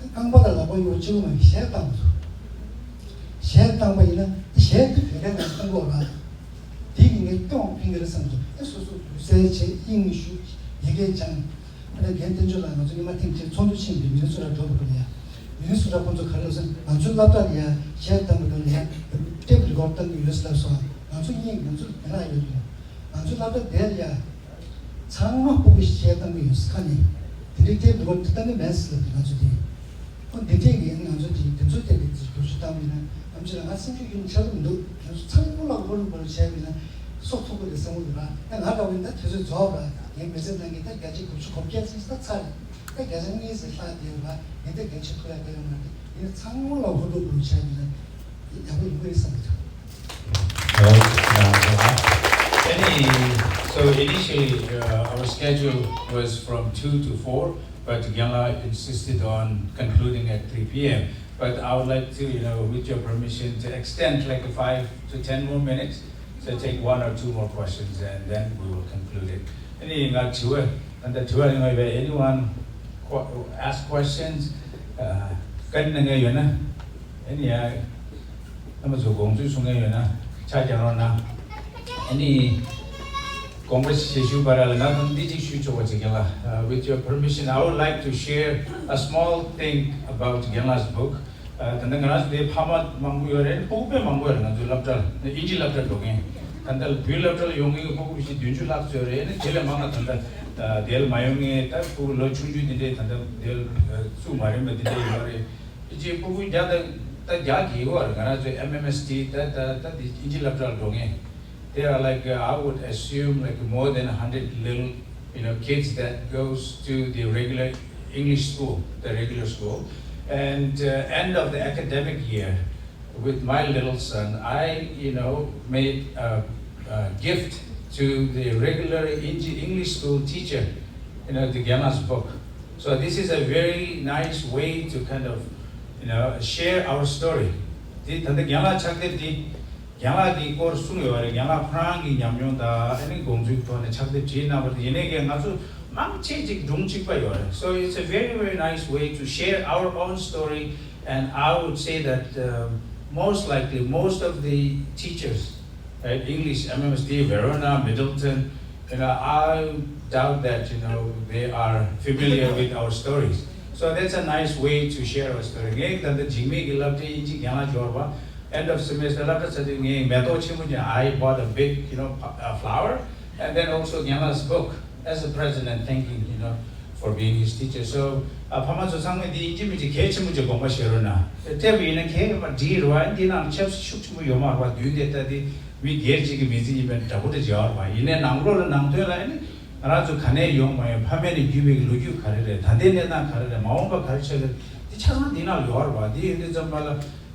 རྐང་པ་དང་ལག་པ་གཡོག་གཅིག་པོ་མ་ཡིན་གཞས་བཏང་འདུག་གཞས་བཏང་པ་ཡིན་ན་གཞས་དེ་བོད་སྐད་ནང་བཏང་གི་ཡོད་རེད། དེ་གི་ངས་སྐྱོན་ཕན་གྱི་རེད་བསམ་འདུག་ཨེ་སོ་སོ་ལུས་རྩལ་བྱེད། དབྱིངས་ཞུགས། ཡི་གེ་སྦྱང་། ཨ་ནི་རྒན་བསྟན་ཆོས་ལགས་ང་ཚོ་ཉི་མ་ཐེངས་གཅིག་ཚོགས་འདུ་ཕྱིན་པའི་མི་ནི་སོ་ཊ་འགྲོ་དགོས་ཀྱི་ཡ། མི་ནི་སོ་ཊ་ཁོང་ཚོ་ག་རེ་ལབ་ཟེར་ན་ང་ཚོའི་སློབ་གྲྭ་ལ་ཡ་གཞས་བཏང་པའི་སྒང་ལ་ཡ་ཊེབ་རི་ཀོཌ་བཏང་གི་ཡོད་ཟེར་ལབ་སོང་། ང་ཚོ་གཉིས་ང་ཚོ་དེ་ན་ཡོད་ཀྱི་ཡོད། ང་ཚོའི་སློབ་གྲྭ་དེ་ལ་ཡ། ཚང་མ་སྤུ་གུ་གཞས་བཏང་གི་ཡོད་ས་ཁ་ནས་དེ་འདྲའི་ཊེབ་རི་ཀོཌ་བཏང་གི་མེད་ཟེར་ལབ་ང་ཚོ་དེ། ཁོ་འདི་འདྲས་ཀྱི་ང་ཚོ་དེ་དེ་ཚོ་དེ་གི་དེ་བསྒྱུར་བཅོས་བཏང་བ་ཡིན་ན་ཨམ་ཆི་ལ་ང་སེམས་ཤུགས་ཡུན་ཆད་ལ་མི་འདུག་ང་ཚོ་ཚང་མ་ལ་ཧུར་ལུ་ཧུར་ལུ་བྱས་པ་ཡིན་ན་སྲོག་ཐོག་པོ་དེ་བསམ་བློ་འདུག་ར། ད་ང་འདྲ་བ་ཡིན་ད་དུས་ཚོད་རྫོགས་ར། ངའི་མི་ཚེ་ནང་གི་ད་བརྒྱ་ཆ་དགུ་བཅུ་གོ་བརྒྱད་ཙམ་ད་ཚར་རེད། ད་བརྒྱ་ཆ་གཉིས་ཙམ་ལྷག་བསྡད་ཡོད་ར། ངས་ད་བརྒྱ་ཆ་ཐུབ་ཡ་ད་ཡོད་མ་རེད། ཡིན་ཚང་མ་ལ་ཧུར་ལུ་ཧུར་ལུ་བྱས་པ་ཡིན་ན་ཡག་པོ་ཡོང་གི་རེད་བསམ་གྱི་འདུག Any, so initially, uh, our schedule was from two to four, but Gyala insisted on concluding at three p.m. But I would like to, you know, with your permission, to extend like five to ten more minutes. So take one or two more questions and then we will conclude it. Any, ང་དྲི་བ། ད་ལྟ་དྲི་བ་ཡོང་བའི། Anyone qu- ask questions? ཨ། བཀའ་འདྲི་གནང་མཁན་ཡོད་ན། ཨ་ནི་ཡ། རྣམ་པ་ཚོ་དགོངས་ཚུལ་གསུང་མཁན་ཡོད་ན་ཕྱག་རྒྱག་རོགས་གནང་། ཨ་ནི་དགོངས་པ་བཞེས་ཞུ་བར་ལ་ང་ཚོ་འདི་གཅིག་ཞུ་ཆོག་པ་བྱེད་མཁན་ལ། Uh, with your permission, I would like to share a small thing about Gyanla's book. ཨ། ད་ལྟ་ང་རང་ཚོ་འདིར་ཕ་མ་མང་པོ་ཡོད་རེད། སྤུ་གུ་དཔེ་མང་པོ་ཡོད་རེད། ང་ཚོའི་སློབ་གྲྭར་དབྱིན་ཇི་སློབ་གྲྭར་འགྲོ་མཁན། ད་ལྟ་བོད་སློབ་གྲྭར་ཡོང་མཁན་གྱི་སྤུ་གུ་བཞི་བདུན་ཅུ་ལྷག་ཙམ་ཡོད་རེད། ཨ་ནི་དེ་ལས་མང་ང་ད་ལྟ་ཨ་དེར་མ་ཡོང་མཁན། ད་སྤུ་གུ་ལོ་ཆུང་ཆུང་དེ་འདྲས་ད་ལྟ་དེར་ཨ་ཚུགས་མ་རན་པ་དེ་འདྲས་ཡོད་རེད། ཨིན་ཇི་སྤུ་གུ་བརྒྱ་དང་ད་བརྒྱ་བརྒལ་གྱི་ཡོད་རེད། ང་རང་ཚོའི་ཨེམ་ཨེམ་ཨེས་ཊི་ད་ད་ད་དེ་དབྱིན་ཇི་སློབ་གྲྭར་འགྲོ་མཁན། There are, like, uh, I would assume, like, more than a hundred little, you know, kids that goes to the regular English school, the regular school. And, uh, end of the academic year, with my little son, I, you know, made a, a gift to the regular Eng- English school teacher, you know, the Gyanla's book. So this is a very nice way to kind of, you know, share our story. འདི་ད་ལྟ་རྒན་ལགས་ཕྱག་དེབ་འདི། རྒན་ལགས་ཀྱིས་སྐོར་གསུངས་ཡོད་རེད། རྒན་ལགས་ཁོ་རང་གི་ཉམས་མྱོང་དང་ཨ་ནི་དགོངས་ཚུལ་ཐོག་ནས་ཕྱག་དེབ་བྲིས་གནང་བ་དེ། ཡིན་ནའི་ཀྱང་ང་ཚོ་མང་ཆེ་ཅིག་སྒྲུང་གཅིག་པ་ཡོད་རེད། So it's a very, very nice way to share our own story. And I would say that, um, most likely most of the teachers at English, M M S D, Verona, Middleton, you know, I doubt that, you know, they are familiar with our stories. So that's a nice way to share our story. ངས་ད་ལྟ་འཇིགས་མེད་ཀྱི་སློབ་གྲྭའི་དབྱིན་ཇི་རྒན་ལགས་འབྱོར་བ། End of semester སློབ་གྲྭ་ཚར་དུས་ངས་མེ་ཏོག་ཆེན་པོ་ཅིག I bought a big, you know, a flower, and then also Gyanla's book as a present and thanking, you know, for being his teacher. So, ཨ། ཕ་མ་ཚོ་ཚང་མས་འདི་དབྱིན་ཇི་མི་ཅིག་གལ་ཆེན་པོ་ཅིག་དགོངས་པ་བཞེས་རོགས་གནང་། སྤྲད་པ་ཡིན་ན་གལ་ཡོད་པ་འདི་རེད་བ། འདི་ནང་ཆབ་སྲིད་ཤུགས་ཆེན་པོ་ཡོད་མ་རེད་བ། བདུན་དེ་ལྟ་དེ་མི་སྒེར་གཅིག་གི་མི་ཚེ་ཡིན་པའི་འདྲ་པོ་འདྲ་བྱེད་ཡ་རེད་བ། ཡིན་ནའི་ནང་ལོགས་ལ་ནང་དོན་ལ་ཨ་ནི་ང་རང་ཚོ་ག་ནས་ཡོང་མ་ཡོང་། ཕ་མེས་ནས་བརྒྱུད་པའི་ལོ་རྒྱུས་ག་རེ་རེད། ད་ལྟའི་གནས་སྟངས་ག་རེ་རེད། མ་འོངས་པ་ག་རེ་ཆགས་ཀྱི་རེད། འདི་ཆ་ཚང་འདི་ནང་ཡོད་རེད་བ། འདི་ཡིན་དུས་ཙམ་པ་ལ།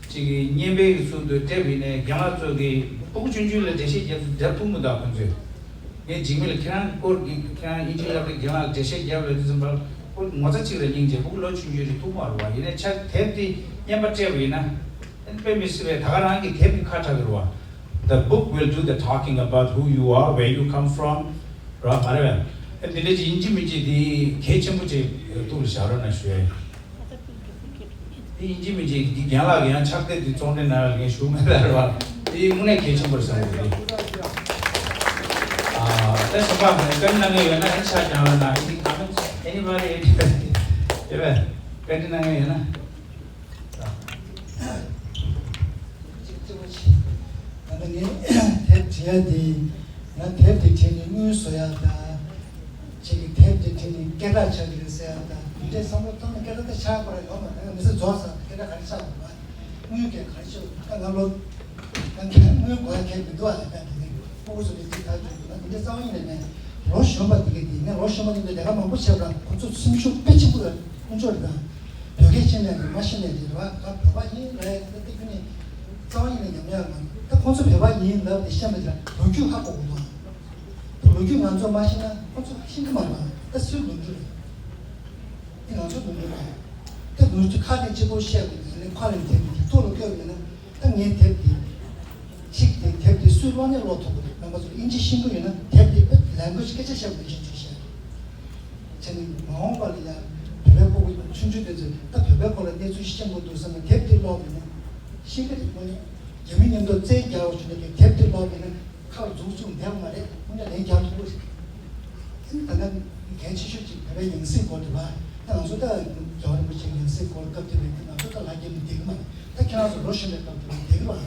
ཅིག་གི་བརྙན་པའི་གི་ཚུལ་དུ་སྤྲད་པ་ཡིན་ནའི་རྒན་ལགས་ཚོ་གིས་སྤུ་གུ་ཆུང་ཆུང་ལ་འགྲེལ་བཤད་རྒྱབ་རྒྱབ་ཐུབ་མི་འདུག་ཁོང་ཚོས། ངས་འཇིགས་མེད་ལ་ཁྱེད་རང་སྐོར་གྱི་ཁྱེད་རང་དབྱིན་ཇི་སློབ་གྲྭའི་རྒན་ལགས་འགྲེལ་བཤད་རྒྱབ་ལབ་དུས་ཙམ་པར་ཁོ་ངོ་ཚ་གཅིག་ལ་སྙིང་རྗེ། སྤུ་གུ་ལོ་ཆུང་ཆུང་རེད། ཐུབ་མ་རེད་བ། ཡིན་ནའི་ཕྱག་དེབ་དེ་བརྙན་པར་སྤྲད་པ་ཡིན་ན་དཔེ་མི་སྲིད་པའི་ད་ག་རང་གི་དེབ་ཀྱི་ཁ་གྲག་གི་རེད་བ། The book will do the talking about who you are, where you come from. ར་མ་རེད་བས། འདི་འདྲ་ཅིག་ཡིན་གཅིག་མིན་གཅིག་འདི་གལ་ཆེན་པོ་ཅིག་ཐུགས་ལ་བཞག་རོགས་གནང་ཞུ་ཡ་ཡིན། འདི་ཡིན་གཅིག་མིན་གཅིག་འདི་རྒན་ལགས་ཀྱིས་ཡང་ཕྱག་དེབ་འདི་བཙོང་སྟེ་ན་ངས་ཞུ་མེད་ལ་རེད་བ། འདི་དངོས་གནས་གལ་ཆེན་པོ་རེད་བསམ་གྱི་འདུག་ཨ། ད་གཞན་པ་བཀའ་འདྲི་གནང་མཁན་ཡོད་ན་ཨ་ནི་ཕྱག་བརྐྱངས་རོགས་གནང་། Any comment? Anybody? དེ་བས་བཀའ་འདྲི་གནང་མཁན་ཡོད་ན། ད་ལྟ་ངས་དེབ་བྲིས་ཡ་དེ། ང་དེབ་དེ་བྲིས་ནས་དངུལ་བཟོ་ཡ་དང་། ཅིག་གི་དེབ་དེ་བྲིས་ནས་སྐད་གྲགས་ཆགས་ཀྱི་རེད་ཟེར་ཡ་དང་། དེ་འདྲའི་བསམ་བློ་བཏང་ནས་སྐད་གྲགས་ད་ཆགས་པ་རེད། ཡོང་མ་རེད། ང་མི་ཚེ་རྫོགས་ས་སྐད་གྲགས་ག་རེ་ཆགས་པ་རེད། དངུལ་གྱི་ག་རེ་ཆགས་པ། ད་ང་ལོ་ད་ངས་དངུལ་དགོས་ཡ་གལ་མི་འདུག་ཨ། ད་དེ་ནས་སྤུ་གུ་ཚོ་ལ་ཅིག་ཐག་གཅོད་དགོས་ན། དེ་འདྲའི་རྩ་བ་ཉིད་ནས་མེད། ལོ་གཞོན་པ་དེ་གས་དེ། ངས་ལོ་གཞོན་པ་དེ་ཚོ་ལས་ཀ་མང་པོ་བྱས་པ་རེད། ཁོ་ཚོ་སེམས་ཤུགས་དཔེ་ཆེན་པོ་ཡོད། དཀོན་མཆོག་རེད། ད་བོད་སྐད་ཤེས་ནའི་རེད། མ་ཤེས་ནའི་རེད། རེད་བ། ད་བོད་པ་ཡིན་ལབ་ཡ་དེ་ད་ཁྱོན་ནས་རྩ་བ་ཉིད་ནས་ཉམས་ཡག་མ་རེད། ད་ཁོང་ཚོ་བོད་པ་ཡིན་ལབ་དེ་བཤད་པ་དེ་ལ་ལོ་རྒྱུས་ཧ་གོ་དགོས་འདུག་ད་ལོ་རྒྱུས་ང་ཚོ་མ་ཤེས་ན་ཁོང་ཚོ་ཤེས་ཀྱི་མ་རེད་བ། ད་སུའི་ལོ་རྒྱུས་རེད། དེ་ང་ཚོའི་ལོ་རྒྱུས་རེད། ད་ལོ་རྒྱུས་ཁ་ནས་གཅིག་པོ་བཤད་དགོས་ནས་ཁ་ནས་དེབ་དེ་ཐུགས་ལ་བཀོད་ཡོད་ན། ད་ངས་དེབ་འདི་གཅིག་དེ། དེབ་འདི་སུས་ཀློག་ནས་ཀློག་ཐུབ་ཀྱི་རེད། རྣམ་པ་ཚོ་དབྱིན་ཇི་ཤེས་ཀྱི་ཡོད་ན་དེབ་འདི་དཔེ་language སྐད་ཆ་བཤད་དགོས་ཤེས་བྱས་བྱས། བྱས་ནས་མ་འོངས་པ་ལ་ཡང་བོད་པའི་སྤུ་གུ་ཆུང་ཆུང་དེ་ཚོས་ད་བོད་པའི་སྐོར་ལ་གནས་ཚུལ་ཤེས་པོ་འདུག་བསམ་ནས་དེབ་འདི་ཀློག་པ་ཡིན་ན་ཤེས་ཀྱི་རེད། དངོས་གནས་རྒྱ་མི་མཉམ་དུ་རྩེད་རྒྱག་པ་བྱུང་ན་དེབ་འདི་ཀློག་པ་ཡིན་ན། ཁ་ལ་འཛུགས་བཅུག་བསྡད་པ་མ་རེད། དངོས་གནས་ལན་རྒྱག་ཐུབ་ཀྱི་རེད། ཨ་ནི་ད་ལྟ་གལ་ཆེ་ཤོས་ཅིག་བོད་པའི་ཡང་སྲིད་སྐོར་དེ་རེད་བ། ད་ང་ཚོ་ད་རྒྱལ་བ་རིན་པོ་ཆེའི་ཡང་སྲིད་སྐོར་སྐབས་དེ་རེད། ད་ང་ཚོ་ད་ལ་རྒྱབ་ནས་བསྡད་ཀྱི་མ་རེད། ད་ཁྱེད་རང་ཚོ་ལོ་གཞོན་པའི་སྐབས་དེ་རེད། བསྡད་ཀྱི་རེད་བ།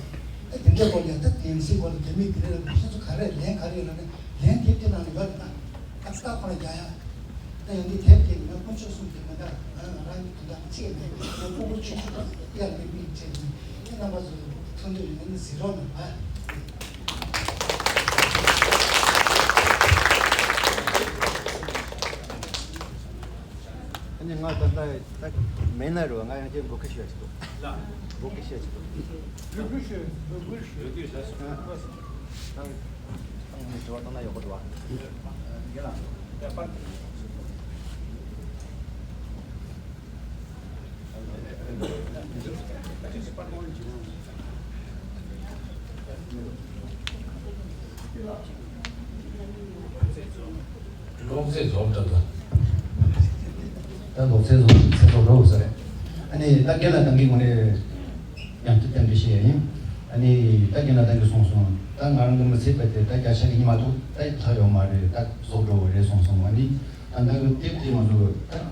ད་དེ་འདྲའི་སྐོར་ལ་ཡང་ད་ཡང་སྲིད་སྐོར་ལ་རྒྱ་མིས་དེ་རེད་ལ་ཁྱེད་ཚོ་ག་རེ་ལན་ག་རེ་ཡོད་ལབ་ན། ལན་དེབ་དེ་ནང་ལ་ཡོད་རེད། ད་ད་ལྟ་ཁོ་ན་རྒྱག་ཡ། ད་ཡང་འདི་དེབ་དེ་ང་དཀོན་མཆོག་གསུམ་གྱི་མ་གཏོགས་ང་རང་གི་དོན་དག་གཅིག་མེད། ང་སྤུ་གུ་ཆུང་ཆུང་དང་དབྱར་གྱི་མིག་ཕྲན་ནི་རྣམ་པ་ཚོ་ཐུགས་འདོད་ཡོད་ན་གཟིགས་རོགས་གནང་། ཨ་ནི་ང་ད་ལྟ་ད་མེད་ན་རུ་ང་ཡང་ཅིག་འབོད་སྐུལ་ཞུ་ཡ་ཅིག་འདུག་འབོད་སྐུལ་ཞུ་ཡ་ཅིག་འདུག་འབོད་སྐུལ་ཞུ། འབོད་སྐུལ་ཞུ། ཨ། ད་ད་ངས་དྲི་བ་བཏང་ན་ཡག་པོ་འདུག་བ། ཡ་ལ་ཡ་པར། ཨ། ཀློག་ཚད་རྫོགས་འགྲོ་འདུག་ད་ཀློག་ཚད་རྫོགས་ཚད་རྫོགས་འགྲོ་ས་རེད། ཨ་ནི་ད་རྒན་ལགས་ད་གིན་ངོ་ནས་ཡང་ཐུགས་བསྟན་པའི་བཤད་ཡ་ཡིན། ཨ་ནི་ད་རྒན་ལགས་ད་གིན་གསུངས་སོང་། ད་ང་རང་གི་མི་ཚེ་པ་དེ་ད་བརྒྱ་ཆ་གི་ཉི་མ་ཐུག་ད་ལྷག་ཡོད་མ་རེད། ད་རྫོགས་འགྲོ་བ་རེད་གསུངས་སོང་། ཨ་ནི་ད་ད་གི་དེབ་དེ་ང་ཚོ་ད་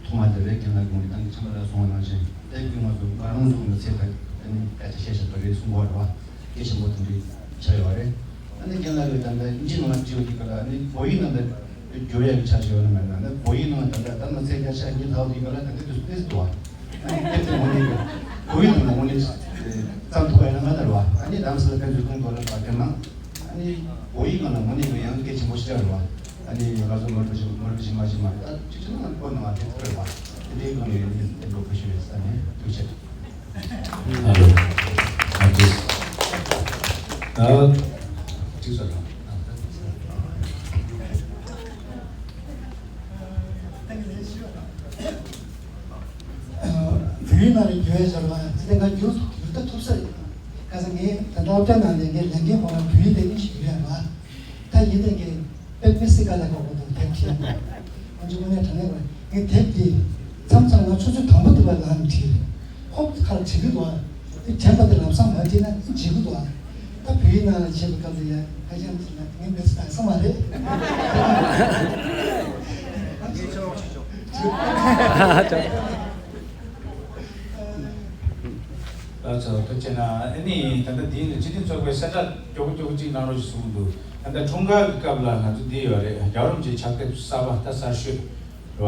ཐོག་མ་དེ་རེད། རྒན་ལགས་ཀྱིས་ད་གིན་ཚང་མ་ལ་གསུངས་པ་ནང་བཞིན་དེབ་དེ་ང་ཚོ་ང་རང་ཚོ་གི་མི་ཚེ་པ་ད་ནི་བརྒྱ་ཆ་བཤད་བཞག་པ་རེད་གསུང་གི་ཡོད་རེད་བ། གལ་ཆེན་པོ་དེ་འདྲའི་ཆགས་ཡོད་རེད། ཨ་ནི་རྒན་ལགས་ཀྱིས་ད་ལྟ་དབྱིན་ཇི་ནང་ལ་བྲིས་ཡོད་དེ་ག་ལ་ཨ་ནི་བོད་ཡིག་ནང་ལ་བསྒྱུར་ཡག་གི་འཆར་གཞི་ཡོད་ན་མེད་ན། ཨ་ནི་བོད་ཡིག་ནང་ད་ལྟ་ད་མི་ཚེ་བརྒྱ་ཆ་གཉིས་ལྷག་དེ་ག་ལ་ད་ལྟ་དུས་སུ་ཏོག་ཙམ་འདུག་ཨ་ནི་དེ་ཚོ་དངོས་གནས་ཀྱི་བོད་ཡིག་ནང་ལ་དངོས་གནས་བརྩམས་ཐུབ་པ་ཡིན་ན་མ་ལྟར་བ། ཨ་ནི་རྡ་རམ་ས་ལ་ཕན་ཚུན་ཁོང་ཐོག་ལ་བ་དེ་ནང་ཨ་ནི་བོད་ཡིག་ནང་ལ་དངོས་གནས་ཀྱི་ཡང་གལ་ཆེན་པོ་ཞིག་རེད་བ། ཨ་ནི་ང་ཚོ་མར་བུ་ཞིག་མར་བུ་ཞིག་མ་ཞིག་མ་རེད། ད་ཅིག་ཅིག་ནང་ཁོ་ནང་ལ་དེ་ཚོ་རེད་བ། དེ་འདྲའི་སྒང་ནས་ཨ་ནི་དེ་འགྲོ་ཁུལ་ཞུ་ཡོད་ས་ནས་ཐུགས་རྗེ་ཆེ། ཨ་ལོ། ཨ་ཏི། ཨ། ཏི་ས་ར། བོད་ཡིག་ནང་ལ་བསྒྱུར་ཡ་ཟེར་བ་དེ་ལས་ཀ་བསྒྱུར་བསྒྱུར་ད་ཐུབ་ས་རེད། ཁ་སང་ངས་ད་ལྟ་སློབ་གྲྭ་ནང་ནས་ངས་ལས་འགན་ཁོ་ན་བོད་ཡིག་དེ་ནི་ཞིག་བསྒྱུར་ཡ་རེད་བ། ད་ཡིན་ནའི་ངས་དཔེ་མི་སྲིད་དཀའ་ལས་ཁག་པོ་འདུག་དེབ་བྲིས་ཡ་ནི། ང་ཚོ་དངོས་གནས་དྲང་གནས་པ་ངས་དེབ་འདི་མཚམས་མཚམས་ང་ཆུ་ཚོད་དང་པོ་དེ་བར་ལངས་བྲིས། ཧོབ་ཁར་བྲིས་གི་འདུག་དེ་དྲན་པ་དེ་ལམ་སང་མ་བྲིས་ན་འཇིགས་གི་འདུག་ད་བོད་ཡིག་ནང་ལ་བཤད་པའི་སྐབས་དེ་ཡ་ཧ་ཅང་བྲིས་ན་ངའི་མི་ཚེ་དྭངས་ས་མ་རེད། ལགས་སོ། ཐུགས་རྗེ་གནང་། ཨ་ནི་ད་ལྟ་འདི་ནི་སྤྱི་མཐུན་ཚོགས་པའི་གསལ་བསྒྲགས་མགྱོགས་པོ་མགྱོགས་པོ་གཅིག་གནང་རོགས་ཞེས་གསུངས་འདུག་ད་ལྟ་འཁྲུངས་སྐར་གྱི་སྐབས་ལ་ང་ཚོ་འདི་ཡོད་རེད། རྒྱལ་བ་རིན་པོ་ཆེའི་ཕྱག་དེབ་གསར་པ་ད་གསར་ཤོས་རེད་བ།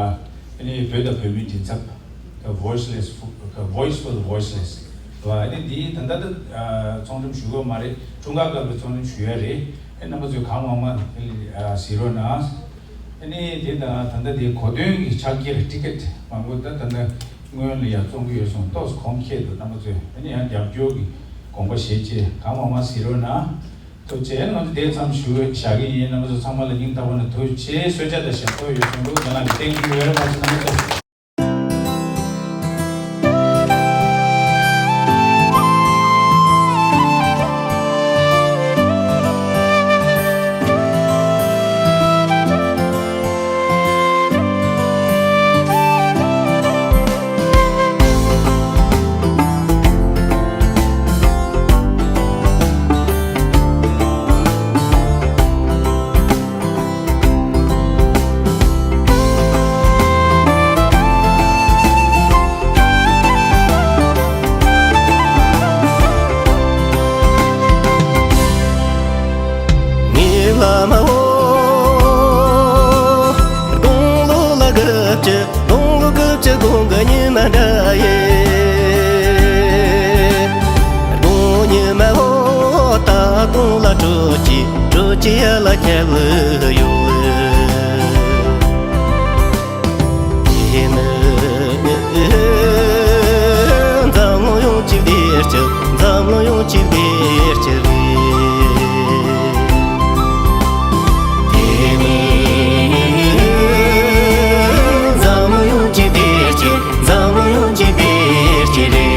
ཨ་ནི་བོད་དང་བོད་མིའི་མགྲིན་ཚབ། The Voiceless Fo- The Voice for the Voiceless རེད་བ། ཨ་ནི་འདི་ད་ལྟ་ད་ཨ་ཚོང་འགྲེམས་ཞུ་གི་ཡོད་མ་རེད། འཁྲུངས་སྐར་སྐབས་ལ་ཚོང་འགྲེམས་ཞུ་ཡ་རེད། ཨ་རྣམ་པ་ཚོས་གང་མང་མང་ཨ་གཟིགས་རོགས་གནང་། ཨ་ནི་དེ་དང་ད་ལྟ་དེ་གོ་སྟོན་གྱི་ཕྱག་འཁྱེར་ཊི་ཀེ་ཊི་མང་པོ་ད་ད་ལྟ་སྔོན་ལ་ཡང་བཙོང་གི་ཡོད་སོང་། ཏོག་ཙམ་གོང་ཁེ་འདུག་རྣམ་པ་ཚོས་ཨ་ནི་ཡང་རྒྱབ་སྐྱོར་གྱི་དགོངས་པ་བཞེས་བྱས་གང་མང་མང་གཟིགས་རོགས་གནང་། ཐུགས་རྗེ་ཆེ། ང་ཚོ་དེ་ཙམ་ཞུ་བཞག་གི་ཡིན། རྣམ་པ་ཚོ་ཚང་མ་ལ་སྙིང་ཐག་པ་ནས་ཐུགས་རྗེ་ཆེ། གསོལ་ཇ་དང་ཞབས་ཏོག་ཡོད་སོང་འདུག་ང་ལ་Thank you very much རྣམ་པ་ཚོ། ངའི་བླ་མ་འོ། དགུང་ལོ་ལ་དགུ་བཅུ། དགུང་ལོ་དགུ་བཅུ་དགུང་གི་ཉི་མ་འདྲ་ཡི། དགུང་ཉི་མ་འོ། ད་དགུང་ལ་དྲོ་སྐྱིད། དྲོ་སྐྱིད་ཡར་ལ་ཁྱབ་ཡོད། དེ་ནི་འཛམ་གླིང་ཡོངས་ཀྱི་བདེ་སྐྱིད། འཛམ་གླིང་ཡོངས་ཀྱི་བདེ་སྐྱིད་རེད། དེ་ནི་འཛམ་གླིང་ཡོངས་ཀྱི་བདེ་སྐྱིད། འཛམ་གླིང་ཡོངས་ཀྱི་བདེ་སྐྱིད་རེད།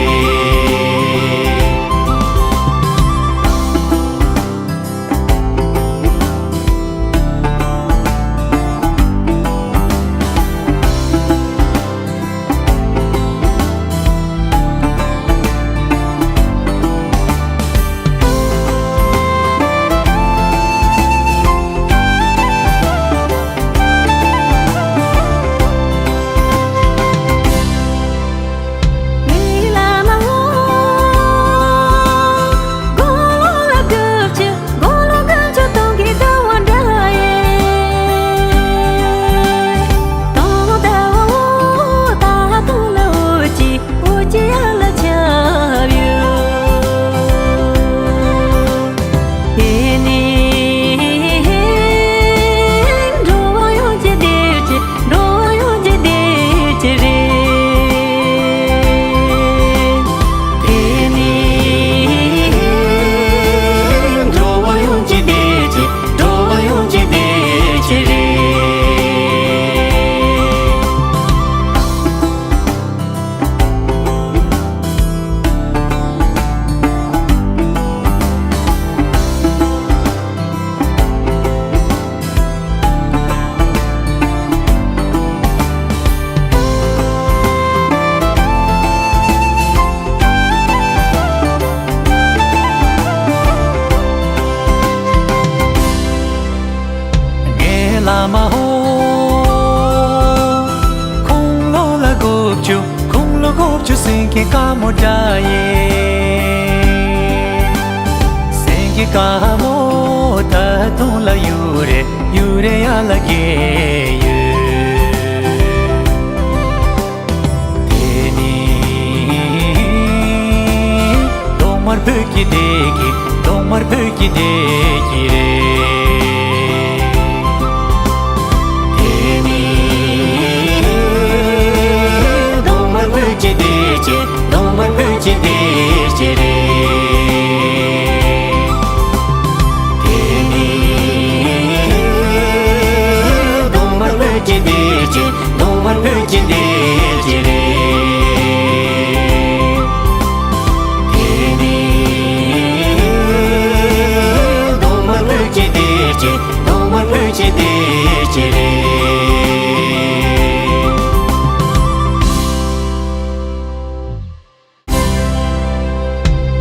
ཆུ་སེང་གེ་དཀར་མོ་འདྲ་ཡིན། སེང་གེ་དཀར་མོ་ད་དུང་ལ་གཡུ་རལ་གཡུ་རལ་ཡར་ལ་རྒྱས་ཡོད། དེ་ནི་གདོང་དམར་བོད་ཀྱི་སྡེ་དགེ། གདོང་དམར་བོད་ཀྱི་སྡེ་དགེ་རེད། དེ་ནི་གདོང་དམར་བོད་ཀྱི་སྡེ་དགེ། གདོང་དམར་བོད་ཀྱི་སྡེ་དགེ་རེད། དེ་ནི་གདོང་དམར་བོད་ཀྱི་སྡེ་དགེ། གདོང་དམར་བོད་ཀྱི་སྡེ་དགེ་རེད། དེ་ནི་གདོང་དམར་བོད་ཀྱི་སྡེ་དགེ། གདོང་དམར་བོད་ཀྱི་སྡེ་དགེ་རེད།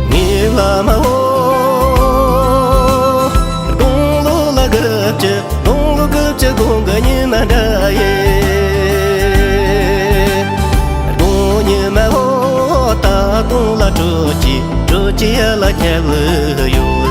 ངའི་བླ་མ་འོ། དགུང་ལོ་ལ་དགུ་བཅུ། དགུང་ལོ་དགུ་བཅུ་དགུང་གི་ཉི་མ་འདྲ་ཡིན། དགུང་ཉི་མ་འོ། ད་དུང་ལ་དྲོ་སྐྱིད། དྲོ་སྐྱིད་ཡར་ལ་ཁྱབ་ལུས་ཡོད།